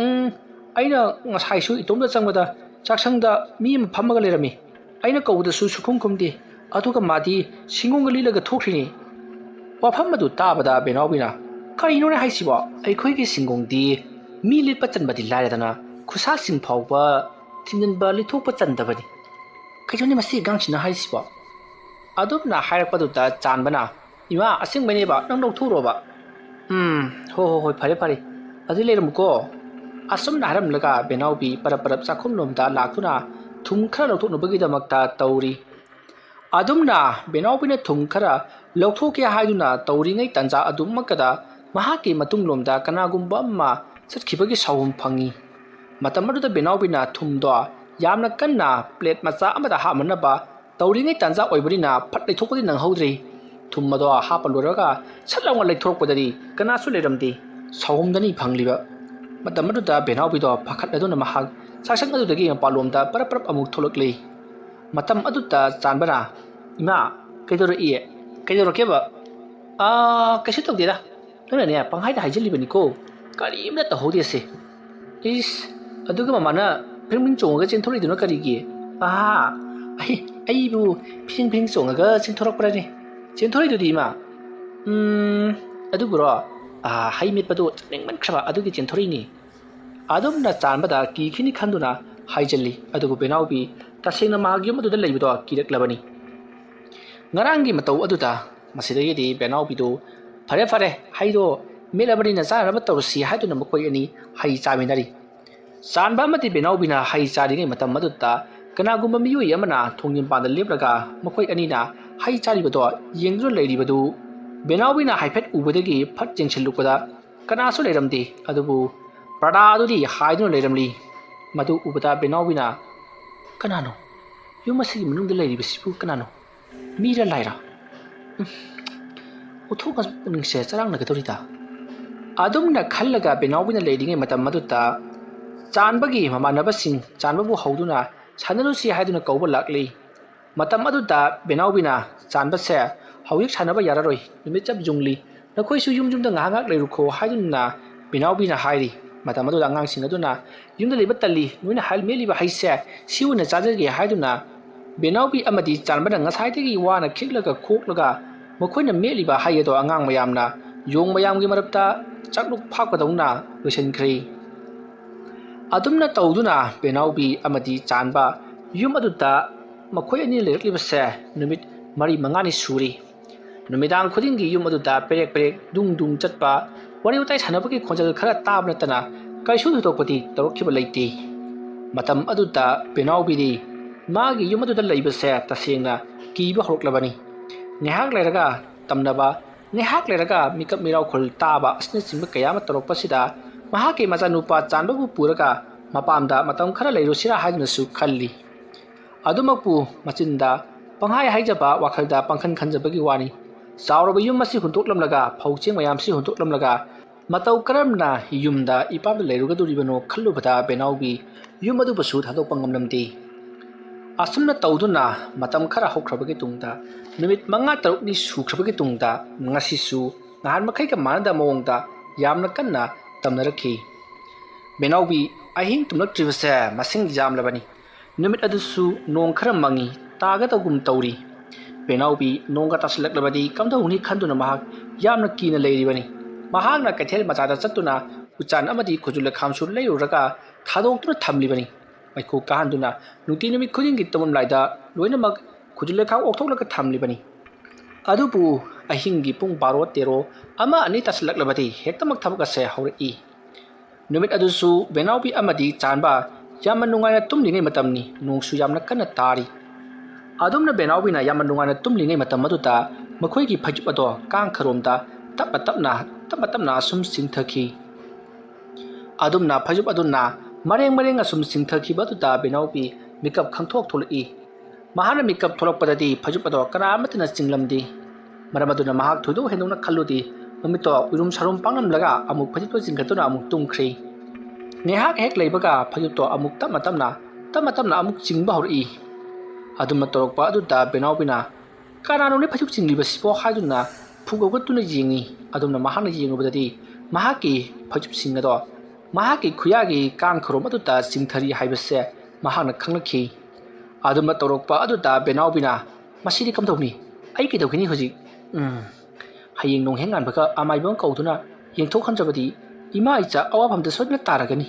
"ꯎꯝ, ꯑꯩꯅ ꯉꯁꯥꯏꯁꯨ ꯏꯇꯣꯝꯇ ꯆꯪꯕꯗ ꯆꯥꯛꯁꯪꯗ ꯃꯤ ꯑꯃ ꯐꯝꯃꯒ ꯂꯩꯔꯝꯃꯤ꯫ ꯑꯩꯅ ꯀꯧꯕꯗꯁꯨ ꯁꯨꯈꯨꯝ ꯈꯨꯝꯗꯦ꯫ ꯑꯗꯨꯒ ꯃꯥꯗꯤ ꯁꯤꯡꯒꯣꯡꯒ ꯂꯤꯠꯂꯒ ꯊꯣꯛꯈ꯭ꯔꯤꯅꯤ꯫ ꯋꯥꯐꯝ ꯑꯗꯨ ꯇꯥꯕꯗ ꯕꯦꯅꯥꯎꯕꯤꯅ, "ꯀꯔꯤꯅꯣꯅꯦ ꯍꯥꯏꯁꯤꯕꯣ? ꯑꯩꯈꯣꯏꯒꯤ ꯁꯤꯡꯒꯣꯡꯗꯤ ꯃꯤ ꯂꯤꯠꯄ ꯆꯟꯕꯗꯤ ꯂꯥꯏꯔꯗꯅ ꯈꯨꯠꯁꯥꯁꯤꯡ ꯐꯥꯎꯕ ꯊꯤꯟꯖꯤꯟꯕ ꯂꯤꯠꯊꯣꯛꯄ ꯆꯟꯗꯕꯅꯤ꯫ ꯀꯩꯅꯣꯅꯦ ꯃꯁꯤ ꯑꯉꯥꯡꯁꯤꯅ ꯍꯥꯏꯁꯤꯕꯣ?" ꯑꯗꯨꯝꯅ ꯍꯥꯏꯔꯛꯄꯗꯨꯗ ꯆꯥꯟꯕꯅ, "ꯏꯃꯥ, ꯑꯁꯦꯡꯕꯩꯅꯦꯕ, ꯅꯪ ꯂꯧꯊꯣꯛꯎꯔꯣꯕ"꯫ "ꯎꯝ, ꯍꯣ ꯍꯣ ꯍꯣꯏ, ꯐꯔꯦ ꯐꯔꯦ, ꯑꯗꯨ ꯂꯩꯔꯝꯃꯨꯀꯣ꯫ ꯑꯁꯨꯝꯅ ꯍꯥꯏꯔꯝꯂꯒ ꯕꯦꯅꯥꯎꯕꯤ ꯄꯔꯞ ꯄꯔꯞ ꯆꯥꯛꯈꯨꯝꯂꯣꯝꯗ ꯂꯥꯛꯇꯨꯅ ꯊꯨꯝ ꯈꯔ ꯂꯧꯊꯣꯛꯅꯕꯒꯤꯗꯃꯛꯇ ꯇꯧꯔꯤ꯫ ꯑꯗꯨꯝꯅ ꯕꯦꯅꯥꯎꯕꯤꯅ ꯊꯨꯝ ꯈꯔ ꯂꯧꯊꯣꯛꯀꯦ ꯍꯥꯏꯗꯨꯅ ꯇꯧꯔꯤꯉꯩ ꯇꯥꯟꯖꯥ ꯑꯗꯨꯃꯛꯇꯗ ꯃꯍꯥꯛꯀꯤ ꯃꯇꯨꯡꯂꯣꯝꯗ ꯀꯅꯥꯒꯨꯝꯕ ꯑꯃ ꯆꯠꯈꯤꯕꯒꯤ ꯁꯥꯎꯍꯨꯝ ꯐꯪꯉꯤ꯫ ꯃꯇꯝ ꯑꯗꯨꯗ ꯕꯦꯅꯥꯎꯕꯤꯅ ꯊꯨꯝꯗꯣ ꯌꯥꯝꯅ ꯀꯟꯅ ꯄ꯭ꯂꯦꯠ ꯃꯆꯥ ꯑꯃꯗ ꯍꯥꯞꯅꯅꯕ ꯇꯧꯔꯤꯉꯩ ꯇꯥꯟꯖꯥ ꯑꯣꯏꯕꯅꯤꯅ ꯐꯠ ꯂꯩꯊꯣꯛꯄꯗꯤ ꯅꯪꯍꯧꯗ꯭ꯔꯤ꯫ ꯊꯨꯝ ꯑꯗꯣ ꯍꯥꯞꯄ ꯂꯣꯏꯔꯒ ꯁꯠ ꯂꯥꯎꯅ ꯂꯩꯊꯣꯔꯛꯄꯗꯗꯤ ꯀꯅꯥꯁꯨ ꯂꯩꯔꯝꯗꯦ꯫ ꯁꯥꯎꯍꯨꯝꯗꯅꯤ ꯐꯪꯂꯤꯕ꯫ ꯃꯇꯝ ꯑꯗꯨꯗ ꯕꯦꯅꯥꯎꯕꯤꯗꯣ ꯄꯥꯈꯠꯂꯗꯨꯅ ꯃꯍꯥꯛ ꯆꯥꯛꯁꯪ ꯑꯗꯨꯗꯒꯤ ꯃꯄꯥꯟꯂꯣꯝꯗ ꯄꯔꯞ ꯄꯔꯞ ꯑꯃꯨꯛ ꯊꯣꯛꯂꯛꯂꯤ꯫ ꯃꯇꯝ ꯑꯗꯨꯗ ꯆꯥꯟꯕꯅ, "ꯏꯃꯥ, ꯀꯩꯗꯧꯔꯛꯏ? ꯀꯩꯗꯧꯔꯛꯀꯦꯕ?" "ꯑꯥ, ꯀꯩꯁꯨ ꯇꯧꯗꯦꯗ꯫ ꯅꯪꯅꯅꯦ ꯄꯪꯍꯥꯏꯗ ꯍꯥꯏꯖꯤꯜꯂꯤꯕꯅꯤꯀꯣ꯫ ꯀꯔꯤꯝꯇ ꯇꯧꯍꯧꯗꯦꯁꯦ꯫ ꯏꯁ, ꯑꯗꯨꯒ ꯃꯃꯥꯅ ꯐ꯭ꯔꯤꯡ ꯐ꯭ꯔꯤꯡ ꯆꯣꯡꯉꯒ ꯆꯦꯟꯊꯣꯔꯛꯏꯗꯨꯅ ꯀꯔꯤꯒꯤ? ꯑꯍꯥ, ꯑꯩ, ꯑꯩꯕꯨ ꯐ꯭ꯔꯤꯡ ꯐ꯭ꯔꯤꯡ ꯆꯣꯡꯉꯒ ꯆꯦꯟꯊꯣꯔꯛꯄ꯭ꯔꯅꯦ? ꯆꯦꯟꯊꯣꯔꯛꯏꯗꯨꯗꯤ ꯏꯃꯥ꯫ ꯎꯝ, ꯑꯗꯨꯕꯨꯔꯣ, ꯑꯥ, ꯍꯩ ꯃꯦꯠꯄꯗꯣ ꯆꯥꯅꯤꯡꯃꯟꯈ꯭ꯔꯕ ꯑꯗꯨꯒꯤ ꯆꯦꯟꯊꯣꯔꯛꯏꯅꯤ꯫" ꯑꯗꯨꯝꯅ ꯆꯥꯟꯕꯗ ꯀꯤꯈꯤꯅꯤ ꯈꯟꯗꯨꯅ ꯍꯥꯏꯖꯤꯜꯂꯤ꯫ ꯑꯗꯨꯕꯨ ꯕꯦꯅꯥꯎꯕꯤ ꯇꯁꯦꯡꯅ ꯃꯍꯥꯛ ꯌꯨꯝ ꯑꯗꯨꯗ ꯂꯩꯕꯗꯣ ꯀꯤꯔꯛꯂꯕꯅꯤ꯫ ꯉꯔꯥꯡꯒꯤ ꯃꯇꯧ ꯑꯗꯨꯗ ꯃꯁꯤꯗꯒꯤꯗꯤ ꯕꯦꯅꯥꯎꯕꯤꯗꯨ, "ꯐꯔꯦ, ꯐꯔꯦ, ꯍꯩꯗꯣ ꯃꯦꯠꯂꯕꯅꯤꯅ ꯆꯥꯅꯅꯕ ꯇꯧꯔꯁꯤ" ꯍꯥꯏꯗꯨꯅ ꯃꯈꯣꯏ ꯑꯅꯤ ꯍꯩ ꯆꯥꯃꯤꯟꯅꯔꯤ꯫ ꯆꯥꯟꯕ ꯑꯃꯗꯤ ꯕꯦꯅꯥꯎꯕꯤꯅ ꯍꯩ ꯆꯥꯔꯤꯉꯩ ꯃꯇꯝ ꯑꯗꯨꯗ ꯀꯅꯥꯒꯨꯝꯕ ꯃꯤꯑꯣꯏ ꯑꯃꯅ ꯊꯣꯡꯖꯤꯟ ꯃꯄꯥꯟꯗ ꯂꯦꯞꯂꯒ ꯃꯈꯣꯏ ꯑꯅꯤꯅ ꯍꯩ ꯆꯥꯔꯤꯕꯗꯣ ꯌꯦꯡꯗꯨꯅ ꯂꯩꯔꯤꯕꯗꯨ ꯕꯦꯅꯥꯎꯕꯤꯅ ꯍꯥꯏꯐꯦꯠ ꯎꯕꯗꯒꯤ ꯐꯠ ꯌꯦꯡꯁꯤꯜꯂꯨꯕꯗ ꯀꯅꯥꯁꯨ ꯂꯩꯔꯝꯗꯦ꯫ ꯑꯗꯨꯕꯨ ꯄ꯭ꯔꯗꯥ ꯑꯗꯨꯗꯤ ꯍꯥꯏꯗꯨꯅ ꯂꯩꯔꯝꯂꯤ꯫ ꯃꯗꯨ ꯎꯕꯗ ꯕꯦꯅꯥꯎꯕꯤꯅ, "ꯀꯅꯥꯅꯣ? ꯌꯨꯝ ꯑꯁꯤꯒꯤ ꯃꯅꯨꯡꯗ ꯂꯩꯔꯤꯕꯁꯤꯕꯨ ꯀꯅꯥꯅꯣ? ꯃꯤꯔ ꯂꯥꯏꯔ? ꯎꯝ, ꯑꯣꯟꯊꯣꯛꯅ ꯄꯨꯛꯅꯤꯡꯁꯦ ꯆꯔꯥꯡꯅꯒꯗꯧꯔꯤꯗ꯫" ꯑꯗꯨꯝꯅ ꯈꯜꯂꯒ ꯕꯦꯅꯥꯎꯕꯤꯅ ꯂꯩꯔꯤꯉꯩ ꯃꯇꯝ ꯑꯗꯨꯗ ꯆꯥꯟꯕꯒꯤ ꯃꯃꯥꯟꯅꯕꯁꯤꯡ ꯆꯥꯟꯕꯕꯨ ꯍꯧꯗꯨꯅ ꯁꯥꯟꯅꯔꯨꯁꯤ ꯍꯥꯏꯗꯨꯅ ꯀꯧꯕ ꯂꯥꯛꯂꯤ꯫ ꯃꯇꯝ ꯑꯗꯨꯗ ꯕꯦꯅꯥꯎꯕꯤꯅ ꯆꯥꯟꯕꯁꯦ, "ꯍꯧꯖꯤꯛ ꯁꯥꯟꯅꯕ ꯌꯥꯔꯔꯣꯏ, ꯅꯨꯃꯤꯠ ꯆꯞ ꯌꯨꯡꯂꯤ, ꯅꯈꯣꯏꯁꯨ ꯌꯨꯝ ꯌꯨꯝꯗ ꯉꯥꯏꯍꯥꯛ ꯉꯥꯏꯍꯥꯛ ꯂꯩꯔꯨꯈꯣ" ꯍꯥꯏꯗꯨꯅ ꯕꯦꯅꯥꯎꯕꯤꯅ ꯍꯥꯏꯔꯤ꯫ ꯃꯇꯝ ꯑꯗꯨꯗ ꯑꯉꯥꯡꯁꯤꯡ ꯑꯗꯨꯅ, "ꯌꯨꯝꯗ ꯂꯩꯕ ꯇꯜꯂꯤ, ꯅꯣꯏꯅ ꯍꯥꯏ-, ꯃꯦꯠꯂꯤꯕ ꯍꯩꯁꯦ ꯁꯤ ꯑꯣꯏꯅ ꯆꯥꯖꯒꯦ" ꯍꯥꯏꯗꯨꯅ ꯕꯦꯅꯥꯎꯕꯤ ꯑꯃꯗꯤ ꯆꯥꯟꯕꯅ ꯉꯁꯥꯏꯗꯒꯤ ꯋꯥꯅ ꯈꯤꯛꯂꯒ ꯈꯣꯛꯂꯒ ꯃꯈꯣꯏꯅ ꯃꯦꯠꯂꯤꯕ ꯍꯩ ꯑꯗꯣ ꯑꯉꯥꯡ ꯃꯌꯥꯝꯅ ꯌꯣꯡ ꯃꯌꯥꯝꯒꯤ ꯃꯔꯛꯇ ꯆꯥꯛꯂꯨꯛ ꯐꯥꯛꯄꯗꯧꯅ ꯂꯣꯏꯁꯤꯟꯈ꯭ꯔꯦ꯫ ꯑꯗꯨꯝꯅ ꯇꯧꯗꯨꯅ ꯕꯦꯅꯥꯎꯕꯤ ꯑꯃꯗꯤ ꯆꯥꯟꯕ ꯌꯨꯝ ꯑꯗꯨꯗ ꯃꯈꯣꯏ ꯑꯅꯤ ꯂꯩꯔꯛꯂꯤꯕꯁꯦ ꯅꯨꯃꯤꯠ ꯃꯔꯤ ꯃꯉꯥꯅꯤ ꯁꯨꯔꯤ꯫ ꯅꯨꯃꯤꯗꯥꯡ ꯈꯨꯗꯤꯡꯒꯤ ꯌꯨꯝ ꯑꯗꯨꯗ ꯄꯦꯔꯦꯛ ꯄꯦꯔꯦꯛ ꯗꯨꯡ ꯗꯨꯡ ꯆꯠꯄ ꯋꯥꯔꯤ ꯋꯥꯇꯥꯏ ꯁꯥꯟꯅꯕꯒꯤ ꯈꯣꯟꯖꯦꯜ ꯈꯔ ꯇꯥꯕ ꯅꯠꯇꯅ ꯀꯔꯤꯁꯨ ꯊꯣꯏꯗꯣꯛꯄꯗꯤ ꯇꯧꯔꯛꯈꯤꯕ ꯂꯩꯇꯦ꯫ ꯃꯇꯝ ꯑꯗꯨꯗ ꯕꯦꯅꯥꯎꯕꯤꯗꯤ ꯃꯥꯒꯤ ꯌꯨꯝ ꯑꯗꯨꯗ ꯂꯩꯕꯁꯦ ꯇꯁꯦꯡꯅ ꯀꯤꯕ ꯍꯧꯔꯛꯂꯕꯅꯤ꯫ ꯉꯥꯏꯍꯥꯛ ꯂꯩꯔꯒ ꯇꯝꯅꯕ, ꯉꯥꯏꯍꯥꯛ ꯂꯩꯔꯒ ꯃꯤꯀꯞ ꯃꯤꯔꯥꯎꯈꯣꯜ ꯇꯥꯕ ꯑꯁꯤꯅꯆꯤꯡꯕ ꯀꯌꯥ ꯑꯃ ꯇꯧꯔꯛꯄꯁꯤꯗ ꯃꯍꯥꯛꯀꯤ ꯃꯆꯥꯅꯨꯄꯥ ꯆꯥꯟꯕꯕꯨ ꯄꯨꯔꯒ ꯃꯄꯥꯝꯗ ꯃꯇꯝ ꯈꯔ ꯂꯩꯔꯨꯁꯤꯔꯥ ꯍꯥꯏꯗꯨꯅꯁꯨ ꯈꯜꯂꯤ꯫ ꯑꯗꯨꯃꯛꯄꯨ ꯃꯆꯤꯟꯗ ꯄꯪꯍꯥꯏ ꯍꯥꯏꯖꯕ, ꯋꯥꯈꯜꯗ ꯄꯪꯈꯟ ꯈꯟꯖꯕꯒꯤ ꯋꯥꯅꯤ꯫ ꯆꯥꯎꯔꯕ ꯌꯨꯝ ꯑꯁꯤ ꯍꯨꯟꯗꯣꯛꯂꯝꯂꯒ, ꯐꯧ ꯆꯦꯡ ꯃꯌꯥꯝꯁꯤ ꯍꯨꯟꯗꯣꯛꯂꯝꯂꯒ ꯃꯇꯧ ꯀꯔꯝꯅ ꯌꯨꯝꯗ ꯏꯄꯥꯝꯗ ꯂꯩꯔꯨꯒꯗꯧꯔꯤꯕꯅꯣ ꯈꯜꯂꯨꯕꯗ ꯕꯦꯅꯥꯎꯒꯤ ꯌꯨꯝ ꯑꯗꯨꯕꯨꯁꯨ ꯊꯥꯗꯣꯛꯄ ꯉꯝꯂꯝꯗꯦ꯫ ꯑꯁꯨꯝꯅ ꯇꯧꯗꯨꯅ ꯃꯇꯝ ꯈꯔ ꯍꯧꯈ꯭ꯔꯕꯒꯤ ꯇꯨꯡꯗ, ꯅꯨꯃꯤꯠ ꯃꯉꯥ ꯇꯔꯨꯛꯅꯤ ꯁꯨꯈ꯭ꯔꯕꯒꯤ ꯇꯨꯡꯗ, ꯉꯁꯤꯁꯨ ꯅꯍꯥꯟ ꯃꯈꯩꯒ ꯃꯥꯟꯅꯗꯕ ꯃꯑꯣꯡꯗ ꯌꯥꯝꯅ ꯀꯟꯅ ꯇꯝꯅꯔꯛꯈꯤ꯫ ꯕꯦꯅꯥꯎꯕꯤ ꯑꯍꯤꯡ ꯇꯨꯝꯂꯛꯇ꯭ꯔꯤꯕꯁꯦ ꯃꯁꯤꯡ ꯌꯥꯝꯂꯕꯅꯤ꯫ ꯅꯨꯃꯤꯠ ꯑꯗꯨꯁꯨ ꯅꯣꯡ ꯈꯔ ꯃꯪꯉꯤ, ꯇꯥꯒꯗꯧꯒꯨꯝ ꯇꯧꯔꯤ꯫ ꯕꯦꯅꯥꯎꯕꯤ ꯅꯣꯡꯒ ꯇꯥꯁꯤꯜꯂꯛꯂꯕꯗꯤ ꯀꯝꯗꯧꯅꯤ ꯈꯟꯗꯨꯅ ꯃꯍꯥꯛ ꯌꯥꯝꯅ ꯀꯤꯅ ꯂꯩꯔꯤꯕꯅꯤ꯫ ꯃꯍꯥꯛꯅ ꯀꯩꯊꯦꯜ ꯃꯆꯥꯗ ꯆꯠꯇꯨꯅ ꯎꯆꯥꯟ ꯑꯃꯗꯤ ꯈꯨꯖꯨ ꯂꯩꯈꯥꯝꯁꯨ ꯂꯩꯔꯨꯔꯒ ꯊꯥꯗꯣꯛꯇꯨꯅ ꯊꯝꯂꯤꯕꯅꯤ꯫ ꯃꯩꯈꯨ ꯀꯥꯍꯟꯗꯨꯅ ꯅꯨꯡꯇꯤ ꯅꯨꯃꯤꯠ ꯈꯨꯗꯤꯡꯒꯤ ꯇꯨꯝꯂꯝꯗꯥꯏꯗ ꯂꯣꯏꯅꯃꯛ ꯈꯨꯖꯨ ꯂꯩꯈꯥꯝ ꯑꯣꯛꯊꯣꯛꯂꯒ ꯊꯝꯂꯤꯕꯅꯤ꯫ ꯑꯗꯨꯕꯨ ꯑꯍꯤꯡꯒꯤ ꯄꯨꯡ ꯕꯥꯔꯣ, ꯇꯦꯔꯣ, ꯑꯃ, ꯑꯅꯤ ꯇꯥꯁꯤꯜꯂꯛꯂꯕꯗꯤ ꯍꯦꯛꯇꯃꯛ ꯊꯕꯛ ꯑꯁꯦ ꯍꯧꯔꯛꯏ꯫ ꯅꯨꯃꯤꯠ ꯑꯗꯨꯁꯨ ꯕꯦꯅꯥꯎꯕꯤ ꯑꯃꯗꯤ ꯆꯥꯟꯕ ꯌꯥꯝꯅ ꯅꯨꯡꯉꯥꯏꯅ ꯇꯨꯝꯂꯤꯉꯩ ꯃꯇꯝꯅꯤ꯫ ꯅꯣꯡꯁꯨ ꯌꯥꯝꯅ ꯀꯟꯅ ꯇꯥꯔꯤ꯫ ꯑꯗꯨꯝꯅ ꯕꯦꯅꯥꯎꯕꯤꯅ ꯌꯥꯝꯅ ꯅꯨꯡꯉꯥꯏꯅ ꯇꯨꯝꯂꯤꯉꯩ ꯃꯇꯝ ꯑꯗꯨꯗ ꯃꯈꯣꯏꯒꯤ ꯐꯩꯖꯨꯞ ꯑꯗꯣ ꯀꯥꯡ ꯈꯔꯣꯝꯗ ꯇꯞꯅ ꯇꯞꯅ, ꯇꯞꯅ ꯇꯞꯅ ꯑꯁꯨꯝ ꯆꯤꯡꯊꯈꯤ꯫ ꯑꯗꯨꯝꯅ ꯐꯩꯖꯨꯞ ꯑꯗꯨꯅ ꯃꯔꯦꯡ ꯃꯔꯦꯡ ꯑꯁꯨꯝ ꯆꯤꯡꯊꯈꯤꯕ ꯑꯗꯨꯗ ꯕꯦꯅꯥꯎꯕꯤ ꯃꯤꯀꯞ ꯈꯪꯊꯣꯛ ꯊꯣꯛꯂꯛꯏ꯫ ꯃꯍꯥꯛꯅ ꯃꯤꯀꯞ ꯊꯣꯛꯂꯛꯄꯗꯗꯤ ꯐꯩꯖꯨꯞ ꯑꯗꯣ ꯀꯅꯥ ꯑꯃꯠꯇꯅ ꯆꯤꯡꯂꯝꯗꯦ꯫ ꯃꯔꯝ ꯑꯗꯨꯅ ꯃꯍꯥꯛ ꯊꯣꯏꯗꯣꯛ ꯍꯦꯟꯗꯣꯛꯅ ꯈꯜꯂꯨꯗꯦ꯫ ꯃꯃꯤꯠꯇꯣ ꯎꯏꯔꯨꯝ ꯁꯥꯔꯨꯝ ꯄꯥꯡꯂꯝꯂꯒ ꯑꯃꯨꯛ ꯐꯩꯖꯨꯞꯇꯣ ꯆꯤꯡꯈꯠꯇꯨꯅ ꯑꯃꯨꯛ ꯇꯨꯝꯈ꯭ꯔꯦ꯫ ꯉꯥꯏꯍꯥꯛ ꯍꯦꯛ ꯂꯩꯕꯒ ꯐꯩꯖꯨꯞꯇꯣ ꯑꯃꯨꯛ ꯇꯞꯅ ꯇꯞꯅ, ꯇꯞꯅ ꯇꯞꯅ ꯑꯃꯨꯛ ꯆꯤꯡꯕ ꯍꯧꯔꯛꯏ꯫ ꯑꯗꯨꯝꯅ ꯇꯧꯔꯛꯄ ꯑꯗꯨꯗ ꯕꯦꯅꯥꯎꯕꯤꯅ, "ꯀꯅꯥꯅꯣꯅꯦ ꯐꯩꯖꯨꯞ ꯆꯤꯡꯂꯤꯕꯁꯤꯕꯣ?" ꯍꯥꯏꯗꯨꯅ ꯐꯨꯒꯧꯒꯠꯇꯨꯅ ꯌꯦꯡꯉꯤ꯫ ꯑꯗꯨꯝꯅ ꯃꯍꯥꯛꯅ ꯌꯦꯡꯂꯨꯕꯗꯗꯤ ꯃꯍꯥꯛꯀꯤ ꯐꯩꯖꯨꯞꯁꯤꯡ ꯑꯗꯣ ꯃꯍꯥꯛꯀꯤ ꯈꯨꯌꯥꯒꯤ ꯀꯥꯡ ꯈꯔꯣꯝ ꯑꯗꯨꯗ ꯆꯤꯡꯊꯔꯤ ꯍꯥꯏꯕꯁꯦ ꯃꯍꯥꯛꯅ ꯈꯪꯂꯛꯈꯤ꯫ ꯑꯗꯨꯝꯅ ꯇꯧꯔꯛꯄ ꯑꯗꯨꯗ ꯕꯦꯅꯥꯎꯕꯤꯅ, "ꯃꯁꯤꯗꯤ ꯀꯝꯗꯧꯅꯤ? ꯑꯩ ꯀꯩꯗꯧꯒꯅꯤ ꯍꯧꯖꯤꯛ? ꯎꯝ, ꯍꯌꯦꯡ ꯅꯣꯡꯍꯦꯛ ꯉꯥꯟꯕꯒ ꯑꯃꯥꯏꯕ ꯑꯃ ꯀꯧꯗꯨꯅ ꯌꯦꯡꯊꯣꯛꯍꯟꯗ꯭ꯔꯕꯗꯤ ꯏꯃꯥ ꯏꯆꯥ ꯑꯋꯥꯐꯝꯗ ꯁꯣꯏꯗꯅ ꯇꯥꯔꯒꯅꯤ"꯫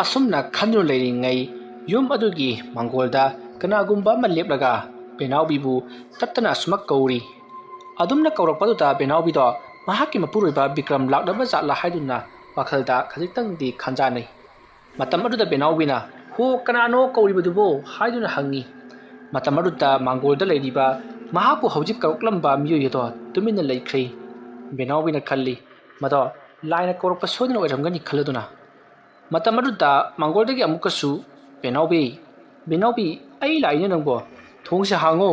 ꯑꯁꯨꯝꯅ ꯈꯟꯗꯨꯅ ꯂꯩꯔꯤꯉꯩ ꯌꯨꯝ ꯑꯗꯨꯒꯤ ꯃꯥꯡꯒꯣꯜꯗ ꯀꯅꯥꯒꯨꯝꯕ ꯑꯃ ꯂꯦꯞꯂꯒ ꯕꯦꯅꯥꯎꯕꯤꯕꯨ ꯇꯠꯇꯅ ꯑꯁꯨꯃꯛ ꯀꯧꯔꯤ꯫ ꯑꯗꯨꯝꯅ ꯀꯧꯔꯛꯄꯗꯨꯗ ꯕꯦꯅꯥꯎꯕꯤꯗꯣ ꯃꯍꯥꯛꯀꯤ ꯃꯄꯨꯔꯣꯏꯕ ꯕꯤꯀ꯭ꯔꯝ ꯂꯥꯛꯂꯕ ꯖꯥꯠꯂꯥ ꯍꯥꯏꯗꯨꯅ ꯋꯥꯈꯜꯗ ꯈꯖꯤꯛꯇꯪꯗꯤ ꯈꯟꯖꯥꯟꯅꯩ꯫ ꯃꯇꯝ ꯑꯗꯨꯗ ꯕꯦꯅꯥꯎꯕꯤꯅ, "ꯍꯣ, ꯀꯅꯥꯅꯣ ꯀꯧꯔꯤꯕꯗꯨꯕꯣ?" ꯍꯥꯏꯗꯨꯅ ꯍꯪꯉꯤ꯫ ꯃꯇꯝ ꯑꯗꯨꯗ ꯃꯥꯡꯒꯣꯜꯗ ꯂꯩꯔꯤꯕ ꯃꯍꯥꯛꯄꯨ ꯍꯧꯖꯤꯛ ꯀꯧꯔꯛꯂꯝꯕ ꯃꯤꯑꯣꯏ ꯑꯗꯣ ꯇꯨꯃꯤꯟꯅ ꯂꯩꯈ꯭ꯔꯦ꯫ ꯕꯦꯅꯥꯎꯕꯤꯅ ꯈꯜꯂꯤ, ꯃꯗꯣ ꯂꯥꯏꯅ ꯀꯧꯔꯛꯄ ꯁꯣꯏꯗꯅ ꯑꯣꯏꯔꯝꯒꯅꯤ ꯈꯜꯂꯗꯨꯅ꯫ ꯃꯇꯝ ꯑꯗꯨꯗ ꯃꯥꯡꯒꯣꯜꯗꯒꯤ ꯑꯃꯨꯛꯀꯁꯨ, "ꯕꯦꯅꯥꯎꯕꯤ, ꯕꯦꯅꯥꯎꯕꯤ, ꯑꯩ ꯂꯥꯛꯏꯅꯦ ꯅꯪꯕꯣ, ꯊꯣꯡꯁꯦ ꯍꯥꯡꯉꯣ꯫"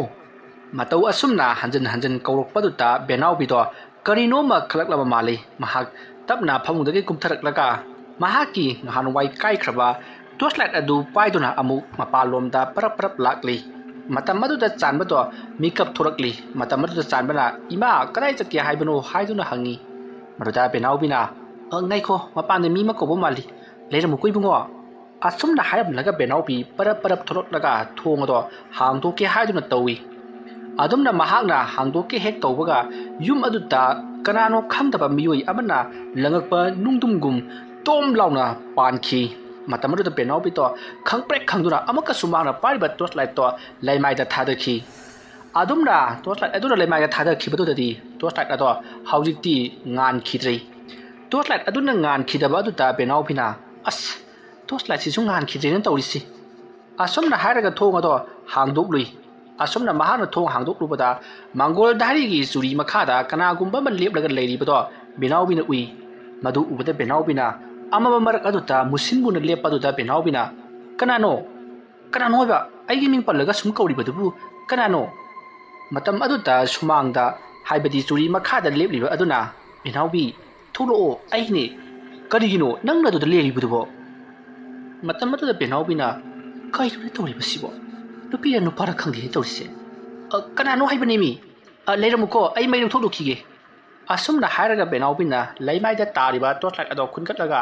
ꯃꯇꯧ ꯑꯁꯨꯝꯅ ꯍꯟꯖꯤꯟ ꯍꯟꯖꯤꯟ ꯀꯧꯔꯛꯄꯗꯨꯗ ꯕꯦꯅꯥꯎꯕꯤꯗꯣ ꯀꯔꯤꯅꯣꯝꯃ ꯈꯜꯂꯛꯂꯕ ꯃꯥꯜꯂꯤ꯫ ꯃꯍꯥꯛ ꯇꯞꯅ ꯐꯃꯨꯡꯗꯒꯤ ꯀꯨꯝꯊꯔꯛꯂꯒ ꯃꯍꯥꯛꯀꯤ ꯅꯍꯥꯟꯋꯥꯏ ꯀꯥꯏꯈ꯭ꯔꯕ torchlight ꯑꯗꯨ ꯄꯥꯏꯗꯨꯅ ꯑꯃꯨꯛ ꯃꯄꯥꯟꯂꯣꯝꯗ ꯄꯔꯞ ꯄꯔꯞ ꯂꯥꯛꯂꯤ꯫ ꯃꯇꯝ ꯑꯗꯨꯗ ꯆꯥꯟꯕꯗꯣ ꯃꯤꯀꯞ ꯊꯣꯔꯛꯂꯤ꯫ ꯃꯇꯝ ꯑꯗꯨꯗ ꯆꯥꯟꯕꯅ, "ꯏꯃꯥ, ꯀꯗꯥꯏ ꯆꯠꯀꯦ ꯍꯥꯏꯕꯅꯣ?" ꯍꯥꯏꯗꯨꯅ ꯍꯪꯉꯤ꯫ ꯃꯗꯨꯗ ꯕꯦꯅꯥꯎꯕꯤꯅ, "ꯑ, ꯉꯥꯏꯈꯣ, ꯃꯄꯥꯟꯗ ꯃꯤ ꯑꯃ ꯀꯧꯕ ꯃꯥꯜꯂꯤ꯫ ꯂꯩꯔꯝꯃꯨꯀꯣ ꯏꯕꯨꯡꯉꯣ꯫" ꯑꯁꯨꯝꯅ ꯍꯥꯏꯔꯝꯂꯒ ꯕꯦꯅꯥꯎꯕꯤ ꯄꯔꯞ ꯄꯔꯞ ꯊꯣꯛꯂꯛꯂꯒ ꯊꯣꯡ ꯑꯗꯣ ꯍꯥꯡꯗꯣꯛꯀꯦ ꯍꯥꯏꯗꯨꯅ ꯇꯧꯏ꯫ ꯑꯗꯨꯝꯅ ꯃꯍꯥꯛꯅ ꯍꯥꯡꯗꯣꯛꯀꯦ ꯍꯦꯛ ꯇꯧꯕꯒ ꯌꯨꯝ ꯑꯗꯨꯗ ꯀꯅꯥꯅꯣ ꯈꯪꯗꯕ ꯃꯤꯑꯣꯏ ꯑꯃꯅ ꯂꯪꯉꯛꯄ ꯅꯨꯡꯗꯨꯝꯒꯨꯝ ꯇꯣꯝ ꯂꯥꯎꯅ ꯄꯥꯟꯈꯤ꯫ ꯃꯇꯝ ꯑꯗꯨꯗ ꯕꯦꯅꯥꯎꯕꯤꯗꯣ ꯈꯪꯄ꯭ꯔꯦꯛ ꯈꯪꯗꯨꯅ ꯑꯃꯨꯛꯀꯁꯨ ꯃꯍꯥꯛꯅ ꯄꯥꯏꯔꯤꯕ torchlight ꯇꯣ ꯂꯩꯃꯥꯏꯗ ꯊꯥꯗꯈꯤ꯫ ꯑꯗꯨꯝꯅ torchlight ꯑꯗꯨꯅ ꯂꯩꯃꯥꯏꯗ ꯊꯥꯗꯈꯤꯕꯗꯨꯗꯗꯤ torchlight ꯑꯗꯣ ꯍꯧꯖꯤꯛꯇꯤ ꯉꯥꯟꯈꯤꯗ꯭ꯔꯦ꯫ Torchlight ꯑꯗꯨꯅ ꯉꯥꯟꯈꯤꯗꯕ ꯑꯗꯨꯗ ꯕꯦꯅꯥꯎꯕꯤꯅ, "ꯑꯁ, torchlight ꯁꯤꯁꯨ ꯉꯥꯟꯈꯤꯗ꯭ꯔꯦꯅ ꯇꯧꯔꯤꯁꯤ꯫" ꯑꯁꯨꯝꯅ ꯍꯥꯏꯔꯒ ꯊꯣꯡ ꯑꯗꯣ ꯍꯥꯡꯗꯣꯛꯂꯨꯏ꯫ ꯑꯁꯨꯝꯅ ꯃꯍꯥꯛꯅ ꯊꯣꯡ ꯍꯥꯡꯗꯣꯛꯂꯨꯕꯗ ꯃꯥꯡꯒꯣꯜ ꯙꯥꯔꯤꯒꯤ ꯆꯨꯔꯤ ꯃꯈꯥꯗ ꯀꯅꯥꯒꯨꯝꯕ ꯑꯃ ꯂꯦꯞꯂꯒ ꯂꯩꯔꯤꯕꯗꯣ ꯕꯦꯅꯥꯎꯕꯤꯅ ꯎꯏ꯫ ꯃꯗꯨ ꯎꯕꯗ ꯕꯦꯅꯥꯎꯕꯤꯅ ꯑꯃꯝꯕ ꯃꯔꯛ ꯑꯗꯨꯗ ꯃꯨꯁꯤꯟ ꯃꯨꯅ ꯂꯦꯞꯄ ꯑꯗꯨꯗ ꯕꯦꯅꯥꯎꯕꯤꯅ, "ꯀꯅꯥꯅꯣ? ꯀꯅꯥꯅꯣ ꯍꯥꯏꯕ? ꯑꯩꯒꯤ ꯃꯤꯡ ꯄꯜꯂꯒ ꯁꯨꯝ ꯀꯧꯔꯤꯕꯗꯨꯕꯨ ꯀꯅꯥꯅꯣ?" ꯃꯇꯝ ꯑꯗꯨꯗ ꯁꯨꯃꯥꯡꯗ, ꯍꯥꯏꯕꯗꯤ ꯆꯨꯔꯤ ꯃꯈꯥꯗ ꯂꯦꯞꯂꯤꯕ ꯑꯗꯨꯅ, "ꯕꯦꯅꯥꯎꯕꯤ, ꯊꯣꯛꯂꯛꯑꯣ, ꯑꯩꯅꯦ꯫ ꯀꯔꯤꯒꯤꯅꯣ ꯅꯪꯅ ꯑꯗꯨꯗ ꯂꯦꯞꯂꯤꯕꯗꯨꯕꯣ?" ꯃꯇꯝ ꯑꯗꯨꯗ ꯕꯦꯅꯥꯎꯕꯤꯅ, "ꯀꯩꯅꯣꯅꯦ ꯇꯧꯔꯤꯕꯁꯤꯕꯣ? ꯅꯨꯄꯤꯔ ꯅꯨꯄꯥꯔ ꯈꯪꯗꯦꯅꯦ ꯇꯧꯔꯤꯁꯦ꯫ ꯑ, ꯀꯅꯥꯅꯣ ꯍꯥꯏꯕꯅꯦꯃꯤ? ꯑ, ꯂꯩꯔꯝꯃꯨꯀꯣ, ꯑꯩ ꯃꯩ ꯂꯧꯊꯣꯛꯂꯨꯈꯤꯒꯦ꯫" ꯑꯁꯨꯝꯅ ꯍꯥꯏꯔꯒ ꯕꯦꯅꯥꯎꯕꯤꯅ ꯂꯩꯃꯥꯏꯗ ꯇꯥꯔꯤꯕ torchlight ꯑꯗꯣ ꯈꯨꯟꯒꯠꯂꯒ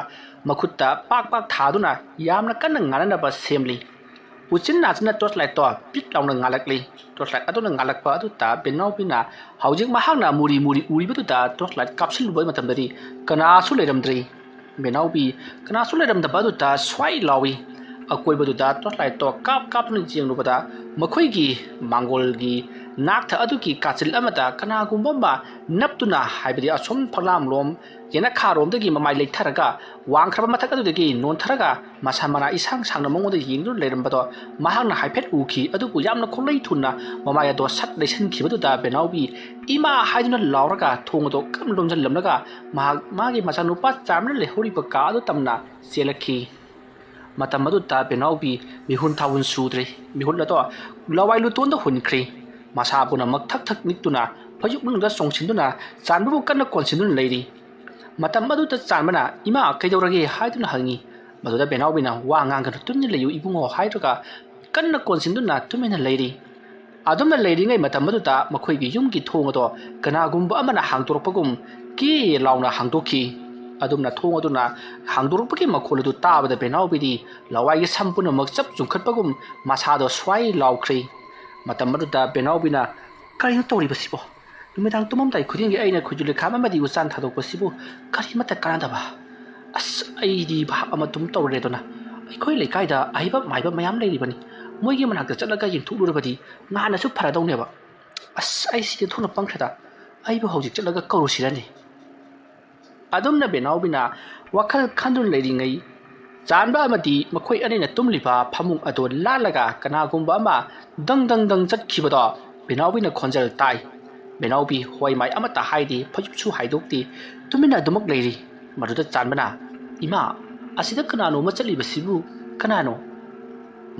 ꯃꯈꯨꯠꯇ ꯄꯥꯛ ꯄꯥꯛ ꯊꯥꯗꯨꯅ ꯌꯥꯝꯅ ꯀꯟꯅ ꯉꯥꯟꯅꯅꯕ ꯁꯦꯝꯂꯤ꯫ ꯎꯆꯤꯟ ꯅꯥꯆꯤꯟꯅ torchlight ꯇꯣ ꯄꯤꯠ ꯂꯥꯎꯅ ꯉꯥꯜꯂꯛꯂꯤ꯫ Torchlight ꯑꯗꯨꯅ ꯉꯥꯜꯂꯛꯄ ꯑꯗꯨꯗ ꯕꯦꯅꯥꯎꯕꯤꯅ ꯍꯧꯖꯤꯛ ꯃꯍꯥꯛꯅ ꯃꯨꯔꯤ ꯃꯨꯔꯤ ꯎꯔꯤꯕꯗꯨꯗ torchlight ꯀꯥꯞꯁꯤꯜꯂꯨꯕ ꯃꯇꯝꯗꯗꯤ ꯀꯅꯥꯁꯨ ꯂꯩꯔꯝꯗ꯭ꯔꯤ꯫ ꯕꯦꯅꯥꯎꯕꯤ ꯀꯅꯥꯁꯨ ꯂꯩꯔꯝꯗꯕ ꯑꯗꯨꯗ ꯁ꯭ꯋꯥꯏ ꯂꯥꯎꯏ꯫ ꯑꯀꯣꯏꯕꯗꯨꯗ torchlight ꯇꯣ ꯀꯥꯞ ꯀꯥꯞꯇꯨꯅ ꯌꯦꯡꯂꯨꯕꯗ ꯃꯈꯣꯏꯒꯤ ꯃꯥꯡꯒꯣꯜꯒꯤ ꯅꯥꯛꯊ ꯑꯗꯨꯒꯤ ꯀꯥꯆꯤꯜ ꯑꯃꯗ ꯀꯅꯥꯒꯨꯝꯕ ꯑꯃ ꯅꯞꯇꯨꯅ, ꯍꯥꯏꯕꯗꯤ ꯑꯁꯣꯝ ꯐꯛꯂꯥꯝꯂꯣꯝ ꯌꯦꯅꯈꯥꯔꯣꯝꯗꯒꯤ ꯃꯃꯥꯏ ꯂꯩꯊꯔꯒ ꯋꯥꯡꯈ꯭ꯔꯕ ꯃꯊꯛ ꯑꯗꯨꯗꯒꯤ ꯅꯣꯟꯊꯔꯒ ꯃꯁꯥ ꯃꯅꯥ ꯏꯁꯥꯡ ꯁꯥꯡꯅ ꯃꯉꯣꯟꯗ ꯌꯦꯡꯗꯨꯅ ꯂꯩꯔꯝꯕꯗꯣ ꯃꯍꯥꯛꯅ ꯍꯥꯏꯐꯦꯠ ꯎꯈꯤ꯫ ꯑꯗꯨꯕꯨ ꯌꯥꯝꯅ ꯈꯣꯡꯂꯩ ꯊꯨꯅ ꯃꯃꯥꯏ ꯑꯗꯣ ꯁꯠ ꯂꯩꯁꯟꯈꯤꯕꯗꯨꯗ ꯕꯦꯅꯥꯎꯕꯤ "ꯏꯃꯥ" ꯍꯥꯏꯗꯨꯅ ꯂꯥꯎꯔꯒ ꯊꯣꯡ ꯑꯗꯣ ꯀꯟꯅ ꯂꯣꯟꯁꯤꯜꯂꯝꯂꯒ ꯃꯍꯥꯛ ꯃꯥꯒꯤ ꯃꯆꯥꯅꯨꯄꯥ ꯆꯥꯟꯕꯅ ꯂꯩꯍꯧꯔꯤꯕ ꯀꯥ ꯑꯗꯨ ꯇꯝꯅ ꯆꯦꯜꯂꯛꯈꯤ꯫ ꯃꯇꯝ ꯑꯗꯨꯗ ꯕꯦꯅꯥꯎꯕꯤ ꯃꯤꯍꯨꯟ ꯊꯥꯍꯨꯟ ꯁꯨꯗ꯭ꯔꯦ꯫ ꯃꯤꯍꯨꯟ ꯑꯗꯣ ꯂꯋꯥꯏ ꯂꯨꯇꯣꯟꯗ ꯍꯨꯟꯈ꯭ꯔꯦ꯫ ꯃꯁꯥ ꯄꯨꯝꯅꯃꯛ ꯊꯛ ꯊꯛ ꯅꯤꯛꯇꯨꯅ ꯐꯩꯖꯨꯞ ꯃꯅꯨꯡꯗ ꯆꯣꯡꯁꯤꯟꯗꯨꯅ ꯆꯥꯟꯕꯕꯨ ꯀꯟꯅ ꯀꯣꯟꯁꯤꯟꯗꯨꯅ ꯂꯩꯔꯤ꯫ ꯃꯇꯝ ꯑꯗꯨꯗ ꯆꯥꯟꯕꯅ "ꯏꯃꯥ, ꯀꯩꯗꯧꯔꯒꯦ?" ꯍꯥꯏꯗꯨꯅ ꯍꯪꯉꯤ꯫ ꯃꯗꯨꯗ ꯕꯦꯅꯥꯎꯕꯤꯅ ꯋꯥ ꯉꯥꯡꯒꯅꯨ, ꯇꯨꯃꯤꯟꯅ ꯂꯩꯌꯨ ꯏꯕꯨꯡꯉꯣ ꯍꯥꯏꯔꯒ ꯀꯟꯅ ꯀꯣꯟꯁꯤꯟꯗꯨꯅ ꯇꯨꯃꯤꯟꯅ ꯂꯩꯔꯤ꯫ ꯑꯗꯨꯝꯅ ꯂꯩꯔꯤꯉꯩ ꯃꯇꯝ ꯑꯗꯨꯗ ꯃꯈꯣꯏꯒꯤ ꯌꯨꯝꯒꯤ ꯊꯣꯡ ꯑꯗꯣ ꯀꯅꯥꯒꯨꯝꯕ ꯑꯃꯅ ꯍꯥꯡꯗꯣꯔꯛꯄꯒꯨꯝ ꯀꯤ ꯂꯥꯎꯅ ꯍꯥꯡꯗꯣꯛꯈꯤ꯫ ꯑꯗꯨꯝꯅ ꯊꯣꯡ ꯑꯗꯨꯅ ꯍꯥꯡꯗꯣꯔꯛꯄꯒꯤ ꯃꯈꯣꯜ ꯑꯗꯨ ꯇꯥꯕꯗ ꯕꯦꯅꯥꯎꯕꯤꯗꯤ ꯂꯋꯥꯏꯒꯤ ꯁꯝ ꯄꯨꯝꯅꯃꯛ ꯆꯞ ꯆꯨꯡꯈꯠꯄꯒꯨꯝ ꯃꯁꯥꯗꯣ ꯁ꯭ꯋꯥꯏ ꯂꯥꯎꯈ꯭ꯔꯦ꯫ ꯃꯇꯝ ꯑꯗꯨꯗ ꯕꯦꯅꯥꯎꯕꯤꯅ "ꯀꯔꯤꯅꯣ ꯇꯧꯔꯤꯕꯁꯤꯕꯣ? ꯅꯨꯃꯤꯗꯥꯡ ꯇꯨꯝꯃꯝꯗꯥꯏ ꯈꯨꯗꯤꯡꯒꯤ ꯑꯩꯅ ꯈꯨꯖꯨ ꯂꯩꯈꯥꯝ ꯑꯃꯗꯤ ꯎꯆꯥꯟ ꯊꯥꯗꯣꯛꯄꯁꯤꯕꯨ ꯀꯔꯤꯃꯠꯇ ꯀꯥꯟꯅꯗꯕ? ꯑꯁ, ꯑꯩꯗꯤ ꯚꯥꯞ ꯑꯃ ꯑꯗꯨꯝ ꯇꯧꯔꯦꯗꯅ꯫ ꯑꯩꯈꯣꯏ ꯂꯩꯀꯥꯏꯗ ꯑꯍꯩꯕ ꯃꯥꯏꯕ ꯃꯌꯥꯝ ꯂꯩꯔꯤꯕꯅꯤ꯫ ꯃꯣꯏꯒꯤ ꯃꯅꯥꯛꯇ ꯆꯠꯂꯒ ꯌꯦꯡꯊꯣꯛꯂꯨꯔꯕꯗꯤ ꯉꯍꯥꯟꯅꯁꯨ ꯐꯔꯗꯧꯅꯦꯕ꯫ ꯑꯁ, ꯑꯩ ꯁꯤꯗꯤ ꯊꯣꯛꯅ ꯄꯪꯈ꯭ꯔꯦꯗ꯫ ꯑꯩꯕꯨ ꯍꯧꯖꯤꯛ ꯆꯠꯂꯒ ꯀꯧꯔꯨꯁꯤꯔꯅꯦ?" ꯑꯗꯨꯝꯅ ꯕꯦꯅꯥꯎꯕꯤꯅ ꯋꯥꯈꯜ ꯈꯟꯗꯨꯅ ꯂꯩꯔꯤꯉꯩ, ꯆꯥꯟꯕ ꯑꯃꯗꯤ ꯃꯈꯣꯏ ꯑꯅꯤꯅ ꯇꯨꯝꯂꯤꯕ ꯐꯃꯨꯡ ꯑꯗꯨ ꯂꯥꯜꯂꯒ ꯀꯅꯥꯒꯨꯝꯕ ꯑꯃ ꯗꯪ ꯗꯪ ꯗꯪ ꯆꯠꯈꯤꯕꯗꯣ ꯕꯦꯅꯥꯎꯕꯤꯅ ꯈꯣꯟꯖꯦꯜ ꯇꯥꯏ꯫ ꯕꯦꯅꯥꯎꯕꯤ ꯍꯣꯏ ꯃꯥꯏ ꯑꯃꯠꯇ ꯍꯥꯏꯗꯦ, ꯐꯩꯖꯨꯞꯁꯨ ꯍꯥꯏꯗꯣꯛꯇꯦ, ꯇꯨꯃꯤꯟꯅ ꯑꯗꯨꯃꯛ ꯂꯩꯔꯤ꯫ ꯃꯗꯨꯗ ꯆꯥꯟꯕꯅ, "ꯏꯃꯥ, ꯑꯁꯤꯗ ꯀꯅꯥꯅꯣ ꯑꯃ ꯆꯠꯂꯤꯕꯁꯤꯕꯨ? ꯀꯅꯥꯅꯣ?"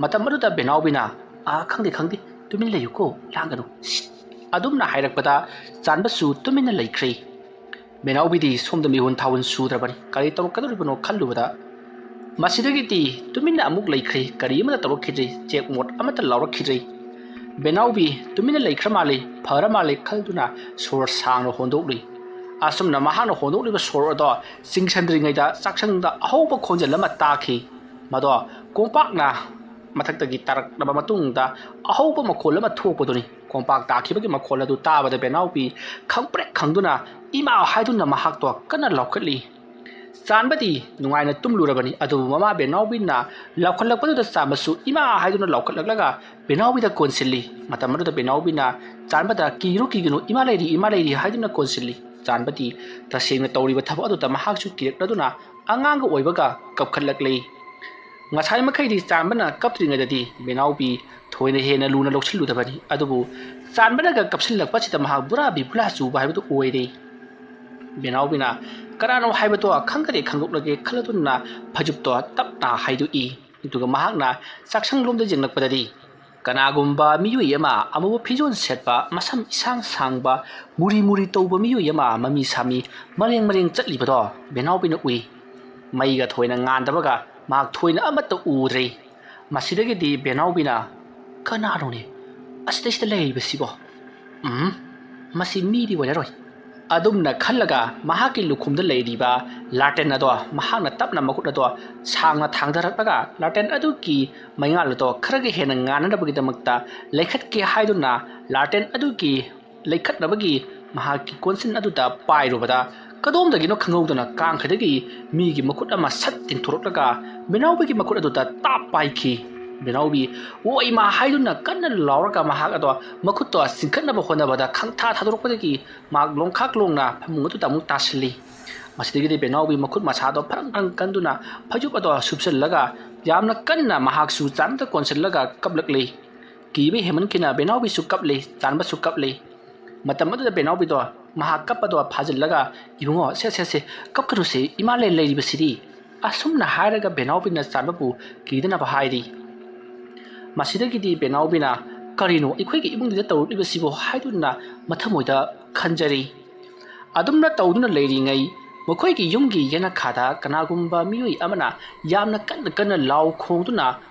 ꯃꯇꯝ ꯑꯗꯨꯗ ꯕꯦꯅꯥꯎꯕꯤꯅ, "ꯑꯥ, ꯈꯪꯗꯦ, ꯈꯪꯗꯦ, ꯇꯨꯃꯤꯟ ꯂꯩꯌꯨꯀꯣ, ꯂꯥꯡꯒꯅꯨ, ꯁꯤꯠ!" ꯑꯗꯨꯝꯅ ꯍꯥꯏꯔꯛꯄꯗ ꯆꯥꯟꯕꯁꯨ ꯇꯨꯃꯤꯟꯅ ꯂꯩꯈ꯭ꯔꯦ꯫ ꯕꯦꯅꯥꯎꯕꯤꯗꯤ ꯁꯣꯝꯗ ꯃꯤꯍꯨꯟ ꯊꯥꯍꯨꯟ ꯁꯨꯗ꯭ꯔꯕꯅꯤ꯫ ꯀꯔꯤ ꯇꯧꯔꯛꯀꯗꯧꯔꯤꯕꯅꯣ ꯈꯜꯂꯨꯕꯗ ꯃꯁꯤꯗꯒꯤꯗꯤ ꯇꯨꯃꯤꯟꯅ ꯑꯃꯨꯛ ꯂꯩꯈ꯭ꯔꯦ꯫ ꯀꯔꯤ ꯑꯃꯠꯇ ꯇꯧꯔꯛꯈꯤꯗ꯭ꯔꯦ꯫ ꯆꯦꯛ ꯃꯣꯠ ꯑꯃꯠꯇ ꯂꯥꯎꯔꯛꯈꯤꯗ꯭ꯔꯦ꯫ ꯕꯦꯅꯥꯎꯕꯤ ꯇꯨꯃꯤꯟꯅ ꯂꯩꯈ꯭ꯔ ꯃꯥꯜꯂꯤ, ꯐꯔ ꯃꯥꯜꯂꯤ ꯈꯜꯗꯨꯅ ꯁꯣꯔ ꯁꯥꯡꯅ ꯍꯣꯟꯗꯣꯛꯂꯤ꯫ ꯑꯁꯨꯝꯅ ꯃꯍꯥꯛꯅ ꯍꯣꯟꯗꯣꯛꯂꯤꯕ ꯁꯣꯔ ꯑꯗꯣ ꯆꯤꯡꯁꯤꯟꯗ꯭ꯔꯤꯉꯩꯗ ꯆꯥꯛꯁꯪꯗ ꯑꯍꯧꯕ ꯈꯣꯟꯖꯦꯜ ꯑꯃ ꯇꯥꯈꯤ꯫ ꯃꯗꯣ ꯀꯣꯝꯄꯥꯛꯅ ꯃꯊꯛꯇꯒꯤ ꯇꯥꯔꯛꯂꯕ ꯃꯇꯨꯡꯗ ꯑꯍꯧꯕ ꯃꯈꯣꯜ ꯑꯃ ꯊꯣꯛꯄꯗꯨꯅꯤ꯫ ꯀꯣꯝꯄꯥꯛ ꯇꯥꯈꯤꯕꯒꯤ ꯃꯈꯣꯜ ꯑꯗꯨ ꯇꯥꯕꯗ ꯕꯦꯅꯥꯎꯕꯤ ꯈꯪꯄ꯭ꯔꯦꯛ ꯈꯪꯗꯨꯅ "ꯏꯃꯥ" ꯍꯥꯏꯗꯨꯅ ꯃꯍꯥꯛꯇꯣ ꯀꯟꯅ ꯂꯥꯎꯈꯠꯂꯤ꯫ ꯆꯥꯟꯕꯗꯤ ꯅꯨꯡꯉꯥꯏꯅ ꯇꯨꯝꯂꯨꯔꯕꯅꯤ, ꯑꯗꯨꯕꯨ ꯃꯃꯥ ꯕꯦꯅꯥꯎꯕꯤꯅ ꯂꯥꯎꯈꯠꯂꯛꯄꯗꯨꯗ ꯆꯥꯟꯕꯁꯨ "ꯏꯃꯥ" ꯍꯥꯏꯗꯨꯅ ꯂꯥꯎꯈꯠꯂꯛꯂꯒ ꯕꯦꯅꯥꯎꯕꯤꯗ ꯀꯣꯟꯁꯤꯜꯂꯤ꯫ ꯃꯇꯝ ꯑꯗꯨꯗ ꯕꯦꯅꯥꯎꯕꯤꯅ ꯆꯥꯟꯕꯗ "ꯀꯤꯒꯅꯨ, ꯀꯤꯒꯅꯨ, ꯏꯃꯥ ꯂꯩꯔꯤ, ꯏꯃꯥ ꯂꯩꯔꯤ" ꯍꯥꯏꯗꯨꯅ ꯀꯣꯟꯁꯤꯜꯂꯤ꯫ ꯆꯥꯟꯕꯗꯤ ꯇꯁꯦꯡꯅ ꯇꯧꯔꯤꯕ ꯊꯕꯛ ꯑꯗꯨꯗ ꯃꯍꯥꯛꯁꯨ ꯀꯤꯔꯛꯂꯗꯨꯅ ꯑꯉꯥꯡꯒ ꯑꯣꯏꯕꯒ ꯀꯞꯈꯠꯂꯛꯂꯤ꯫ ꯉꯁꯥꯏ ꯃꯈꯩꯗꯤ ꯆꯥꯟꯕꯅ ꯀꯞꯇ꯭ꯔꯤꯉꯩꯗꯗꯤ ꯕꯦꯅꯥꯎꯕꯤ ꯊꯣꯏꯅ ꯍꯦꯟꯅ ꯂꯨꯅ ꯂꯧꯁꯤꯜꯂꯨꯗꯕꯅꯤ, ꯑꯗꯨꯕꯨ ꯆꯥꯟꯕꯅꯒ ꯀꯞꯁꯤꯜꯂꯛꯄ ꯑꯁꯤꯗ ꯃꯍꯥꯛ ꯕꯨꯔꯥ ꯕꯤꯕꯨꯂꯥ ꯆꯨꯕ ꯍꯥꯏꯕꯗꯨ ꯑꯣꯏꯔꯦ꯫ ꯕꯦꯅꯥꯎꯕꯤꯅ "ꯀꯅꯥꯅꯣ ꯍꯥꯏꯕꯗꯣ ꯈꯪꯒꯗꯦ ꯈꯪꯗꯣꯛꯂꯒꯦ" ꯈꯜꯂꯗꯨꯅ ꯐꯩꯖꯨꯞꯇꯣ ꯇꯞꯅ ꯍꯥꯏꯗꯣꯛꯏ꯫ ꯑꯗꯨꯒ ꯃꯍꯥꯛꯅ ꯆꯥꯛꯁꯪꯂꯣꯝꯗ ꯌꯦꯡꯂꯛꯄꯗꯗꯤ ꯀꯅꯥꯒꯨꯝꯕ ꯃꯤꯑꯣꯏ ꯑꯃ ꯑꯃꯨꯕ ꯐꯤꯖꯣꯜ ꯁꯦꯠꯄ, ꯃꯁꯝ ꯏꯁꯥꯡ ꯁꯥꯡꯕ, ꯃꯨꯔꯤ ꯃꯨꯔꯤ ꯇꯧꯕ ꯃꯤꯑꯣꯏ ꯑꯃ ꯃꯃꯤ ꯁꯥꯃꯤ ꯃꯔꯦꯡ ꯃꯔꯦꯡ ꯆꯠꯂꯤꯕꯗꯣ ꯕꯦꯅꯥꯎꯕꯤꯅ ꯎꯏ꯫ ꯃꯩꯒ ꯊꯣꯏꯅ ꯉꯥꯟꯗꯕꯒ ꯃꯍꯥꯛ ꯊꯣꯏꯅ ꯑꯃꯠꯇ ꯎꯗ꯭ꯔꯦ꯫ ꯃꯁꯤꯗꯒꯤꯗꯤ ꯕꯦꯅꯥꯎꯕꯤꯅ "ꯀꯅꯥꯅꯣꯅꯦ ꯑꯁꯤꯗꯩꯁꯤꯗ ꯂꯩꯔꯤꯕꯁꯤꯕꯣ? ꯎꯝ, ꯃꯁꯤ ꯃꯤꯗꯤ ꯑꯣꯏꯔꯔꯣꯏ" ꯑꯗꯨꯝꯅ ꯈꯜꯂꯒ ꯃꯍꯥꯛꯀꯤ ꯂꯨꯈꯨꯝꯗ ꯂꯩꯔꯤꯕ ꯂꯥꯇꯦꯟ ꯑꯗꯣ ꯃꯍꯥꯛꯅ ꯇꯞꯅ ꯃꯈꯨꯠ ꯑꯗꯣ ꯁꯥꯡꯅ ꯊꯥꯡꯗꯔꯛꯂꯒ ꯂꯥꯇꯦꯟ ꯑꯗꯨꯒꯤ ꯃꯩꯉꯥꯜ ꯑꯗꯣ ꯈꯔꯒ ꯍꯦꯟꯅ ꯉꯥꯟꯅꯅꯕꯒꯤꯗꯃꯛꯇ ꯂꯩꯈꯠꯀꯦ ꯍꯥꯏꯗꯨꯅ ꯂꯥꯇꯦꯟ ꯑꯗꯨꯒꯤ ꯂꯩꯈꯠꯅꯕꯒꯤ ꯃꯍꯥꯛꯀꯤ ꯀꯣꯟꯁꯤꯟ ꯑꯗꯨꯗ ꯄꯥꯏꯔꯨꯕꯗ ꯀꯗꯣꯝꯗꯒꯤꯅꯣ ꯈꯪꯍꯧꯗꯅ ꯀꯥꯡꯈꯗꯒꯤ ꯃꯤꯒꯤ ꯃꯈꯨꯠ ꯑꯃ ꯁꯠ ꯇꯤꯡꯊꯣꯔꯛꯂꯒ ꯕꯦꯅꯥꯎꯕꯤꯒꯤ ꯃꯈꯨꯠ ꯑꯗꯨꯗ ꯇꯥꯞ ꯄꯥꯏꯈꯤ꯫ ꯕꯦꯅꯥꯎꯕꯤ "ꯑꯣ ꯏꯃꯥ" ꯍꯥꯏꯗꯨꯅ ꯀꯟꯅ ꯂꯥꯎꯔꯒ ꯃꯍꯥꯛ ꯑꯗꯣ ꯃꯈꯨꯠꯇꯣ ꯆꯤꯡꯈꯠꯅꯕ ꯍꯣꯠꯅꯕꯗ ꯈꯪꯊꯥ ꯊꯥꯗꯣꯔꯛꯄꯗꯒꯤ ꯃꯍꯥꯛ ꯂꯣꯡꯈꯥꯛ ꯂꯣꯡꯅ ꯐꯃꯨꯡ ꯑꯗꯨꯗ ꯑꯃꯨꯛ ꯇꯥꯁꯤꯜꯂꯤ꯫ ꯃꯁꯤꯗꯒꯤꯗꯤ ꯕꯦꯅꯥꯎꯕꯤ ꯃꯈꯨꯠ ꯃꯁꯥꯗꯣ ꯐꯔꯪ ꯐꯔꯪ ꯀꯟꯗꯨꯅ ꯐꯩꯖꯨꯞ ꯑꯗꯣ ꯁꯨꯞꯆꯜꯂꯒ ꯌꯥꯝꯅ ꯀꯟꯅ ꯃꯍꯥꯛꯁꯨ ꯆꯥꯟꯕꯗ ꯀꯣꯟꯁꯤꯜꯂꯒ ꯀꯞꯂꯛꯂꯤ꯫ ꯀꯤꯕ ꯍꯦꯟꯃꯟꯈꯤꯅ ꯕꯦꯅꯥꯎꯕꯤꯁꯨ ꯀꯞꯂꯤ, ꯆꯥꯟꯕꯁꯨ ꯀꯞꯂꯤ꯫ ꯃꯇꯝ ꯑꯗꯨꯗ ꯕꯦꯅꯥꯎꯕꯤꯗꯣ ꯃꯍꯥꯛ ꯀꯞꯄꯗꯣ ꯐꯥꯖꯤꯜꯂꯒ "ꯏꯕꯨꯡꯉꯣ, ꯁꯦ, ꯁꯦ, ꯁꯦ, ꯀꯞꯀꯅꯨꯁꯦ, ꯏꯃꯥ ꯂꯩ-, ꯂꯩꯔꯤꯕꯁꯤꯗꯤ" ꯑꯁꯨꯝꯅ ꯍꯥꯏꯔꯒ ꯕꯦꯅꯥꯎꯕꯤꯅ ꯆꯥꯟꯕꯕꯨ ꯀꯤꯗꯅꯕ ꯍꯥꯏꯔꯤ꯫ ꯃꯁꯤꯗꯒꯤꯗꯤ ꯕꯦꯅꯥꯎꯕꯤꯅ "ꯀꯔꯤꯅꯣ ꯑꯩꯈꯣꯏꯒꯤ ꯏꯃꯨꯡꯗꯨꯗ ꯇꯧꯔꯛꯂꯤꯕꯁꯤꯕꯣ?" ꯍꯥꯏꯗꯨꯅ ꯃꯊꯃꯣꯏꯗ ꯈꯟꯖꯔꯤ꯫ ꯑꯗꯨꯝꯅ ꯇꯧꯗꯨꯅ ꯂꯩꯔꯤꯉꯩ ꯃꯈꯣꯏꯒꯤ ꯌꯨꯝꯒꯤ ꯌꯦꯅꯈꯥꯗ ꯀꯅꯥꯒꯨꯝꯕ ꯃꯤꯑꯣꯏ ꯑꯃꯅ ꯌꯥꯝꯅ ꯀꯟꯅ ꯀꯟꯅ ꯂꯥꯎ ꯈꯣꯡꯗꯨꯅ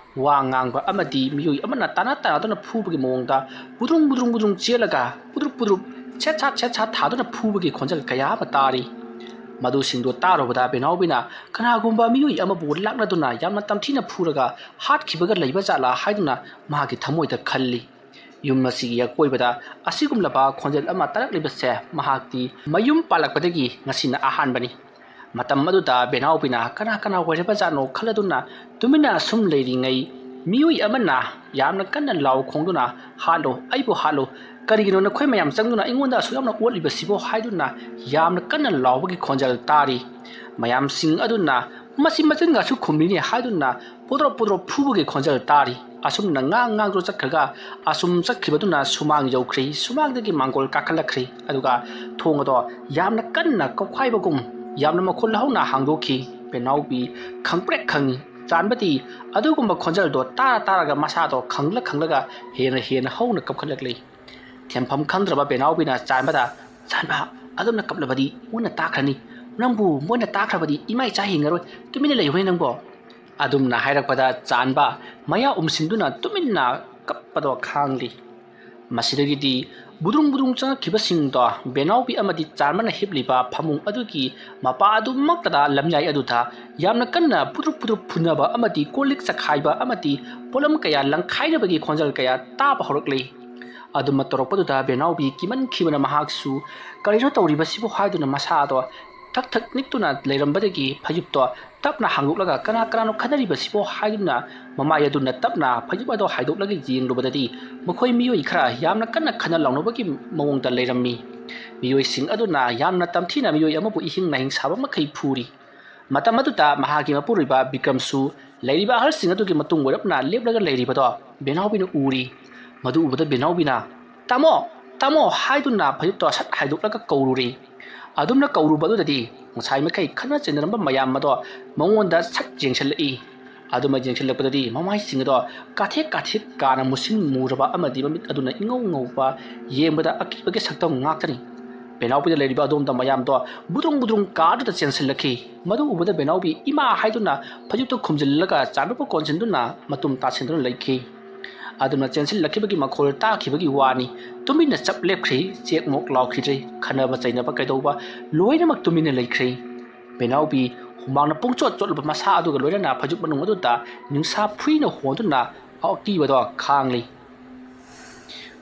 ꯋꯥ ꯉꯥꯡꯕ ꯑꯃꯗꯤ ꯃꯤꯑꯣꯏ ꯑꯃꯅ ꯇꯥꯅ ꯇꯥꯅꯗꯨꯅ ꯐꯨꯕꯒꯤ ꯃꯑꯣꯡꯗ ꯕꯨꯗ꯭ꯔꯨꯡ ꯕꯨꯗ꯭ꯔꯨꯡ ꯕꯨꯗ꯭ꯔꯨꯡ ꯆꯦꯜꯂꯒ ꯄꯨꯗ꯭ꯔꯨꯞ ꯄꯨꯗ꯭ꯔꯨꯞ ꯁꯦꯠ ꯁꯥꯠ ꯁꯦꯠ ꯁꯥꯠ ꯊꯥꯗꯨꯅ ꯐꯨꯕꯒꯤ ꯈꯣꯟꯖꯦꯜ ꯀꯌꯥ ꯑꯃ ꯇꯥꯔꯤ꯫ ꯃꯗꯨꯁꯤꯡꯗꯨ ꯇꯥꯔꯨꯕꯗ ꯕꯦꯅꯥꯎꯕꯤꯅ ꯀꯅꯥꯒꯨꯝꯕ ꯃꯤꯑꯣꯏ ꯑꯃꯕꯨ ꯂꯥꯛꯅꯗꯨꯅ ꯌꯥꯝꯅ ꯇꯝꯊꯤꯅ ꯐꯨꯔꯒ ꯍꯥꯠꯈꯤꯕꯒ ꯂꯩꯕ ꯖꯥꯠꯂꯥ ꯍꯥꯏꯗꯨꯅ ꯃꯍꯥꯛꯀꯤ ꯊꯃꯣꯏꯗ ꯈꯜꯂꯤ꯫ ꯌꯨꯝ ꯑꯁꯤꯒꯤ ꯑꯀꯣꯏꯕꯗ ꯑꯁꯤꯒꯨꯝꯂꯕ ꯈꯣꯟꯖꯦꯜ ꯑꯃ ꯇꯥꯔꯛꯂꯤꯕꯁꯦ ꯃꯍꯥꯛꯇꯤ ꯃꯌꯨꯝ ꯄꯥꯜꯂꯛꯄꯗꯒꯤ ꯉꯁꯤꯅ ꯑꯍꯥꯟꯕꯅꯤ꯫ ꯃꯇꯝ ꯑꯗꯨꯗ ꯕꯦꯅꯥꯎꯕꯤꯅ ꯀꯅꯥ ꯀꯅꯥ ꯑꯣꯏꯔꯕꯖꯥꯠꯅꯣ ꯈꯜꯂꯗꯨꯅ ꯇꯨꯃꯤꯟꯅ ꯑꯁꯨꯝ ꯂꯩꯔꯤꯉꯩ, ꯃꯤꯑꯣꯏ ꯑꯃꯅ ꯌꯥꯝꯅ ꯀꯟꯅ ꯂꯥꯎ ꯈꯣꯡꯗꯨꯅ, "ꯍꯥꯠꯂꯨ, ꯑꯩꯕꯨ ꯍꯥꯠꯂꯨ, ꯀꯔꯤꯒꯤꯅꯣ ꯅꯈꯣꯏ ꯃꯌꯥꯝ ꯆꯪꯗꯨꯅ ꯑꯩꯉꯣꯟꯗ ꯑꯁꯨꯛ ꯌꯥꯝꯅ ꯑꯣꯠꯂꯤꯕꯁꯤꯕꯣ?" ꯍꯥꯏꯗꯨꯅ ꯌꯥꯝꯅ ꯀꯟꯅ ꯂꯥꯎꯕꯒꯤ ꯈꯣꯟꯖꯦꯜ ꯇꯥꯔꯤ꯫ ꯃꯌꯥꯝꯁꯤꯡ ꯑꯗꯨꯅ ꯃꯆꯤꯟ ꯃꯆꯤꯟꯒꯁꯨ ꯈꯨꯝꯂꯤꯅꯤ ꯍꯥꯏꯗꯨꯅ ꯄꯣꯗ꯭ꯔꯣꯞ ꯄꯣꯗ꯭ꯔꯣꯞ ꯐꯨꯕꯒꯤ ꯈꯣꯟꯖꯦꯜ ꯇꯥꯔꯤ꯫ ꯑꯁꯨꯝꯅ ꯉꯥꯡ ꯉꯥꯡꯗꯨꯅ ꯆꯠꯈ꯭ꯔꯒ ꯑꯁꯨꯝ ꯆꯠꯈꯤꯕꯗꯨꯅ ꯁꯨꯃꯥꯡ ꯌꯧꯈ꯭ꯔꯤ꯫ ꯁꯨꯃꯥꯡꯗꯒꯤ ꯃꯥꯡꯒꯣꯜ ꯀꯥꯈꯠꯂꯛꯈ꯭ꯔꯤ꯫ ꯑꯗꯨꯒ ꯊꯣꯡ ꯑꯗꯣ ꯌꯥꯝꯅ ꯀꯟꯅ ꯀꯧꯈꯥꯏꯕꯒꯨꯝ, ꯌꯥꯝꯅ ꯃꯈꯣꯜ ꯍꯧꯅ ꯍꯥꯡꯗꯣꯛꯈꯤ꯫ ꯕꯦꯅꯥꯎꯕꯤ ꯈꯪꯄ꯭ꯔꯦꯛ ꯈꯪꯉꯤ꯫ ꯆꯥꯟꯕꯗꯤ ꯑꯗꯨꯒꯨꯝꯕ ꯈꯣꯟꯖꯦꯜꯗꯣ ꯇꯥꯔ ꯇꯥꯔꯒ ꯃꯁꯥꯗꯣ ꯈꯪꯂ ꯈꯪꯂꯒ ꯍꯦꯟꯅ ꯍꯦꯟꯅ ꯍꯧꯅ ꯀꯞꯈꯠꯂꯛꯂꯤ꯫ ꯊꯦꯝꯐꯝ ꯈꯪꯗ꯭ꯔꯕ ꯕꯦꯅꯥꯎꯕꯤꯅ ꯆꯥꯟꯕꯗ, "ꯆꯥꯟꯕ, ꯑꯗꯨꯝꯅ ꯀꯞꯂꯕꯗꯤ ꯃꯣꯏꯅ ꯇꯥꯈ꯭ꯔꯅꯤ꯫ ꯅꯪꯕꯨ ꯃꯣꯏꯅ ꯇꯥꯈ꯭ꯔꯕꯗꯤ ꯏꯃꯥ ꯏꯆꯥ ꯍꯤꯡꯉꯔꯣꯏ꯫ ꯇꯨꯃꯤꯟꯅ ꯂꯩꯌꯨꯅꯦ ꯅꯪꯕꯣ?" ꯑꯗꯨꯝꯅ ꯍꯥꯏꯔꯛꯄꯗ ꯆꯥꯟꯕ ꯃꯌꯥ ꯎꯝꯁꯤꯟꯗꯨꯅ ꯇꯨꯃꯤꯟꯅ ꯀꯞꯄꯗꯣ ꯈꯥꯡꯂꯤ꯫ ꯃꯁꯤꯗꯒꯤꯗꯤ ꯕꯨꯗ꯭ꯔꯨꯡ ꯕꯨꯗ꯭ꯔꯨꯡ ꯆꯪꯉꯛꯈꯤꯕꯁꯤꯡꯗꯣ ꯕꯦꯅꯥꯎꯕꯤ ꯑꯃꯗꯤ ꯆꯥꯟꯕꯅ ꯍꯤꯞꯂꯤꯕ ꯐꯃꯨꯡ ꯑꯗꯨꯒꯤ ꯃꯄꯥ ꯑꯗꯨꯃꯛꯇꯗ ꯂꯝꯌꯥꯏ ꯑꯗꯨꯗ ꯌꯥꯝꯅ ꯀꯟꯅ ꯄꯨꯗ꯭ꯔꯨꯞ ꯄꯨꯗ꯭ꯔꯨꯞ ꯐꯨꯅꯕ ꯑꯃꯗꯤ ꯀꯣꯜ ꯂꯤꯛ ꯆꯈꯥꯏꯕ ꯑꯃꯗꯤ ꯄꯣꯠꯂꯝ ꯀꯌꯥ ꯂꯪꯈꯥꯏꯅꯕꯒꯤ ꯈꯣꯟꯖꯦꯜ ꯀꯌꯥ ꯇꯥꯕ ꯍꯧꯔꯛꯂꯤ꯫ ꯑꯗꯨꯝꯅ ꯇꯧꯔꯛꯄꯗꯨꯗ ꯕꯦꯅꯥꯎꯕꯤ ꯀꯤꯃꯟꯈꯤꯕꯅ ꯃꯍꯥꯛꯁꯨ "ꯀꯔꯤꯅꯣ ꯇꯧꯔꯤꯕꯁꯤꯕꯨ?" ꯍꯥꯏꯗꯨꯅ ꯃꯁꯥꯗꯣ ꯊꯛ ꯊꯛ ꯅꯤꯛꯇꯨꯅ ꯂꯩꯔꯝꯕꯗꯒꯤ ꯐꯩꯖꯨꯞꯇꯣ ꯇꯞꯅ ꯍꯥꯡꯗꯣꯛꯂꯒ "ꯀꯅꯥ ꯀꯅꯥꯅꯣ ꯈꯠꯅꯔꯤꯕꯁꯤꯕꯣ?" ꯍꯥꯏꯗꯨꯅ ꯃꯃꯥꯏ ꯑꯗꯨꯅ ꯇꯞꯅ ꯐꯩꯖꯨꯞ ꯑꯗꯣ ꯍꯥꯏꯗꯣꯛꯂꯒ ꯌꯦꯡꯂꯨꯕꯗꯗꯤ ꯃꯈꯣꯏ ꯃꯤꯑꯣꯏ ꯈꯔ ꯌꯥꯝꯅ ꯀꯟꯅ ꯈꯠꯅ ꯂꯥꯎꯅꯕꯒꯤ ꯃꯑꯣꯡꯗ ꯂꯩꯔꯝꯃꯤ꯫ ꯃꯤꯑꯣꯏꯁꯤꯡ ꯑꯗꯨꯅ ꯌꯥꯝꯅ ꯇꯝꯊꯤꯅ ꯃꯤꯑꯣꯏ ꯑꯃꯕꯨ ꯏꯍꯤꯡ ꯅꯥꯍꯤꯡ ꯁꯥꯕ ꯃꯈꯩ ꯐꯨꯔꯤ꯫ ꯃꯇꯝ ꯑꯗꯨꯗ ꯃꯍꯥꯛꯀꯤ ꯃꯄꯨꯔꯣꯏꯕ ꯕꯤꯀ꯭ꯔꯝꯁꯨ ꯂꯩꯔꯤꯕ ꯑꯍꯜꯁꯤꯡ ꯑꯗꯨꯒꯤ ꯃꯇꯨꯡ ꯑꯣꯏꯔꯞꯅ ꯂꯦꯞꯂꯒ ꯂꯩꯔꯤꯕꯗꯣ ꯕꯦꯅꯥꯎꯕꯤꯅ ꯎꯔꯤ꯫ ꯃꯗꯨ ꯎꯕꯗ ꯕꯦꯅꯥꯎꯕꯤꯅ, "ꯇꯥꯃꯣ, ꯇꯥꯃꯣ" ꯍꯥꯏꯗꯨꯅ ꯐꯩꯖꯨꯞꯇꯣ ꯁꯠ ꯍꯥꯏꯗꯣꯛꯂꯒ ꯀꯧꯔꯨꯔꯦ꯫ ꯑꯗꯨꯝꯅ ꯀꯧꯔꯨꯕ ꯑꯗꯨꯗꯗꯤ ꯉꯁꯥꯏ ꯃꯈꯩ ꯈꯠꯅ ꯆꯩꯅꯔꯝꯕ ꯃꯌꯥꯝ ꯑꯗꯣ ꯃꯉꯣꯟꯗ ꯁꯠ ꯌꯦꯡꯁꯤꯜꯂꯛꯏ꯫ ꯑꯗꯨꯃ ꯌꯦꯡꯁꯤꯜꯂꯛꯄꯗꯗꯤ ꯃꯃꯥꯏꯁꯤꯡ ꯑꯗꯣ ꯀꯥꯊꯦꯛ ꯀꯥꯊꯦꯛ ꯀꯥꯅ ꯃꯨꯁꯤꯟ ꯃꯨꯔꯕ ꯑꯃꯗꯤ ꯃꯃꯤꯠ ꯑꯗꯨꯅ ꯏꯉꯧ ꯉꯧꯕ, ꯌꯦꯡꯕꯗ ꯑꯀꯤꯕꯒꯤ ꯁꯛꯇꯝ ꯉꯥꯛꯇꯅꯤ꯫ ꯕꯦꯅꯥꯎꯕꯤꯗ ꯂꯩꯔꯤꯕ ꯑꯗꯣꯝꯗ ꯃꯌꯥꯝꯗꯣ ꯕꯨꯗ꯭ꯔꯨꯡ ꯕꯨꯗ꯭ꯔꯨꯡ ꯀꯥꯗꯨꯗ ꯆꯦꯟꯁꯤꯜꯂꯛꯈꯤ꯫ ꯃꯗꯨ ꯎꯕꯗ ꯕꯦꯅꯥꯎꯕꯤ "ꯏꯃꯥ" ꯍꯥꯏꯗꯨꯅ ꯐꯩꯖꯨꯞꯇ ꯈꯨꯝꯖꯤꯜꯂꯒ ꯆꯥꯟꯕꯕꯨ ꯀꯣꯟꯁꯤꯟꯗꯨꯅ ꯃꯇꯨꯝ ꯇꯥꯁꯤꯟꯗꯨꯅ ꯂꯩꯈꯤ꯫ ꯑꯗꯨꯅ ꯆꯦꯟꯁꯤꯜꯂꯛꯈꯤꯕꯒꯤ ꯃꯈꯣꯜ ꯇꯥꯈꯤꯕꯒꯤ ꯋꯥꯅꯤ꯫ ꯇꯨꯃꯤꯟꯅ ꯆꯞ ꯂꯦꯞꯈ꯭ꯔꯤ꯫ ꯆꯦꯛ ꯃꯣꯛ ꯂꯥꯎꯈꯤꯗ꯭ꯔꯦ꯫ ꯈꯟꯅꯕ ꯆꯩꯅꯕ ꯀꯩꯗꯧꯕ ꯂꯣꯏꯅꯃꯛ ꯇꯨꯃꯤꯟꯅ ꯂꯩꯈ꯭ꯔꯦ꯫ ꯕꯦꯅꯥꯎꯕꯤ ꯍꯨꯃꯥꯡꯅ ꯄꯨꯡꯆꯣꯠ ꯆꯣꯠꯂꯕ ꯃꯁꯥ ꯑꯗꯨꯒ ꯂꯣꯏꯅꯅ ꯐꯩꯖꯨꯞ ꯃꯅꯨꯡ ꯑꯗꯨꯗ ꯅꯤꯡꯁꯥ ꯐꯨꯏꯅ ꯍꯣꯟꯗꯨꯅ ꯑꯀꯤꯕꯗꯣ ꯈꯥꯡꯂꯤ꯫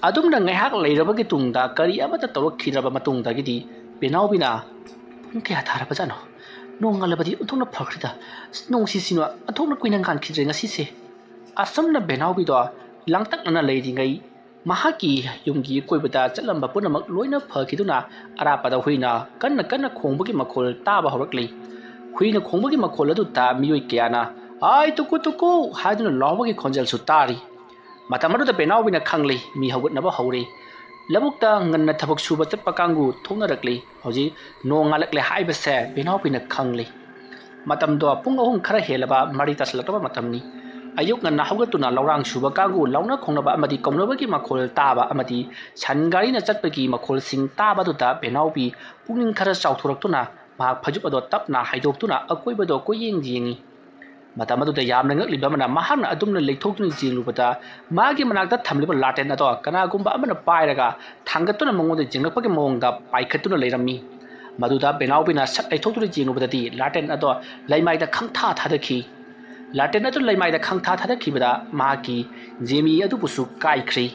ꯑꯗꯨꯝꯅ ꯉꯥꯏꯍꯥꯛ ꯂꯩꯔꯕꯒꯤ ꯇꯨꯡꯗ ꯀꯔꯤ ꯑꯃꯠꯇ ꯇꯧꯔꯛꯈꯤꯗ꯭ꯔꯕ ꯃꯇꯨꯡꯗꯒꯤꯗꯤ ꯕꯦꯅꯥꯎꯕꯤꯅ "ꯄꯨꯡ ꯀꯌꯥ ꯇꯥꯔꯕꯖꯥꯠꯅꯣ? "ꯅꯣꯡ ꯉꯥꯜꯂꯕꯗꯤ ꯑꯣꯟꯊꯣꯛꯅ ꯐꯈ꯭ꯔꯤꯗ꯫ ꯅꯣꯡꯁꯤꯁꯤꯅ ꯑꯣꯟꯊꯣꯛꯅ ꯀꯨꯏꯅ ꯉꯥꯟꯈꯤꯗ꯭ꯔꯦ ꯉꯁꯤꯁꯦ"꯫ ꯑꯁꯨꯝꯅ ꯕꯦꯅꯥꯎꯕꯤꯗꯣ ꯂꯥꯡꯇꯛꯅꯅ ꯂꯩꯔꯤꯉꯩ, ꯃꯍꯥꯛꯀꯤ ꯌꯨꯝꯒꯤ ꯑꯀꯣꯏꯕꯗ ꯆꯠꯂꯝꯕ ꯄꯨꯝꯅꯃꯛ ꯂꯣꯏꯅ ꯐꯈꯤꯗꯨꯅ ꯑꯔꯥꯞꯄꯗ ꯍꯨꯏꯅ ꯀꯟꯅ ꯀꯟꯅ ꯈꯣꯡꯕꯒꯤ ꯃꯈꯣꯜ ꯇꯥꯕ ꯍꯧꯔꯛꯂꯤ꯫ ꯍꯨꯏꯅ ꯈꯣꯡꯕꯒꯤ ꯃꯈꯣꯜ ꯑꯗꯨ ꯇꯥ ꯃꯤꯑꯣꯏ ꯀꯌꯥꯅ "ꯑꯥꯏ ꯇꯨꯀꯨ ꯇꯨꯀꯨ" ꯍꯥꯏꯗꯨꯅ ꯂꯥꯎꯕꯒꯤ ꯈꯣꯟꯖꯦꯜꯁꯨ ꯇꯥꯔꯤ꯫ ꯃꯇꯝ ꯑꯗꯨꯗ ꯕꯦꯅꯥꯎꯕꯤꯅ ꯈꯪꯂꯤ, ꯃꯤ ꯍꯧꯒꯠꯅꯕ ꯍꯧꯔꯦ꯫ ꯂꯧꯕꯨꯛꯇ ꯉꯟꯅ ꯊꯕꯛ ꯁꯨꯕ ꯆꯠꯄ ꯀꯥꯡꯕꯨ ꯊꯣꯛꯅꯔꯛꯂꯤ꯫ ꯍꯧꯖꯤꯛ ꯅꯣꯡ ꯉꯥꯜꯂꯛꯂꯦ ꯍꯥꯏꯕꯁꯦ ꯕꯦꯅꯥꯎꯕꯤꯅ ꯈꯪꯂꯤ꯫ ꯃꯇꯝꯗꯣ ꯄꯨꯡ ꯑꯍꯨꯝ ꯈꯔ ꯍꯦꯜꯂꯕ ꯃꯔꯤ ꯇꯥꯁꯤꯜꯂꯛꯂꯕ ꯃꯇꯝꯅꯤ꯫ ꯑꯌꯨꯛ ꯉꯟꯅ ꯍꯧꯒꯠꯇꯨꯅ ꯂꯧꯔꯥꯡ ꯁꯨꯕ ꯀꯥꯡꯕꯨ ꯂꯥꯎꯅ ꯈꯣꯡꯅꯕ ꯑꯃꯗꯤ ꯀꯧꯅꯕꯒꯤ ꯃꯈꯣꯜ ꯇꯥꯕ ꯑꯃꯗꯤ ꯁꯟ ꯒꯥꯔꯤꯅ ꯆꯠꯄꯒꯤ ꯃꯈꯣꯜꯁꯤꯡ ꯇꯥꯕꯗꯨꯗ ꯕꯦꯅꯥꯎꯕꯤ ꯄꯨꯛꯅꯤꯡ ꯈꯔ ꯆꯥꯎꯊꯣꯔꯛꯇꯨꯅ ꯃꯍꯥꯛ ꯐꯩꯖꯨꯞ ꯑꯗꯣ ꯇꯞꯅ ꯍꯥꯏꯗꯣꯛꯇꯨꯅ ꯑꯀꯣꯏꯕꯗꯣ ꯀꯣꯏꯌꯦꯡ ꯌꯦꯡꯉꯤ꯫ ꯃꯇꯝ ꯑꯗꯨꯗ ꯌꯥꯝꯅ ꯉꯛꯂꯤꯕ ꯑꯃꯅ ꯃꯍꯥꯛꯅ ꯑꯗꯨꯝꯅ ꯂꯩꯊꯣꯛꯇꯨꯅ ꯌꯦꯡꯂꯨꯕꯗ ꯃꯥꯒꯤ ꯃꯅꯥꯛꯇ ꯊꯝꯂꯤꯕ ꯂꯥꯇꯦꯟ ꯑꯗꯣ ꯀꯅꯥꯒꯨꯝꯕ ꯑꯃꯅ ꯄꯥꯏꯔꯒ ꯊꯥꯡꯒꯠꯇꯨꯅ ꯃꯉꯣꯟꯗ ꯌꯦꯡꯂꯛꯄꯒꯤ ꯃꯑꯣꯡꯗ ꯄꯥꯏꯈꯠꯇꯨꯅ ꯂꯩꯔꯝꯃꯤ꯫ ꯃꯗꯨꯗ ꯕꯦꯅꯥꯎꯕꯤꯅ ꯁꯠ ꯂꯩꯊꯣꯛꯇꯨꯅ ꯌꯦꯡꯂꯨꯕꯗꯗꯤ ꯂꯥꯇꯦꯟ ꯑꯗꯣ ꯂꯩꯃꯥꯏꯗ ꯈꯪꯊꯥ ꯊꯥꯗꯈꯤ꯫ ꯂꯥꯇꯦꯟ ꯑꯗꯨ ꯂꯩꯃꯥꯏꯗ ꯈꯪꯊꯥ ꯊꯥꯗꯈꯤꯕꯗ ꯃꯍꯥꯛꯀꯤ ꯖꯦꯃꯤ ꯑꯗꯨꯕꯨꯁꯨ ꯀꯥꯏꯈ꯭ꯔꯤ꯫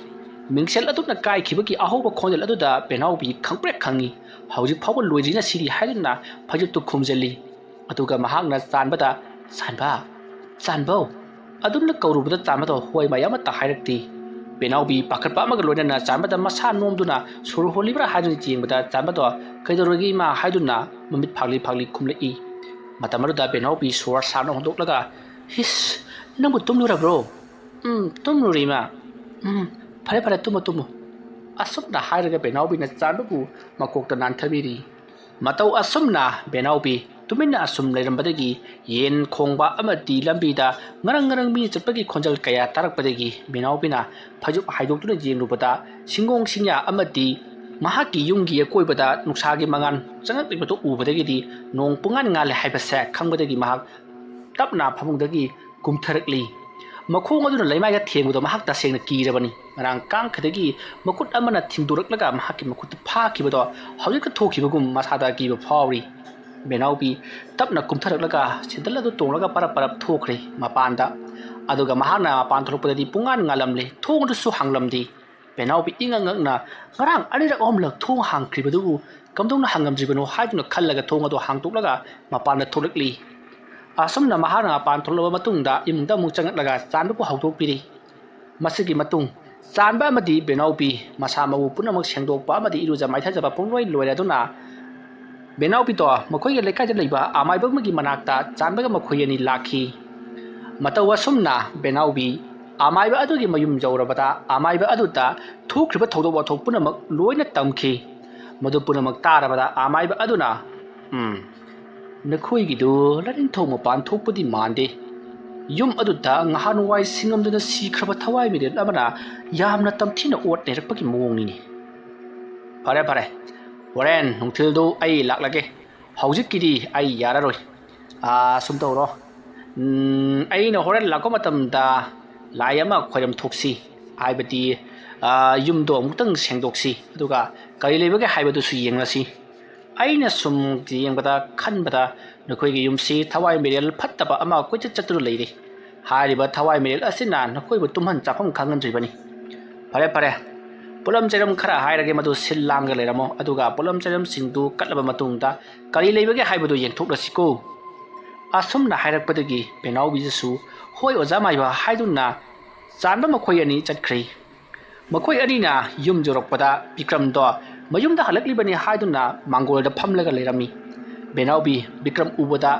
ꯃꯤꯡꯁꯦꯜ ꯑꯗꯨꯅ ꯀꯥꯏꯈꯤꯕꯒꯤ ꯑꯍꯧꯕ ꯈꯣꯟꯖꯦꯜ ꯑꯗꯨꯗ ꯕꯦꯅꯥꯎꯕꯤ ꯈꯪꯄ꯭ꯔꯦꯛ ꯈꯪꯉꯤ꯫ ꯍꯧꯖꯤꯛ ꯐꯥꯎꯕ ꯂꯣꯏꯗ꯭ꯔꯤꯅ ꯁꯤꯔꯤ ꯍꯥꯏꯗꯨꯅ ꯐꯩꯖꯨꯞꯇꯨ ꯈꯨꯝꯖꯤꯜꯂꯤ꯫ ꯑꯗꯨꯒ ꯃꯍꯥꯛꯅ ꯆꯥꯟꯕꯗ, "ꯆꯥꯟꯕꯧ, ꯆꯥꯟꯕꯧ" ꯑꯗꯨꯝꯅ ꯀꯧꯔꯨꯕꯗ ꯆꯥꯟꯕꯗꯣ ꯍꯣꯏ ꯃꯥꯏ ꯑꯃꯠꯇ ꯍꯥꯏꯔꯛꯇꯦ꯫ ꯕꯦꯅꯥꯎꯕꯤ ꯄꯥꯈꯠꯄ ꯑꯃꯒ ꯂꯣꯏꯅꯅ ꯆꯥꯟꯕꯗ ꯃꯁꯥ ꯅꯣꯝꯗꯨꯅ ꯁꯣꯔ ꯍꯣꯜꯂꯤꯕ꯭ꯔꯥ ꯍꯥꯏꯗꯨꯅ ꯌꯦꯡꯕꯗ ꯆꯥꯟꯕꯗꯣ "ꯀꯩꯗꯧꯔꯒꯦ ꯏꯃꯥ?" ꯍꯥꯏꯗꯨꯅ ꯃꯃꯤꯠ ꯐꯥꯛꯂꯤ ꯐꯥꯛꯂꯤ ꯈꯨꯝꯂꯛꯏ꯫ ꯃꯇꯝ ꯑꯗꯨꯗ ꯕꯦꯅꯥꯎꯕꯤ ꯁꯣꯔ ꯁꯥꯡꯅ ꯍꯣꯟꯗꯣꯛꯂꯒ, "ꯍꯤꯁ, ꯅꯪꯕꯨ ꯇꯨꯝꯂꯨꯔꯕ꯭ꯔꯣ?" "ꯎꯝ, ꯇꯨꯝꯂꯨꯔꯦ ꯏꯃꯥ"꯫ "ꯎꯝ, ꯐꯔꯦ ꯐꯔꯦ, ꯇꯨꯝꯃꯨ ꯇꯨꯝꯃꯨ"꯫ ꯑꯁꯨꯝꯅ ꯍꯥꯏꯔꯒ ꯕꯦꯅꯥꯎꯕꯤꯅ ꯆꯥꯟꯕꯕꯨ ꯃꯀꯣꯛꯇ ꯅꯥꯟꯊꯕꯤꯔꯤ꯫ ꯃꯇꯧ ꯑꯁꯨꯝꯅ ꯕꯦꯅꯥꯎꯕꯤ ꯇꯨꯃꯤꯟꯅ ꯑꯁꯨꯝ ꯂꯩꯔꯝꯕꯗꯒꯤ ꯌꯦꯟ ꯈꯣꯡꯕ ꯑꯃꯗꯤ ꯂꯝꯕꯤꯗ ꯉꯔꯪ ꯉꯔꯪ ꯃꯤ ꯆꯠꯄꯒꯤ ꯈꯣꯟꯖꯦꯜ ꯀꯌꯥ ꯇꯥꯔꯛꯄꯗꯒꯤ ꯕꯦꯅꯥꯎꯕꯤꯅ ꯐꯩꯖꯨꯞ ꯍꯥꯏꯗꯣꯛꯇꯨꯅ ꯌꯦꯡꯂꯨꯕꯗ ꯁꯤꯡꯒꯣꯡ ꯁꯤꯡꯌꯥ ꯑꯃꯗꯤ ꯃꯍꯥꯛꯀꯤ ꯌꯨꯝꯒꯤ ꯑꯀꯣꯏꯕꯗ ꯅꯨꯡꯁꯥꯒꯤ ꯃꯉꯥꯜ ꯆꯪꯂꯛꯂꯤꯕꯗꯨ ꯎꯕꯗꯒꯤꯗꯤ ꯅꯣꯡ ꯄꯨꯡꯉꯥꯟ ꯉꯥꯜꯂꯦ ꯍꯥꯏꯕꯁꯦ ꯈꯪꯕꯗꯒꯤ ꯃꯍꯥꯛ ꯇꯞꯅ ꯐꯃꯨꯡꯗꯒꯤ ꯀꯨꯝꯊꯔꯛꯂꯤ꯫ ꯃꯈꯣꯡ ꯑꯗꯨꯅ ꯂꯩꯃꯥꯏꯗ ꯊꯦꯡꯕꯗꯣ ꯃꯍꯥꯛ ꯇꯁꯦꯡꯅ ꯀꯤꯔꯕꯅꯤ꯫ ꯉꯔꯥꯡ ꯀꯥꯡꯈꯗꯒꯤ ꯃꯈꯨꯠ ꯑꯃꯅ ꯊꯤꯡꯗꯣꯔꯛꯂꯒ ꯃꯍꯥꯛꯀꯤ ꯃꯈꯨꯠꯇ ꯐꯥꯈꯤꯕꯗꯣ ꯍꯧꯖꯤꯛꯇ ꯊꯣꯛꯈꯤꯕꯒꯨꯝ ꯃꯁꯥꯗ ꯑꯀꯤꯕ ꯐꯥꯎꯔꯤ꯫ ꯕꯦꯅꯥꯎꯕꯤ ꯇꯞꯅ ꯀꯨꯝꯊꯔꯛꯂꯒ ꯁꯦꯟꯗꯜ ꯑꯗꯨ ꯇꯣꯡꯂꯒ ꯄꯔꯞ ꯄꯔꯞ ꯊꯣꯛꯈ꯭ꯔꯦ ꯃꯄꯥꯟꯗ꯫ ꯑꯗꯨꯒ ꯃꯍꯥꯛꯅ ꯃꯄꯥꯟ ꯊꯣꯛꯂꯛꯄꯗꯗꯤ ꯄꯨꯡꯉꯥꯟ ꯉꯥꯜꯂꯝꯂꯦ꯫ ꯊꯣꯡ ꯑꯗꯨꯁꯨ ꯍꯥꯡꯂꯝꯗꯦ꯫ ꯕꯦꯅꯥꯎꯕꯤ ꯏꯉꯛ ꯉꯛꯅ ꯉꯔꯥꯡ ꯑꯅꯤꯔꯛ ꯑꯍꯨꯝꯂꯛ ꯊꯣꯡ ꯍꯥꯡꯈ꯭ꯔꯤꯕꯗꯨꯕꯨ ꯀꯝꯗꯧꯅ ꯍꯥꯡꯉꯝꯗ꯭ꯔꯤꯕꯅꯣ ꯍꯥꯏꯗꯨꯅ ꯈꯜꯂꯒ ꯊꯣꯡ ꯑꯗꯨ ꯍꯥꯡꯗꯣꯛꯂꯒ ꯃꯄꯥꯟꯗ ꯊꯣꯛꯂꯛꯂꯤ꯫ ꯑꯁꯨꯝꯅ ꯃꯍꯥꯛꯅ ꯃꯄꯥꯟ ꯊꯣꯛꯂꯕ ꯃꯇꯨꯡꯗ ꯏꯃꯨꯡꯗ ꯑꯃꯨꯛ ꯆꯪꯂꯛꯂꯒ ꯆꯥꯟꯕꯕꯨ ꯍꯧꯗꯣꯛꯄꯤꯔꯤ꯫ ꯃꯁꯤꯒꯤ ꯃꯇꯨꯡ ꯆꯥꯟꯕ ꯑꯃꯗꯤ ꯕꯦꯅꯥꯎꯕꯤ ꯃꯁꯥ ꯃꯎ ꯄꯨꯝꯅꯃꯛ ꯁꯦꯡꯗꯣꯛꯄ ꯑꯃꯗꯤ ꯏꯔꯨꯖ ꯃꯥꯏꯊꯖꯕ ꯄꯨꯝꯂꯣꯏ ꯂꯣꯏꯔꯗꯨꯅ ꯕꯦꯅꯥꯎꯕꯤꯗꯣ ꯃꯈꯣꯏꯒꯤ ꯂꯩꯀꯥꯏꯗ ꯂꯩꯕ ꯑꯃꯥꯏꯕ ꯑꯃꯒꯤ ꯃꯅꯥꯛꯇ ꯆꯥꯟꯕꯒ ꯃꯈꯣꯏ ꯑꯅꯤ ꯂꯥꯛꯈꯤ꯫ ꯃꯇꯧ ꯑꯁꯨꯝꯅ ꯕꯦꯅꯥꯎꯕꯤ ꯑꯃꯥꯏꯕ ꯑꯗꯨꯒꯤ ꯃꯌꯨꯝ ꯌꯧꯔꯕꯗ ꯑꯃꯥꯏꯕ ꯑꯗꯨꯗ ꯊꯣꯛꯈ꯭ꯔꯤꯕ ꯊꯧꯗꯣꯛ ꯋꯥꯊꯣꯛ ꯄꯨꯝꯅꯃꯛ ꯂꯣꯏꯅ ꯇꯝꯈꯤ꯫ ꯃꯗꯨ ꯄꯨꯝꯅꯃꯛ ꯇꯥꯔꯕꯗ ꯑꯃꯥꯏꯕ ꯑꯗꯨꯅ, "ꯎꯝ, ꯅꯈꯣꯏꯒꯤꯗꯨ ꯂꯥꯏꯅꯤꯡꯊꯧ ꯃꯄꯥꯟ ꯊꯣꯛꯄꯗꯤ ꯃꯥꯟꯗꯦ꯫ ꯌꯨꯝ ꯑꯗꯨꯗ ꯉꯍꯥꯟꯋꯥꯏ ꯁꯤꯡꯉꯝꯗꯨꯅ ꯁꯤꯈ꯭ꯔꯕ ꯊꯋꯥꯏ ꯃꯤꯔꯦꯜ ꯑꯃꯅ ꯌꯥꯝꯅ ꯇꯝꯊꯤꯅ ꯑꯣꯠ ꯅꯩꯔꯛꯄꯒꯤ ꯃꯑꯣꯡꯅꯤꯅꯦ꯫ ꯐꯔꯦ, ꯐꯔꯦ, ꯍꯣꯔꯦꯟ ꯅꯨꯡꯊꯤꯜꯗꯨ ꯑꯩ ꯂꯥꯛꯂꯒꯦ꯫ ꯍꯧꯖꯤꯛꯀꯤꯗꯤ ꯑꯩ ꯌꯥꯔꯔꯣꯏ꯫ ꯑꯥ, ꯁꯨꯝ ꯇꯧꯔꯣ꯫ ꯎꯝ, ꯑꯩꯅ ꯍꯣꯔꯦꯟ ꯂꯥꯛꯄ ꯃꯇꯝꯗ ꯂꯥꯏ ꯑꯃ ꯈꯣꯏꯔꯝ ꯊꯣꯛꯁꯤ, ꯍꯥꯏꯕꯗꯤ, ꯑꯥ, ꯌꯨꯝꯗꯣ ꯑꯃꯨꯛꯇꯪ ꯁꯦꯡꯗꯣꯛꯁꯤ, ꯑꯗꯨꯒ ꯀꯔꯤ ꯂꯩꯕꯒꯦ ꯍꯥꯏꯕꯗꯨꯁꯨ ꯌꯦꯡꯂꯁꯤ꯫ ꯑꯩꯅ ꯁꯨꯝ ꯌꯦꯡꯕꯗ, ꯈꯟꯕꯗ, ꯅꯈꯣꯏꯒꯤ ꯌꯨꯝꯁꯤ ꯊꯋꯥꯏ ꯃꯤꯔꯦꯜ ꯐꯠꯇꯕ ꯑꯃ ꯀꯣꯏꯆꯠ ꯆꯠꯇꯨꯅ ꯂꯩꯔꯤ꯫ ꯍꯥꯏꯔꯤꯕ ꯊꯋꯥꯏ ꯃꯤꯔꯦꯜ ꯑꯁꯤꯅ ꯅꯈꯣꯏꯕꯨ ꯇꯨꯝꯍꯟ ꯆꯥꯐꯝ ꯈꯪꯍꯟꯗ꯭ꯔꯤꯕꯅꯤ꯫ ꯐꯔꯦ, ꯐꯔꯦ, ꯄꯣꯠꯂꯝ ꯆꯩꯔꯝ ꯈꯔ ꯍꯥꯏꯔꯒꯦ, ꯃꯗꯨ ꯁꯤꯜ ꯂꯥꯡꯒ ꯂꯩꯔꯝꯃꯣ, ꯑꯗꯨꯒ ꯄꯣꯠꯂꯝ ꯆꯩꯔꯝꯁꯤꯡꯗꯨ ꯀꯠꯂꯕ ꯃꯇꯨꯡꯗ ꯀꯔꯤ ꯂꯩꯕꯒꯦ ꯍꯥꯏꯕꯗꯨ ꯌꯦꯡꯊꯣꯛꯂꯁꯤꯀꯣ꯫" ꯑꯁꯨꯝꯅ ꯍꯥꯏꯔꯛꯄꯗꯒꯤ ꯕꯦꯅꯥꯎꯕꯤꯗꯨꯁꯨ "ꯍꯣꯏ, ꯑꯣꯖꯥ ꯃꯥꯏꯕ" ꯍꯥꯏꯗꯨꯅ ꯆꯥꯟꯕ ꯃꯈꯣꯏ ꯑꯅꯤ ꯆꯠꯈ꯭ꯔꯦ꯫ ꯃꯈꯣꯏ ꯑꯅꯤꯅ ꯌꯨꯝ ꯌꯧꯔꯛꯄꯗ ꯕꯤꯀ꯭ꯔꯝꯗꯣ ꯃꯌꯨꯝꯗ ꯍꯜꯂꯛꯂꯤꯕꯅꯤ ꯍꯥꯏꯗꯨꯅ ꯃꯥꯡꯒꯣꯜꯗ ꯐꯝꯂꯒ ꯂꯩꯔꯝꯃꯤ꯫ ꯕꯦꯅꯥꯎꯕꯤ ꯕꯤꯀ꯭ꯔꯝ ꯎꯕꯗ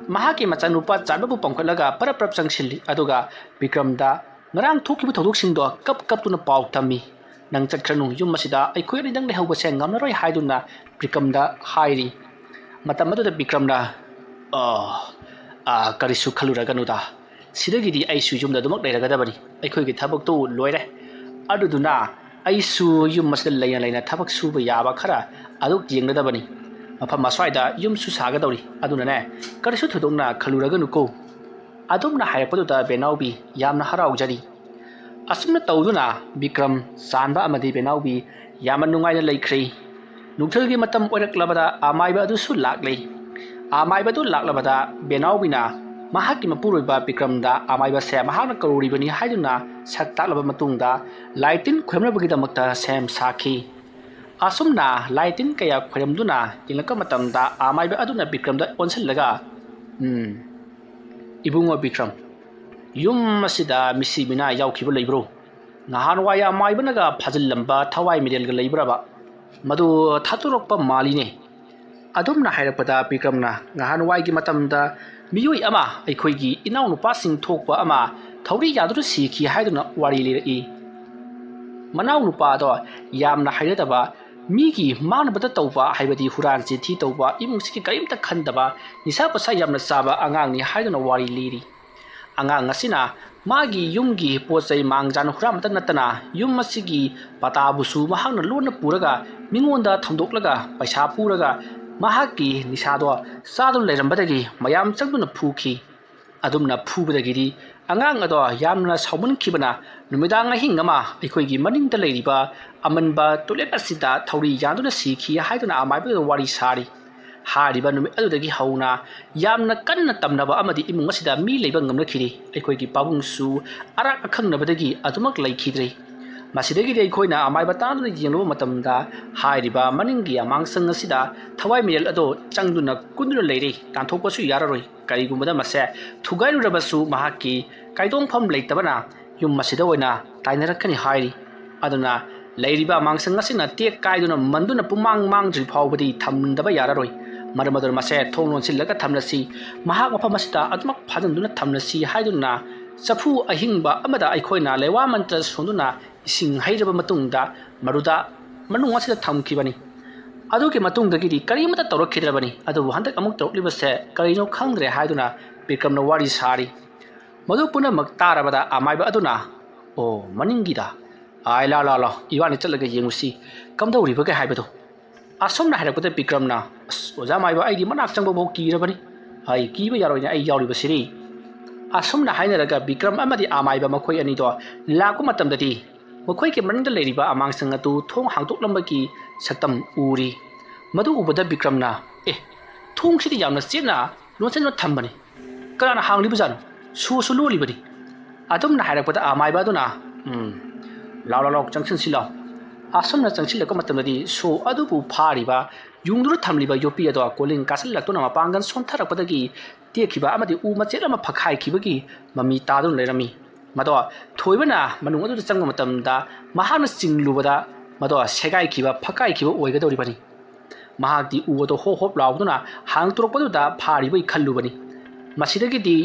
ꯃꯍꯥꯛꯀꯤ ꯃꯆꯥꯅꯨꯄꯥ ꯆꯥꯟꯕꯕꯨ ꯄꯝꯈꯠꯂꯒ ꯄꯔꯞ ꯄꯔꯞ ꯆꯪꯁꯤꯜꯂꯤ, ꯑꯗꯨꯒ ꯕꯤꯀ꯭ꯔꯝꯗ "ꯉꯔꯥꯡ ꯊꯣꯛꯈꯤꯕ ꯊꯧꯗꯣꯛꯁꯤꯡꯗꯣ ꯀꯞ ꯀꯞꯇꯨꯅ ꯄꯥꯎ ꯇꯝꯃꯤ꯫ ꯅꯪ ꯆꯠꯈ꯭ꯔꯅꯨ, ꯌꯨꯝ ꯑꯁꯤꯗ ꯑꯩꯈꯣꯏ ꯑꯅꯤꯗꯪ ꯂꯩꯍꯧꯕꯁꯦ ꯉꯝꯂꯔꯣꯏ" ꯍꯥꯏꯗꯨꯅ ꯕꯤꯀ꯭ꯔꯝꯗ ꯍꯥꯏꯔꯤ꯫ ꯃꯇꯝ ꯑꯗꯨꯗ ꯕꯤꯀ꯭ꯔꯝꯅ, "ꯑ, ꯑ, ꯀꯔꯤꯁꯨ ꯈꯜꯂꯨꯔꯒꯅꯨꯗ꯫ ꯁꯤꯗꯒꯤꯗꯤ ꯑꯩꯁꯨ ꯌꯨꯝꯗ ꯑꯗꯨꯃꯛ ꯂꯩꯔꯒꯗꯕꯅꯤ꯫ ꯑꯩꯈꯣꯏꯒꯤ ꯊꯕꯛꯇꯨ ꯂꯣꯏꯔꯦ꯫ ꯑꯗꯨꯗꯨꯅ ꯑꯩꯁꯨ ꯌꯨꯝ ꯑꯁꯤꯗ ꯂꯩꯅ ꯂꯩꯅ ꯊꯕꯛ ꯁꯨꯕ ꯌꯥꯕ ꯈꯔ ꯑꯗꯨ ꯌꯦꯡꯒꯗꯕꯅꯤ꯫ ꯃꯐꯝ ꯑꯁ꯭ꯋꯥꯏꯗ ꯌꯨꯝꯁꯨ ꯁꯥꯒꯗꯧꯔꯤ꯫ ꯑꯗꯨꯅꯅꯦ, ꯀꯔꯤꯁꯨ ꯊꯣꯏꯗꯣꯛꯅ ꯈꯜꯂꯨꯔꯒꯅꯨꯀꯣ꯫" ꯑꯗꯨꯝꯅ ꯍꯥꯏꯔꯛꯄꯗꯨꯗ ꯕꯦꯅꯥꯎꯕꯤ ꯌꯥꯝꯅ ꯍꯔꯥꯎꯖꯔꯤ꯫ ꯑꯁꯨꯝꯅ ꯇꯧꯗꯨꯅ ꯕꯤꯀ꯭ꯔꯝ, ꯆꯥꯟꯕ ꯑꯃꯗꯤ ꯕꯦꯅꯥꯎꯕꯤ ꯌꯥꯝꯅ ꯅꯨꯡꯉꯥꯏꯅ ꯂꯩꯈ꯭ꯔꯦ꯫ ꯅꯨꯡꯊꯤꯜꯒꯤ ꯃꯇꯝ ꯑꯣꯏꯔꯛꯂꯕꯗ ꯑꯃꯥꯏꯕ ꯑꯗꯨꯁꯨ ꯂꯥꯛꯂꯦ꯫ ꯑꯃꯥꯏꯕꯗꯨ ꯂꯥꯛꯂꯕꯗ ꯕꯦꯅꯥꯎꯕꯤꯅ ꯃꯍꯥꯛꯀꯤ ꯃꯄꯨꯔꯣꯏꯕ ꯕꯤꯀ꯭ꯔꯝꯗ ꯑꯃꯥꯏꯕꯁꯦ ꯃꯍꯥꯛꯅ ꯀꯧꯔꯨꯔꯤꯕꯅꯤ ꯍꯥꯏꯗꯨꯅ ꯁꯛ ꯇꯥꯛꯂꯕ ꯃꯇꯨꯡꯗ ꯂꯥꯏ ꯇꯤꯟ ꯈꯣꯏꯔꯝꯅꯕꯒꯤꯗꯃꯛꯇ ꯁꯦꯝ ꯁꯥꯈꯤ꯫ ꯑꯁꯨꯝꯅ ꯂꯥꯏ ꯇꯤꯟ ꯀꯌꯥ ꯈꯣꯏꯔꯝꯗꯨꯅ ꯌꯦꯡꯂꯛꯄ ꯃꯇꯝꯗ ꯑꯃꯥꯏꯕ ꯑꯗꯨꯅ ꯕꯤꯀ꯭ꯔꯝꯗ ꯑꯣꯟꯁꯤꯜꯂꯒ, "ꯎꯝ, ꯏꯕꯨꯡꯉꯣ ꯕꯤꯀ꯭ꯔꯝ, ꯌꯨꯝ ꯑꯁꯤꯗ ꯃꯤꯁꯤ ꯃꯤꯅꯥ ꯌꯥꯎꯈꯤꯕ ꯂꯩꯕ꯭ꯔꯣ? ꯅꯍꯥꯟꯋꯥꯏ ꯑꯃꯥꯏꯕꯅꯒ ꯐꯥꯖꯤꯜꯂꯝꯕ ꯊꯋꯥꯏ ꯃꯤꯔꯦꯜꯒ ꯂꯩꯕ꯭ꯔꯕ? ꯃꯗꯨ ꯊꯥꯗꯣꯔꯛꯄ ꯃꯥꯜꯂꯤꯅꯦ꯫" ꯑꯗꯨꯝꯅ ꯍꯥꯏꯔꯛꯄꯗ ꯕꯤꯀ꯭ꯔꯝꯅ ꯉꯍꯥꯟꯋꯥꯏꯒꯤ ꯃꯇꯝꯗ ꯃꯤꯑꯣꯏ ꯑꯃ ꯑꯩꯈꯣꯏꯒꯤ ꯏꯅꯥꯎꯅꯨꯄꯥꯁꯤꯡ ꯊꯣꯛꯄ ꯑꯃ ꯊꯧꯔꯤ ꯌꯥꯗꯨꯅ ꯁꯤꯈꯤ ꯍꯥꯏꯗꯨꯅ ꯋꯥꯔꯤ ꯂꯤꯔꯛꯏ꯫ ꯃꯅꯥꯎꯅꯨꯄꯥꯗꯣ ꯌꯥꯝꯅ ꯍꯩꯅꯗꯕ, ꯃꯤꯒꯤ ꯃꯥꯡꯅꯕꯗ ꯇꯧꯕ, ꯍꯥꯏꯕꯗꯤ ꯍꯨꯔꯥꯟ ꯆꯤꯟꯊꯤ ꯇꯧꯕ, ꯏꯃꯨꯡꯁꯤꯒꯤ ꯀꯔꯤꯝꯇ ꯈꯟꯗꯕ, ꯅꯤꯁꯥ ꯄꯨꯁꯥ ꯌꯥꯝꯅ ꯆꯥꯕ ꯑꯉꯥꯡꯅꯤ ꯍꯥꯏꯗꯨꯅ ꯋꯥꯔꯤ ꯂꯤꯔꯤ꯫ ꯑꯉꯥꯡ ꯑꯁꯤꯅ ꯃꯥꯒꯤ ꯌꯨꯝꯒꯤ ꯄꯣꯠ ꯆꯩ ꯃꯥꯡ ꯖꯥꯟ ꯍꯨꯔꯥꯟꯕꯇ ꯅꯠꯇꯅ ꯌꯨꯝ ꯑꯁꯤꯒꯤ ꯄꯇꯥꯕꯨꯁꯨ ꯃꯍꯥꯛꯅ ꯂꯣꯟꯅ ꯄꯨꯔꯒ ꯃꯤꯉꯣꯟꯗ ꯊꯝꯗꯣꯛꯂꯒ ꯄꯩꯁꯥ ꯄꯨꯔꯒ ꯃꯍꯥꯛꯀꯤ ꯅꯤꯁꯥꯗꯣ ꯆꯥꯗꯨꯅ ꯂꯩꯔꯝꯕꯗꯒꯤ ꯃꯌꯥꯝ ꯆꯪꯗꯨꯅ ꯐꯨꯈꯤ꯫ ꯑꯗꯨꯝꯅ ꯐꯨꯕꯗꯒꯤꯗꯤ ꯑꯉꯥꯡ ꯑꯗꯣ ꯌꯥꯝꯅ ꯁꯥꯎꯃꯟꯈꯤꯕꯅ ꯅꯨꯃꯤꯗꯥꯡ ꯑꯍꯤꯡ ꯑꯃ ꯑꯩꯈꯣꯏꯒꯤ ꯃꯅꯤꯡꯗ ꯂꯩꯔꯤꯕ ꯑꯃꯟꯕ ꯇꯣꯏꯂꯦꯠ ꯑꯁꯤꯗ ꯊꯧꯔꯤ ꯌꯥꯟꯗꯨꯅ ꯁꯤꯈꯤ ꯍꯥꯏꯗꯨꯅ ꯑꯃꯥꯏꯕꯗ ꯋꯥꯔꯤ ꯁꯥꯔꯤ꯫ ꯍꯥꯏꯔꯤꯕ ꯅꯨꯃꯤꯠ ꯑꯗꯨꯗꯒꯤ ꯍꯧꯅ ꯌꯥꯝꯅ ꯀꯟꯅ ꯇꯝꯅꯕ ꯑꯃꯗꯤ ꯏꯃꯨꯡ ꯑꯁꯤꯗ ꯃꯤ ꯂꯩꯕ ꯉꯝꯅꯈꯤꯗꯦ꯫ ꯑꯩꯈꯣꯏꯒꯤ ꯄꯥꯕꯨꯡꯁꯨ ꯑꯔꯥꯛ ꯑꯈꯪꯅꯕꯗꯒꯤ ꯑꯗꯨꯃꯛ ꯂꯩꯈꯤꯗ꯭ꯔꯦ꯫ ꯃꯁꯤꯗꯒꯤꯗꯤ ꯑꯩꯈꯣꯏꯅ ꯑꯃꯥꯏꯕ ꯇꯥꯟꯗꯨꯅ ꯌꯦꯡꯂꯨꯕ ꯃꯇꯝꯗ ꯍꯥꯏꯔꯤꯕ ꯃꯅꯤꯡꯒꯤ ꯑꯃꯥꯡꯁꯪ ꯑꯁꯤꯗ ꯊꯋꯥꯏ ꯃꯤꯔꯦꯜ ꯑꯗꯣ ꯆꯪꯗꯨꯅ ꯀꯨꯟꯗꯨꯅ ꯂꯩꯔꯦ꯫ ꯇꯥꯟꯊꯣꯛꯄꯁꯨ ꯌꯥꯔꯔꯣꯏ꯫ ꯀꯔꯤꯒꯨꯝꯕꯗ ꯃꯁꯦ ꯊꯨꯒꯥꯏꯔꯨꯔꯕꯁꯨ ꯃꯍꯥꯛꯀꯤ ꯀꯥꯏꯗꯣꯡꯐꯝ ꯂꯩꯇꯕꯅ ꯌꯨꯝ ꯑꯁꯤꯗ ꯑꯣꯏꯅ ꯇꯥꯏꯅꯔꯛꯀꯅꯤ ꯍꯥꯏꯔꯤ꯫ ꯑꯗꯨꯅ ꯂꯩꯔꯤꯕ ꯑꯃꯥꯡꯁꯪ ꯑꯁꯤꯅ ꯇꯦꯛ ꯀꯥꯏꯗꯨꯅ ꯃꯟꯗꯨꯅ ꯄꯨꯝꯃꯥꯡ ꯃꯥꯡꯗ꯭ꯔꯤ ꯐꯥꯎꯕꯗꯤ ꯊꯝꯗꯕ ꯌꯥꯔꯔꯣꯏ꯫ ꯃꯔꯝ ꯑꯗꯨꯅ ꯃꯁꯦ ꯊꯣꯡ ꯂꯣꯟꯁꯤꯜꯂꯒ ꯊꯝꯂꯁꯤ, ꯃꯍꯥꯛ ꯃꯐꯝ ꯑꯁꯤꯗ ꯑꯗꯨꯃꯛ ꯐꯥꯖꯤꯟꯗꯨꯅ ꯊꯝꯂꯁꯤ ꯍꯥꯏꯗꯨꯅ ꯆꯐꯨ ꯑꯍꯤꯡꯕ ꯑꯃꯗ ꯑꯩꯈꯣꯏꯅ ꯂꯩꯋꯥ ꯃꯟꯇ꯭ꯔ ꯁꯣꯟꯗꯨꯅ ꯏꯁꯤꯡ ꯍꯩꯔꯕ ꯃꯇꯨꯡꯗ ꯃꯗꯨꯗ ꯃꯅꯨꯡ ꯑꯁꯤꯗ ꯊꯝꯈꯤꯕꯅꯤ꯫ ꯑꯗꯨꯒꯤ ꯃꯇꯨꯡꯗꯒꯤꯗꯤ ꯀꯔꯤꯃꯠꯇ ꯇꯧꯔꯛꯈꯤꯗ꯭ꯔꯕꯅꯤ꯫ ꯑꯗꯨꯕꯨ ꯍꯟꯗꯛ ꯑꯃꯨꯛ ꯇꯧꯔꯛꯂꯤꯕꯁꯦ ꯀꯔꯤꯅꯣ ꯈꯪꯗ꯭ꯔꯦ ꯍꯥꯏꯗꯨꯅ ꯕꯤꯀ꯭ꯔꯝꯅ ꯋꯥꯔꯤ ꯁꯥꯔꯤ꯫ ꯃꯗꯨ ꯄꯨꯝꯅꯃꯛ ꯇꯥꯔꯕꯗ ꯑꯃꯥꯏꯕ ꯑꯗꯨꯅ, "ꯑꯣ, ꯃꯅꯤꯡꯒꯤꯗ? ꯑꯥꯏ, ꯂꯥ, ꯂꯥ, ꯂꯥ, ꯏꯕꯥꯅꯤ ꯆꯠꯂꯒ ꯌꯦꯡꯉꯨꯁꯤ, ꯀꯝꯗꯧꯔꯤꯕꯒꯦ ꯍꯥꯏꯕꯗꯣ?" ꯑꯁꯨꯝꯅ ꯍꯥꯏꯔꯛꯄꯗ ꯕꯤꯀ꯭ꯔꯝꯅ, "ꯑꯁ, ꯑꯣꯖꯥ ꯃꯥꯏꯕ, ꯑꯩꯗꯤ ꯃꯅꯥꯛ ꯆꯪꯕꯐꯥꯎ ꯀꯤꯔꯕꯅꯤ꯫ ꯑꯩ ꯀꯤꯕ ꯌꯥꯔꯣꯏꯅꯦ, ꯑꯩ ꯌꯥꯎꯔꯤꯕꯁꯤꯗꯤ꯫" ꯑꯁꯨꯝꯅ ꯍꯥꯏꯅꯔꯒ ꯕꯤꯀ꯭ꯔꯝ ꯑꯃꯗꯤ ꯑꯃꯥꯏꯕ ꯃꯈꯣꯏ ꯑꯅꯤꯗꯣ ꯂꯥꯛꯄ ꯃꯇꯝꯗꯗꯤ ꯃꯈꯣꯏꯒꯤ ꯃꯅꯤꯡꯗ ꯂꯩꯔꯤꯕ ꯑꯃꯥꯡꯁꯪ ꯑꯗꯨ ꯊꯣꯡ ꯍꯥꯡꯗꯣꯛꯂꯝꯕꯒꯤ ꯁꯛꯇꯝ ꯎꯔꯤ꯫ ꯃꯗꯨ ꯎꯕꯗ ꯕꯤꯀ꯭ꯔꯝꯅ, "ꯑꯦ, ꯊꯣꯡꯁꯤꯗꯤ ꯌꯥꯝꯅ ꯆꯦꯠꯅ ꯂꯣꯟꯁꯤꯟꯗꯨꯅ ꯊꯝꯕꯅꯤ꯫ ꯀꯅꯥꯅ ꯍꯥꯡꯂꯤꯕꯖꯥꯠꯅꯣ? ꯁꯨꯁꯨ ꯂꯣꯜꯂꯤꯕꯅꯤ꯫" ꯑꯗꯨꯝꯅ ꯍꯥꯏꯔꯛꯄꯗ ꯑꯃꯥꯏꯕ ꯑꯗꯨꯅ, "ꯎꯝ, ꯂꯥꯎ, ꯂꯥꯎ, ꯂꯥꯎ, ꯆꯪꯁꯤꯟꯁꯤ ꯂꯥꯎ꯫ ꯑꯁꯨꯝꯅ ꯆꯪꯁꯤꯜꯂꯛꯄ ꯃꯇꯝꯗꯗꯤ ꯁꯣ ꯑꯗꯨꯕꯨ ꯐꯥꯔꯤꯕ ꯌꯨꯡꯗꯨꯅ ꯊꯝꯂꯤꯕ ꯌꯣꯠꯄꯤ ꯑꯗꯣ ꯀꯣꯂꯤꯡ ꯀꯥꯁꯤꯜꯂꯛꯇꯨꯅ ꯃꯄꯥꯡꯒꯜ ꯁꯣꯟꯊꯔꯛꯄꯗꯒꯤ ꯇꯦꯛꯈꯤꯕ ꯑꯃꯗꯤ ꯎ ꯃꯆꯦꯠ ꯑꯃ ꯐꯛꯈꯥꯏꯈꯤꯕꯒꯤ ꯃꯃꯤ ꯇꯥꯗꯨꯅ ꯂꯩꯔꯝꯃꯤ꯫ ꯃꯗꯣ ꯊꯣꯏꯕꯅ ꯃꯅꯨꯡ ꯑꯗꯨꯗ ꯆꯪꯕ ꯃꯇꯝꯗ ꯃꯍꯥꯛꯅ ꯆꯤꯡꯂꯨꯕꯗ ꯃꯗꯣ ꯁꯦꯒꯥꯏꯈꯤꯕ, ꯐꯛꯀꯥꯏꯈꯤꯕ ꯑꯣꯏꯒꯗꯧꯔꯤꯕꯅꯤ꯫ ꯃꯍꯥꯛꯇꯤ ꯎ ꯑꯗꯨ ꯍꯣꯞ ꯍꯣꯞ ꯂꯥꯎꯗꯨꯅ ꯍꯥꯡꯇꯣꯔꯛꯄꯗꯨꯗ ꯐꯥꯔꯤꯕꯣꯏ ꯈꯜꯂꯨꯕꯅꯤ꯫ ꯃꯁꯤꯗꯒꯤꯗꯤ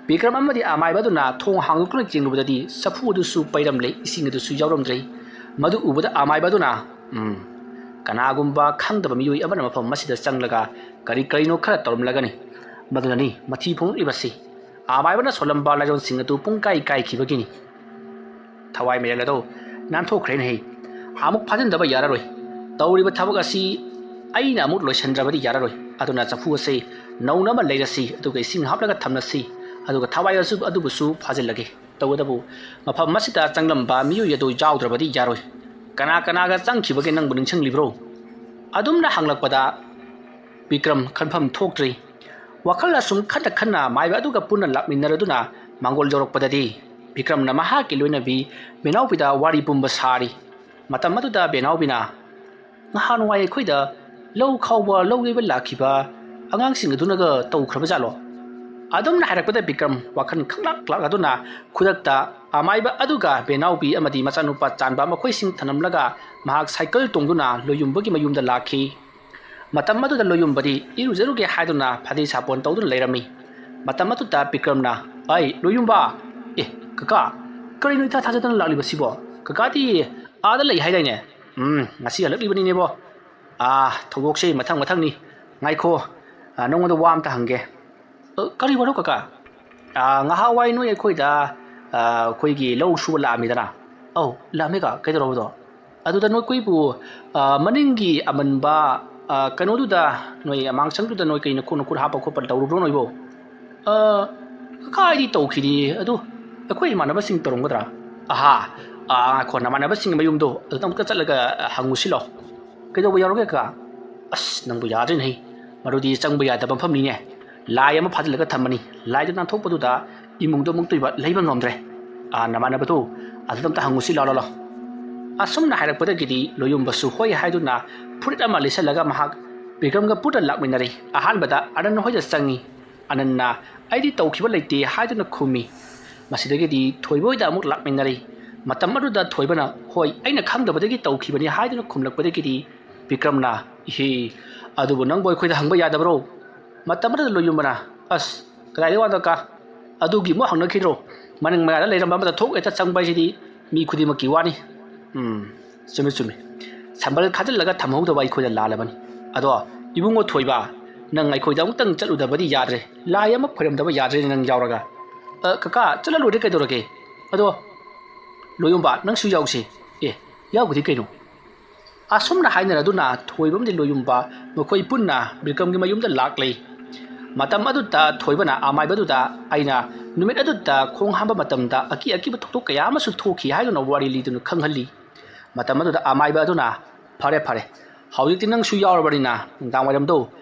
ꯕꯤꯀ꯭ꯔꯝ ꯑꯃꯗꯤ ꯑꯃꯥꯏꯕ ꯑꯗꯨꯅ ꯊꯣꯡ ꯍꯥꯡꯗꯣꯛꯇꯨꯅ ꯌꯦꯡꯂꯨꯕꯗꯗꯤ ꯆꯐꯨ ꯑꯗꯨꯁꯨ ꯄꯩꯔꯝꯂꯦ, ꯏꯁꯤꯡ ꯑꯗꯨꯁꯨ ꯌꯥꯎꯔꯝꯗ꯭ꯔꯦ꯫ ꯃꯗꯨ ꯎꯕꯗ ꯑꯃꯥꯏꯕ ꯑꯗꯨꯅ, "ꯎꯝ, ꯀꯅꯥꯒꯨꯝꯕ ꯈꯪꯗꯕ ꯃꯤꯑꯣꯏ ꯑꯃꯅ ꯃꯐꯝ ꯑꯁꯤꯗ ꯆꯪꯂꯒ ꯀꯔꯤ ꯀꯔꯤꯅꯣ ꯈꯔ ꯇꯧꯔꯝꯂꯒꯅꯤ꯫ ꯃꯗꯨꯅꯅꯤ ꯃꯊꯤ ꯐꯣꯡꯂꯛꯂꯤꯕꯁꯤ꯫ ꯑꯃꯥꯏꯕꯅ ꯁꯣꯜꯂꯝꯕ ꯂꯥꯏꯑꯣꯟꯁꯤꯡ ꯑꯗꯨ ꯄꯨꯡꯀꯥꯏ ꯀꯥꯏꯈꯤꯕꯒꯤꯅꯤ꯫ ꯊꯋꯥꯏ ꯃꯩꯔꯦꯜ ꯑꯗꯣ ꯅꯥꯟꯊꯣꯛꯈ꯭ꯔꯦꯅꯦꯍꯦ꯫ ꯑꯃꯨꯛ ꯐꯥꯖꯤꯟꯗꯕ ꯌꯥꯔꯔꯣꯏ꯫ ꯇꯧꯔꯤꯕ ꯊꯕꯛ ꯑꯁꯤ ꯑꯩꯅ ꯑꯃꯨꯛ ꯂꯣꯏꯁꯤꯟꯗ꯭ꯔꯕꯗꯤ ꯌꯥꯔꯔꯣꯏ꯫ ꯑꯗꯨꯅ ꯆꯐꯨ ꯑꯁꯤ ꯅꯧꯅ ꯑꯃ ꯂꯩꯔꯁꯤ, ꯑꯗꯨꯒ ꯏꯁꯤꯡ ꯍꯥꯞꯂꯒ ꯊꯝꯂꯁꯤ, ꯑꯗꯨꯒ ꯊꯋꯥꯏ ꯑꯁꯨ-, ꯑꯗꯨꯕꯨꯁꯨ ꯐꯥꯖꯤꯜꯂꯒꯦ꯫ ꯇꯧꯕꯇꯕꯨ ꯃꯐꯝ ꯑꯁꯤꯗ ꯆꯪꯂꯝꯕ ꯃꯤꯑꯣꯏ ꯑꯗꯨ ꯌꯥꯎꯗ꯭ꯔꯕꯗꯤ ꯌꯥꯔꯣꯏ꯫ ꯀꯅꯥ ꯀꯅꯥꯒ ꯆꯪꯈꯤꯕꯒꯦ ꯅꯪꯕꯨ ꯅꯤꯡꯁꯤꯡꯂꯤꯕ꯭ꯔꯣ?" ꯑꯗꯨꯝꯅ ꯍꯪꯂꯛꯄꯗ ꯕꯤꯀ꯭ꯔꯝ ꯈꯟꯐꯝ ꯊꯣꯛꯇ꯭ꯔꯤ꯫ ꯋꯥꯈꯜ ꯑꯁꯨꯝ ꯈꯟꯅ ꯈꯟꯅ ꯃꯥꯏꯕ ꯑꯗꯨꯒ ꯄꯨꯟꯅ ꯂꯥꯛꯃꯤꯟꯅꯔꯗꯨꯅ ꯃꯥꯡꯒꯣꯜ ꯌꯧꯔꯛꯄꯗꯗꯤ ꯕꯤꯀ꯭ꯔꯝꯅ ꯃꯍꯥꯛꯀꯤ ꯂꯣꯏꯅꯕꯤ ꯕꯦꯅꯥꯎꯕꯤꯗ ꯋꯥꯔꯤ ꯄꯨꯝꯕ ꯁꯥꯔꯤ꯫ ꯃꯇꯝ ꯑꯗꯨꯗ ꯕꯦꯅꯥꯎꯕꯤꯅ, "ꯅꯍꯥꯟꯋꯥꯏ ꯑꯩꯈꯣꯏꯗ ꯂꯧ ꯈꯥꯎꯕ, ꯂꯧ ꯌꯩꯕ ꯂꯥꯛꯈꯤꯕ ꯑꯉꯥꯡꯁꯤꯡ ꯑꯗꯨꯅꯒ ꯇꯧꯈ꯭ꯔꯕ ꯖꯥꯠꯂꯣ?" ꯑꯗꯨꯝꯅ ꯍꯥꯏꯔꯛꯄꯗ ꯕꯤꯀ꯭ꯔꯝ ꯋꯥꯈꯜ ꯈꯪꯂꯥꯛ ꯂꯥꯛꯂꯗꯨꯅ ꯈꯨꯗꯛꯇ ꯑꯃꯥꯏꯕ ꯑꯗꯨꯒ ꯕꯦꯅꯥꯎꯕꯤ ꯑꯃꯗꯤ ꯃꯆꯥꯅꯨꯄꯥ ꯆꯥꯟꯕ ꯃꯈꯣꯏꯁꯤꯡ ꯊꯅꯝꯂꯒ ꯃꯍꯥꯛ ꯁꯥꯏꯀꯜ ꯇꯣꯡꯗꯨꯅ ꯂꯣꯌꯨꯝꯕꯒꯤ ꯃꯌꯨꯝꯗ ꯂꯥꯛꯈꯤ꯫ ꯃꯇꯝ ꯑꯗꯨꯗ ꯂꯣꯌꯨꯝꯕꯗꯤ ꯏꯔꯨꯖꯔꯨꯒꯦ ꯍꯥꯏꯗꯨꯅ ꯐꯗꯤ ꯁꯥꯄꯣꯟ ꯇꯧꯗꯨꯅ ꯂꯩꯔꯝꯃꯤ꯫ ꯃꯇꯝ ꯑꯗꯨꯗ ꯕꯤꯀ꯭ꯔꯝꯅ, "ꯑꯩ ꯂꯣꯌꯨꯝꯕ! ꯑꯦ, ꯀꯀꯥ, ꯀꯔꯤꯅꯣ ꯏꯊꯥ ꯊꯥꯖꯗꯅ ꯂꯥꯛꯂꯤꯕꯁꯤꯕꯣ? ꯀꯀꯥꯗꯤ ꯑꯥꯗ ꯂꯩ ꯍꯥꯏꯗꯥꯏꯅꯦ?" "ꯎꯝ, ꯉꯁꯤ ꯍꯜꯂꯛꯂꯤꯕꯅꯤꯅꯦꯕꯣ꯫ ꯑꯥ, ꯊꯧꯗꯣꯛꯁꯦ ꯃꯊꯪ ꯃꯊꯪꯅꯤ꯫ ꯉꯥꯏꯈꯣ, ꯑꯥ, ꯅꯉꯣꯟꯗ ꯋꯥ ꯑꯝꯇ ꯍꯪꯒꯦ꯫" "ꯑ, ꯀꯔꯤ ꯋꯥꯅꯣ ꯀꯀꯥ?" "ꯑꯥ, ꯉꯍꯥꯟꯋꯥꯏ ꯅꯣꯏ ꯑꯩꯈꯣꯏꯗ, ꯑꯥ, ꯑꯩꯈꯣꯏꯒꯤ ꯂꯧ ꯁꯨꯕ ꯂꯥꯛꯑꯝꯃꯤꯗꯅ?" "ꯑꯧ, ꯂꯥꯛꯑꯝꯃꯦ ꯀꯀꯥ, ꯀꯩꯗꯧꯔꯕꯗꯣ?" "ꯑꯗꯨꯗ ꯅꯣꯏ ꯀꯨꯏꯕꯨ, ꯑꯥ, ꯃꯅꯤꯡꯒꯤ ꯑꯃꯟꯕ, ꯑꯥ, ꯀꯩꯅꯣꯗꯨꯗ, ꯅꯣꯏ ꯑꯃꯥꯡꯁꯪꯗꯨꯗ ꯅꯣꯏ ꯀꯩꯅ ꯈꯨꯠꯅ ꯈꯨꯠ ꯍꯥꯞꯄ ꯈꯣꯠꯄ ꯇꯧꯔꯨꯕ꯭ꯔꯣ ꯅꯣꯏꯕꯣ?" "ꯑꯥ, ꯀꯀꯥ, ꯑꯩꯗꯤ ꯇꯧꯈꯤꯗꯦ꯫ ꯑꯗꯨ ꯑꯩꯈꯣꯏ ꯏꯃꯥꯟꯅꯕꯁꯤꯡ ꯇꯧꯔꯝꯒꯗ꯭ꯔꯥ?" "ꯑꯍꯥ, ꯑꯥ, ꯉꯥꯏꯈꯣ, ꯅꯃꯥꯟꯅꯕꯁꯤꯡꯒꯤ ꯃꯌꯨꯝꯗꯣ ꯑꯗꯨꯗ ꯑꯃꯨꯛꯇ ꯆꯠꯂꯒ, ꯑꯥ, ꯍꯪꯉꯨꯁꯤ ꯂꯥꯎ꯫" "ꯀꯩꯗꯧꯕ ꯌꯥꯎꯔꯒꯦ ꯀꯀꯥ?" "ꯑꯁ, ꯅꯪꯕꯨ ꯌꯥꯗ꯭ꯔꯦꯅꯦꯍꯦ꯫ ꯃꯗꯨꯗꯤ ꯆꯪꯕ ꯌꯥꯗꯕ ꯃꯐꯝꯅꯤꯅꯦ꯫ ꯂꯥꯏ ꯑꯃ ꯐꯥꯖꯤꯜꯂꯒ ꯊꯝꯕꯅꯤ꯫ ꯂꯥꯏꯗꯨ ꯅꯥꯟꯊꯣꯛꯄꯗꯨꯗ ꯏꯃꯨꯡꯗꯣ ꯑꯃꯨꯛ ꯇꯣꯏꯕ ꯂꯩꯕ ꯉꯝꯗ꯭ꯔꯦ꯫ ꯑꯥ, ꯅꯃꯥꯟꯅꯕꯗꯣ ꯑꯗꯨꯗ ꯑꯝꯇ ꯍꯪꯉꯨꯁꯤ ꯂꯥꯎ, ꯂꯥꯎ, ꯂꯥꯎ꯫" ꯑꯁꯨꯝꯅ ꯍꯥꯏꯔꯛꯄꯗꯒꯤꯗꯤ ꯂꯣꯌꯨꯝꯕꯁꯨ ꯍꯣꯏ ꯍꯥꯏꯗꯨꯅ ꯐꯨꯔꯤꯠ ꯑꯃ ꯂꯤꯠꯁꯜꯂꯒ ꯃꯍꯥꯛ ꯕꯤꯀ꯭ꯔꯝꯒ ꯄꯨꯟꯅ ꯂꯥꯛꯃꯤꯟꯅꯔꯦ꯫ ꯑꯍꯥꯟꯕꯗ ꯑꯅꯟ ꯍꯣꯏꯗ ꯆꯪꯉꯤ꯫ ꯑꯅꯟꯅ "ꯑꯩꯗꯤ ꯇꯧꯈꯤꯕ ꯂꯩꯇꯦ" ꯍꯥꯏꯗꯨꯅ ꯈꯨꯝꯃꯤ꯫ ꯃꯁꯤꯗꯒꯤꯗꯤ ꯊꯣꯏꯕ ꯍꯣꯏꯗ ꯑꯃꯨꯛ ꯂꯥꯛꯃꯤꯟꯅꯔꯦ꯫ ꯃꯇꯝ ꯑꯗꯨꯗ ꯊꯣꯏꯕꯅ "ꯍꯣꯏ, ꯑꯩꯅ ꯈꯪꯗꯕꯗꯒꯤ ꯇꯧꯈꯤꯕꯅꯤ" ꯍꯥꯏꯗꯨꯅ ꯈꯨꯝꯂꯛꯄꯗꯒꯤꯗꯤ ꯕꯤꯀ꯭ꯔꯝꯅ "ꯏꯍꯦ, ꯑꯗꯨꯕꯨ ꯅꯪꯕꯨ ꯑꯩꯈꯣꯏꯗ ꯍꯪꯕ ꯌꯥꯗꯕ꯭ꯔꯣ?" ꯃꯇꯝ ꯑꯗꯨꯗ ꯂꯣꯌꯨꯝꯕꯅ "ꯑꯁ, ꯀꯗꯥꯏꯗꯒꯤ ꯋꯥꯅꯣ ꯀꯀꯥ? ꯑꯗꯨꯒꯤ ꯑꯃꯨꯛ ꯍꯪꯅꯈꯤꯗ꯭ꯔꯣ? ꯃꯅꯤꯡ ꯃꯌꯥꯗ ꯂꯩꯔꯝꯕ ꯑꯃꯗ ꯊꯣꯛ ꯍꯦꯛꯇ ꯆꯪꯕ ꯍꯥꯏꯁꯤꯗꯤ ꯃꯤ ꯈꯨꯗꯤꯡꯃꯛꯀꯤ ꯋꯥꯅꯤ꯫ ꯎꯝ, ꯆꯨꯝꯃꯤ, ꯆꯨꯝꯃꯤ꯫ ꯁꯝꯕꯜ ꯈꯥꯖꯤꯜꯂꯒ ꯊꯝꯍꯧꯗꯕ ꯑꯩꯈꯣꯏꯅ ꯂꯥꯜꯂꯕꯅꯤ꯫ ꯑꯗꯣ ꯏꯕꯨꯡꯉꯣ ꯊꯣꯏꯕ, ꯅꯪ ꯑꯩꯈꯣꯏꯗ ꯑꯃꯨꯛꯇꯪ ꯆꯠꯂꯨꯗꯕꯗꯤ ꯌꯥꯗ꯭ꯔꯦ꯫ ꯂꯥꯏ ꯑꯃ ꯈꯣꯏꯔꯝꯗꯕ ꯌꯥꯗ꯭ꯔꯦ ꯅꯪ ꯌꯥꯎꯔꯒ꯫ "ꯑ, ꯀꯀꯥ, ꯆꯠꯂ ꯂꯣꯏꯔꯦ ꯀꯩꯗꯧꯔꯒꯦ? ꯑꯗꯣ ꯂꯣꯌꯨꯝꯕ, ꯅꯪꯁꯨ ꯌꯥꯎꯁꯤ꯫" "ꯑꯦ, ꯌꯥꯎꯕꯗꯤ ꯀꯩꯅꯣ?" ꯑꯁꯨꯝꯅ ꯍꯥꯏꯅꯔꯗꯨꯅ ꯊꯣꯏꯕ ꯑꯃꯗꯤ ꯂꯣꯌꯨꯝꯕ ꯃꯈꯣꯏ ꯄꯨꯟꯅ ꯕꯤꯀ꯭ꯔꯝꯒꯤ ꯃꯌꯨꯝꯗ ꯂꯥꯛꯂꯦ꯫ ꯃꯇꯝ ꯑꯗꯨꯗ ꯊꯣꯏꯕꯅ ꯑꯃꯥꯏꯕ ꯑꯗꯨꯗ "ꯑꯩꯅ ꯅꯨꯃꯤꯠ ꯑꯗꯨꯗ ꯈꯣꯡ ꯍꯥꯝꯕ ꯃꯇꯝꯗ ꯑꯀꯤ ꯑꯀꯤꯕ ꯊꯧꯗꯣꯛ ꯀꯌꯥ ꯑꯃꯁꯨ ꯊꯣꯛꯈꯤ" ꯍꯥꯏꯗꯨꯅ ꯋꯥꯔꯤ ꯂꯤꯗꯨꯅ ꯈꯪꯍꯜꯂꯤ꯫ ꯃꯇꯝ ꯑꯗꯨꯗ ꯑꯃꯥꯏꯕ ꯑꯗꯨꯅ "ꯐꯔꯦ, ꯐꯔꯦ, ꯍꯧꯖꯤꯛꯇꯤ ꯅꯪꯁꯨ ꯌꯥꯎꯔꯕꯅꯤꯅ ꯅꯨꯡꯗꯥꯡ ꯋꯥꯏꯔꯝꯗꯣ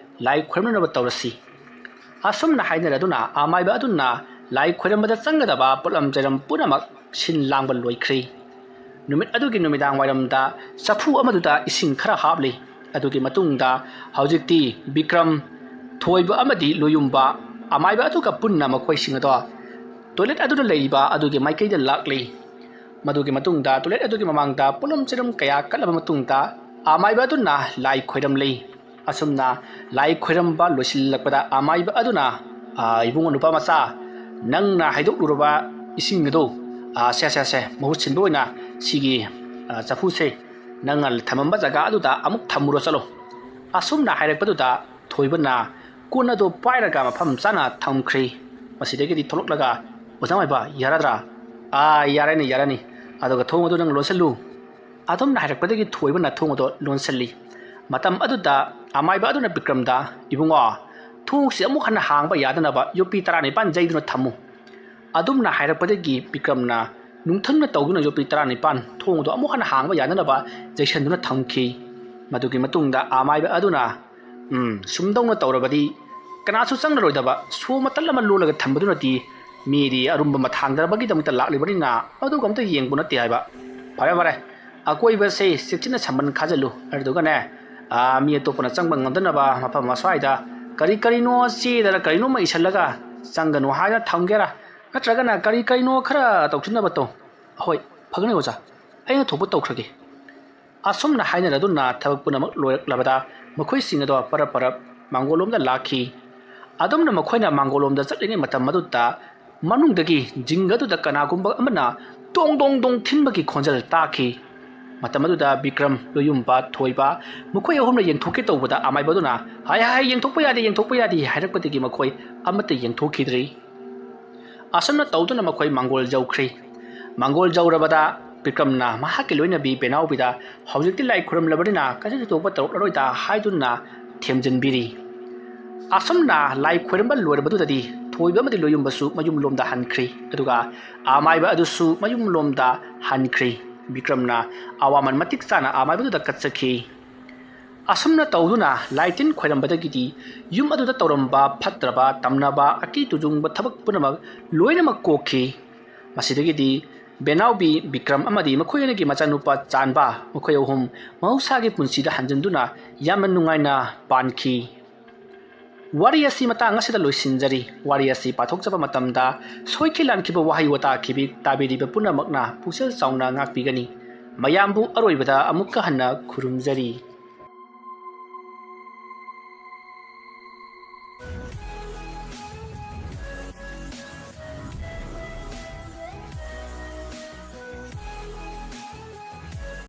ꯂꯥꯏ ꯈꯣꯏꯔꯝꯅꯅꯕ ꯇꯧꯔꯁꯤ꯫" ꯑꯁꯨꯝꯅ ꯍꯥꯏꯅꯔꯗꯨꯅ ꯑꯃꯥꯏꯕ ꯑꯗꯨꯅ ꯂꯥꯏ ꯈꯣꯏꯔꯝꯕꯗ ꯆꯪꯒꯗꯕ ꯄꯣꯠꯂꯝ ꯆꯩꯔꯝ ꯄꯨꯝꯅꯃꯛ ꯁꯤꯟ ꯂꯥꯡꯕ ꯂꯣꯏꯈ꯭ꯔꯦ꯫ ꯅꯨꯃꯤꯠ ꯑꯗꯨꯒꯤ ꯅꯨꯃꯤꯗꯥꯡ ꯋꯥꯏꯔꯝꯗ ꯆꯐꯨ ꯑꯃꯗꯨꯗ ꯏꯁꯤꯡ ꯈꯔ ꯍꯥꯞꯂꯤ꯫ ꯑꯗꯨꯒꯤ ꯃꯇꯨꯡꯗ ꯍꯧꯖꯤꯛꯇꯤ ꯕꯤꯀ꯭ꯔꯝ, ꯊꯣꯏꯕ ꯑꯃꯗꯤ ꯂꯣꯌꯨꯝꯕ, ꯑꯃꯥꯏꯕ ꯑꯗꯨꯒ ꯄꯨꯟꯅ ꯃꯈꯣꯏꯁꯤꯡ ꯑꯗꯣ ꯇꯣꯏꯂꯦꯠ ꯑꯗꯨꯗ ꯂꯩꯔꯤꯕ ꯑꯗꯨꯒꯤ ꯃꯥꯏꯀꯩꯗ ꯂꯥꯛꯂꯤ꯫ ꯃꯗꯨꯒꯤ ꯃꯇꯨꯡꯗ ꯇꯣꯏꯂꯦꯠ ꯑꯗꯨꯒꯤ ꯃꯃꯥꯡꯗ ꯄꯣꯠꯂꯝ ꯆꯩꯔꯝ ꯀꯌꯥ ꯀꯠꯂꯕ ꯃꯇꯨꯡꯗ ꯑꯃꯥꯏꯕ ꯑꯗꯨꯅ ꯂꯥꯏ ꯈꯣꯏꯔꯝꯂꯤ꯫ ꯑꯁꯨꯝꯅ ꯂꯥꯏ ꯈꯣꯏꯔꯝꯕ ꯂꯣꯏꯁꯤꯜꯂꯛꯄꯗ ꯑꯃꯥꯏꯕ ꯑꯗꯨꯅ, "ꯑ, ꯏꯕꯨꯡꯉꯣ ꯅꯨꯄꯥ ꯃꯆꯥ, ꯅꯪꯅ ꯍꯩꯗꯣꯛꯂꯨꯔꯕ ꯏꯁꯤꯡ ꯑꯗꯨ, ꯑ, ꯁꯦ, ꯁꯦ, ꯁꯦ, ꯃꯍꯨꯠ ꯁꯤꯟꯕ ꯑꯣꯏꯅ ꯁꯤꯒꯤ, ꯑ, ꯆꯐꯨꯁꯦ ꯅꯪꯅ ꯊꯝꯃꯝꯕ ꯖꯒꯥ ꯑꯗꯨꯗ ꯑꯃꯨꯛ ꯊꯝꯃꯨꯔꯣ ꯆꯠꯂꯣ꯫" ꯑꯁꯨꯝꯅ ꯍꯥꯏꯔꯛꯄꯗꯨꯗ ꯊꯣꯏꯕꯅ ꯀꯣꯟ ꯑꯗꯨ ꯄꯥꯏꯔꯒ ꯃꯐꯝ ꯆꯥꯅ ꯊꯝꯈ꯭ꯔꯦ꯫ ꯃꯁꯤꯗꯒꯤꯗꯤ ꯊꯣꯛꯂꯛꯂꯒ, "ꯑꯣꯖꯥ ꯃꯥꯏꯕ, ꯌꯥꯔꯗ꯭ꯔꯥ?" "ꯑꯥ, ꯌꯥꯔꯅꯤ, ꯌꯥꯔꯅꯤ꯫ ꯑꯗꯨꯒ ꯊꯣꯡ ꯑꯗꯨ ꯅꯪ ꯂꯣꯟꯁꯤꯜꯂꯨ꯫" ꯑꯗꯨꯝꯅ ꯍꯥꯏꯔꯛꯄꯗꯒꯤ ꯊꯣꯏꯕꯅ ꯊꯣꯡ ꯑꯗꯨ ꯂꯣꯟꯁꯤꯜꯂꯤ꯫ ꯃꯇꯝ ꯑꯗꯨꯗ ꯑꯃꯥꯏꯕ ꯑꯗꯨꯅ ꯕꯤꯀ꯭ꯔꯝꯗ, "ꯏꯕꯨꯡꯉꯣ, ꯊꯣꯡꯁꯤ ꯑꯃꯨꯛ ꯍꯟꯅ ꯍꯥꯡꯕ ꯌꯥꯗꯅꯕ ꯌꯣꯠꯄꯤ ꯇꯔꯥꯅꯤꯄꯥꯟ ꯌꯩꯗꯨꯅ ꯊꯝꯃꯨ꯫" ꯑꯗꯨꯝꯅ ꯍꯥꯏꯔꯛꯄꯗꯒꯤ ꯕꯤꯀ꯭ꯔꯝꯅ ꯅꯨꯡꯊꯪꯅ ꯇꯧꯗꯨꯅ ꯌꯣꯠꯄꯤ ꯇꯔꯥꯅꯤꯄꯥꯟ ꯊꯣꯡ ꯑꯗꯨ ꯑꯃꯨꯛ ꯍꯟꯅ ꯍꯥꯡꯕ ꯌꯥꯅꯅꯕ ꯌꯩꯁꯟꯗꯨꯅ ꯊꯝꯈꯤ꯫ ꯃꯗꯨꯒꯤ ꯃꯇꯨꯡꯗ ꯑꯃꯥꯏꯕ ꯑꯗꯨꯅ, "ꯎꯝ, ꯁꯨꯝꯗꯧꯅ ꯇꯧꯔꯕꯗꯤ ꯀꯅꯥꯁꯨ ꯆꯪꯂꯔꯣꯏꯗꯕ ꯁꯣ ꯃꯇꯜ ꯑꯃ ꯂꯣꯜꯂꯒ ꯊꯝꯕꯗꯨꯅꯗꯤ ꯃꯤꯗꯤ ꯑꯔꯨꯝꯕ ꯑꯃ ꯊꯥꯡꯗꯅꯕꯒꯤꯗꯃꯛꯇ ꯂꯥꯛꯂꯤꯕꯅꯤꯅ ꯃꯗꯨꯒ ꯑꯝꯇ ꯌꯦꯡꯕ ꯅꯠꯇꯦ" ꯍꯥꯏꯕ꯫ "ꯐꯔꯦ, ꯐꯔꯦ, ꯑꯀꯣꯏꯕꯁꯦ ꯆꯦꯛꯁꯤꯟꯅ ꯁꯝꯕꯟ ꯈꯥꯖꯤꯜꯂꯨ꯫ ꯑꯗꯨꯗꯨꯒꯅꯦ, ꯑꯥ, ꯃꯤ ꯑꯇꯣꯞꯄꯅ ꯆꯪꯕ ꯉꯝꯗꯅꯕ ꯃꯐꯝ ꯑꯁ꯭ꯋꯥꯏꯗ ꯀꯔꯤ ꯀꯔꯤꯅꯣ ꯆꯦꯗꯔ ꯀꯔꯤꯅꯣꯝꯃ ꯏꯁꯤꯜꯂꯒ ꯆꯪꯒꯅꯨ ꯍꯥꯏꯅ ꯊꯝꯒꯦꯔꯥ, ꯅꯠꯇ꯭ꯔꯒꯅ ꯀꯔꯤ ꯀꯔꯤꯅꯣ ꯈꯔ ꯇꯧꯁꯤꯟꯅꯕ ꯇꯧ꯫ ꯍꯣꯏ, ꯐꯒꯅꯤ ꯑꯣꯖꯥ, ꯑꯩꯅ ꯊꯣꯛꯄ ꯇꯧꯈ꯭ꯔꯒꯦ꯫ ꯑꯁꯨꯝꯅ ꯍꯥꯏꯅꯔꯗꯨꯅ ꯊꯕꯛ ꯄꯨꯝꯅꯃꯛ ꯂꯣꯏꯔꯛꯂꯕꯗ ꯃꯈꯣꯏꯁꯤꯡ ꯑꯗꯣ ꯄꯔꯞ ꯄꯔꯞ ꯃꯥꯡꯒꯣꯜꯂꯣꯝꯗ ꯂꯥꯛꯈꯤ꯫ ꯑꯗꯨꯝꯅ ꯃꯈꯣꯏꯅ ꯃꯥꯡꯒꯣꯜꯂꯣꯝꯗ ꯆꯠꯂꯤꯉꯩ ꯃꯇꯝ ꯑꯗꯨꯗ ꯃꯅꯨꯡꯗꯒꯤ ꯖꯤꯡꯒ ꯑꯗꯨꯗ ꯀꯅꯥꯒꯨꯝꯕ ꯑꯃꯅ ꯗꯣꯡ ꯗꯣꯡ ꯗꯣꯡ ꯊꯤꯟꯕꯒꯤ ꯈꯣꯟꯖꯦꯜ ꯇꯥꯈꯤ꯫ ꯃꯇꯝ ꯑꯗꯨꯗ ꯕꯤꯀ꯭ꯔꯝ, ꯂꯣꯌꯨꯝꯕ, ꯊꯣꯏꯕ ꯃꯈꯣꯏ ꯑꯍꯨꯝꯅ ꯌꯦꯡꯊꯣꯛꯀꯦ ꯇꯧꯕꯗ ꯑꯃꯥꯏꯕ ꯑꯗꯨꯅ "ꯍꯥꯏ ꯍꯥꯏ, ꯌꯦꯡꯊꯣꯛꯄ ꯌꯥꯗꯦ, ꯌꯦꯡꯊꯣꯛꯄ ꯌꯥꯗꯦ" ꯍꯥꯏꯔꯛꯄꯗꯒꯤ ꯃꯈꯣꯏ ꯑꯃꯠꯇ ꯌꯦꯡꯊꯣꯛꯈꯤꯗ꯭ꯔꯤ꯫ ꯑꯁꯨꯝꯅ ꯇꯧꯗꯨꯅ ꯃꯈꯣꯏ ꯃꯥꯡꯒꯣꯜ ꯌꯧꯈ꯭ꯔꯤ꯫ ꯃꯥꯡꯒꯣꯜ ꯌꯧꯔꯕꯗ ꯕꯤꯀ꯭ꯔꯝꯅ ꯃꯍꯥꯛꯀꯤ ꯂꯣꯏꯅꯕꯤ ꯕꯦꯅꯥꯎꯕꯤꯗ "ꯍꯧꯖꯤꯛꯇꯤ ꯂꯥꯏ ꯈꯨꯔꯝꯂꯕꯅꯤꯅ ꯀꯩꯁꯨ ꯊꯣꯏꯗꯣꯛꯄ ꯇꯧꯔꯛꯂꯔꯣꯏꯗ" ꯍꯥꯏꯗꯨꯅ ꯊꯦꯝꯖꯤꯟꯕꯤꯔꯤ꯫ ꯑꯁꯨꯝꯅ ꯂꯥꯏ ꯈꯣꯏꯔꯝꯕ ꯂꯣꯏꯔꯕꯗꯨꯗꯗꯤ ꯊꯣꯏꯕ ꯑꯃꯗꯤ ꯂꯣꯌꯨꯝꯕꯁꯨ ꯃꯌꯨꯝꯂꯣꯝꯗ ꯍꯟꯈ꯭ꯔꯤ, ꯑꯗꯨꯒ ꯑꯃꯥꯏꯕ ꯑꯗꯨꯁꯨ ꯃꯌꯨꯝꯂꯣꯝꯗ ꯍꯟꯈ꯭ꯔꯤ꯫ ꯕꯤꯀ꯭ꯔꯝꯅ ꯑꯋꯥꯃꯟ ꯃꯇꯤꯛ ꯆꯥꯅ ꯑꯃꯥꯏꯕꯗꯨꯗ ꯀꯠꯆꯈꯤ꯫ ꯑꯁꯨꯝꯅ ꯇꯧꯗꯨꯅ ꯂꯥꯏ ꯇꯤꯟ ꯈꯣꯏꯔꯝꯕꯗꯒꯤꯗꯤ ꯌꯨꯝ ꯑꯗꯨꯗ ꯇꯧꯔꯝꯕ ꯐꯠꯇ꯭ꯔꯕ, ꯇꯝꯅꯕ, ꯑꯀꯤ ꯇꯨꯖꯨꯡꯕ ꯊꯕꯛ ꯄꯨꯝꯅꯃꯛ ꯂꯣꯏꯅꯃꯛ ꯀꯣꯛꯈꯤ꯫ ꯃꯁꯤꯗꯒꯤꯗꯤ ꯕꯦꯅꯥꯎꯕꯤ, ꯕꯤꯀ꯭ꯔꯝ ꯑꯃꯗꯤ ꯃꯈꯣꯏ ꯑꯅꯤꯒꯤ ꯃꯆꯥꯅꯨꯄꯥ ꯆꯥꯟꯕ, ꯃꯈꯣꯏ ꯑꯍꯨꯝ ꯃꯍꯧꯁꯥꯒꯤ ꯄꯨꯟꯁꯤꯗ ꯍꯟꯖꯤꯟꯗꯨꯅ ꯌꯥꯝꯅ ꯅꯨꯡꯉꯥꯏꯅ ꯄꯥꯟꯈꯤ꯫ ꯋꯥꯔꯤ ꯑꯁꯤ ꯃꯇꯥꯡ ꯑꯁꯤꯗ ꯂꯣꯏꯁꯤꯟꯖꯔꯤ꯫ ꯋꯥꯔꯤ ꯑꯁꯤ ꯄꯥꯊꯣꯛꯆꯕ ꯃꯇꯝꯗ ꯁꯣꯏꯈꯤ ꯂꯥꯟꯈꯤꯕ ꯋꯥꯍꯩ ꯋꯥꯇꯥ ꯈꯤꯕꯤ ꯇꯥꯕꯤꯔꯤꯕ ꯄꯨꯝꯅꯃꯛꯅ ꯄꯨꯛꯆꯦꯜ ꯆꯥꯎꯅ ꯉꯥꯛꯄꯤꯒꯅꯤ꯫ ꯃꯌꯥꯝꯕꯨ ꯑꯔꯣꯏꯕꯗ ꯑꯃꯨꯛꯀ ꯍꯟꯅ ꯈꯨꯔꯨꯝꯖꯔꯤ꯫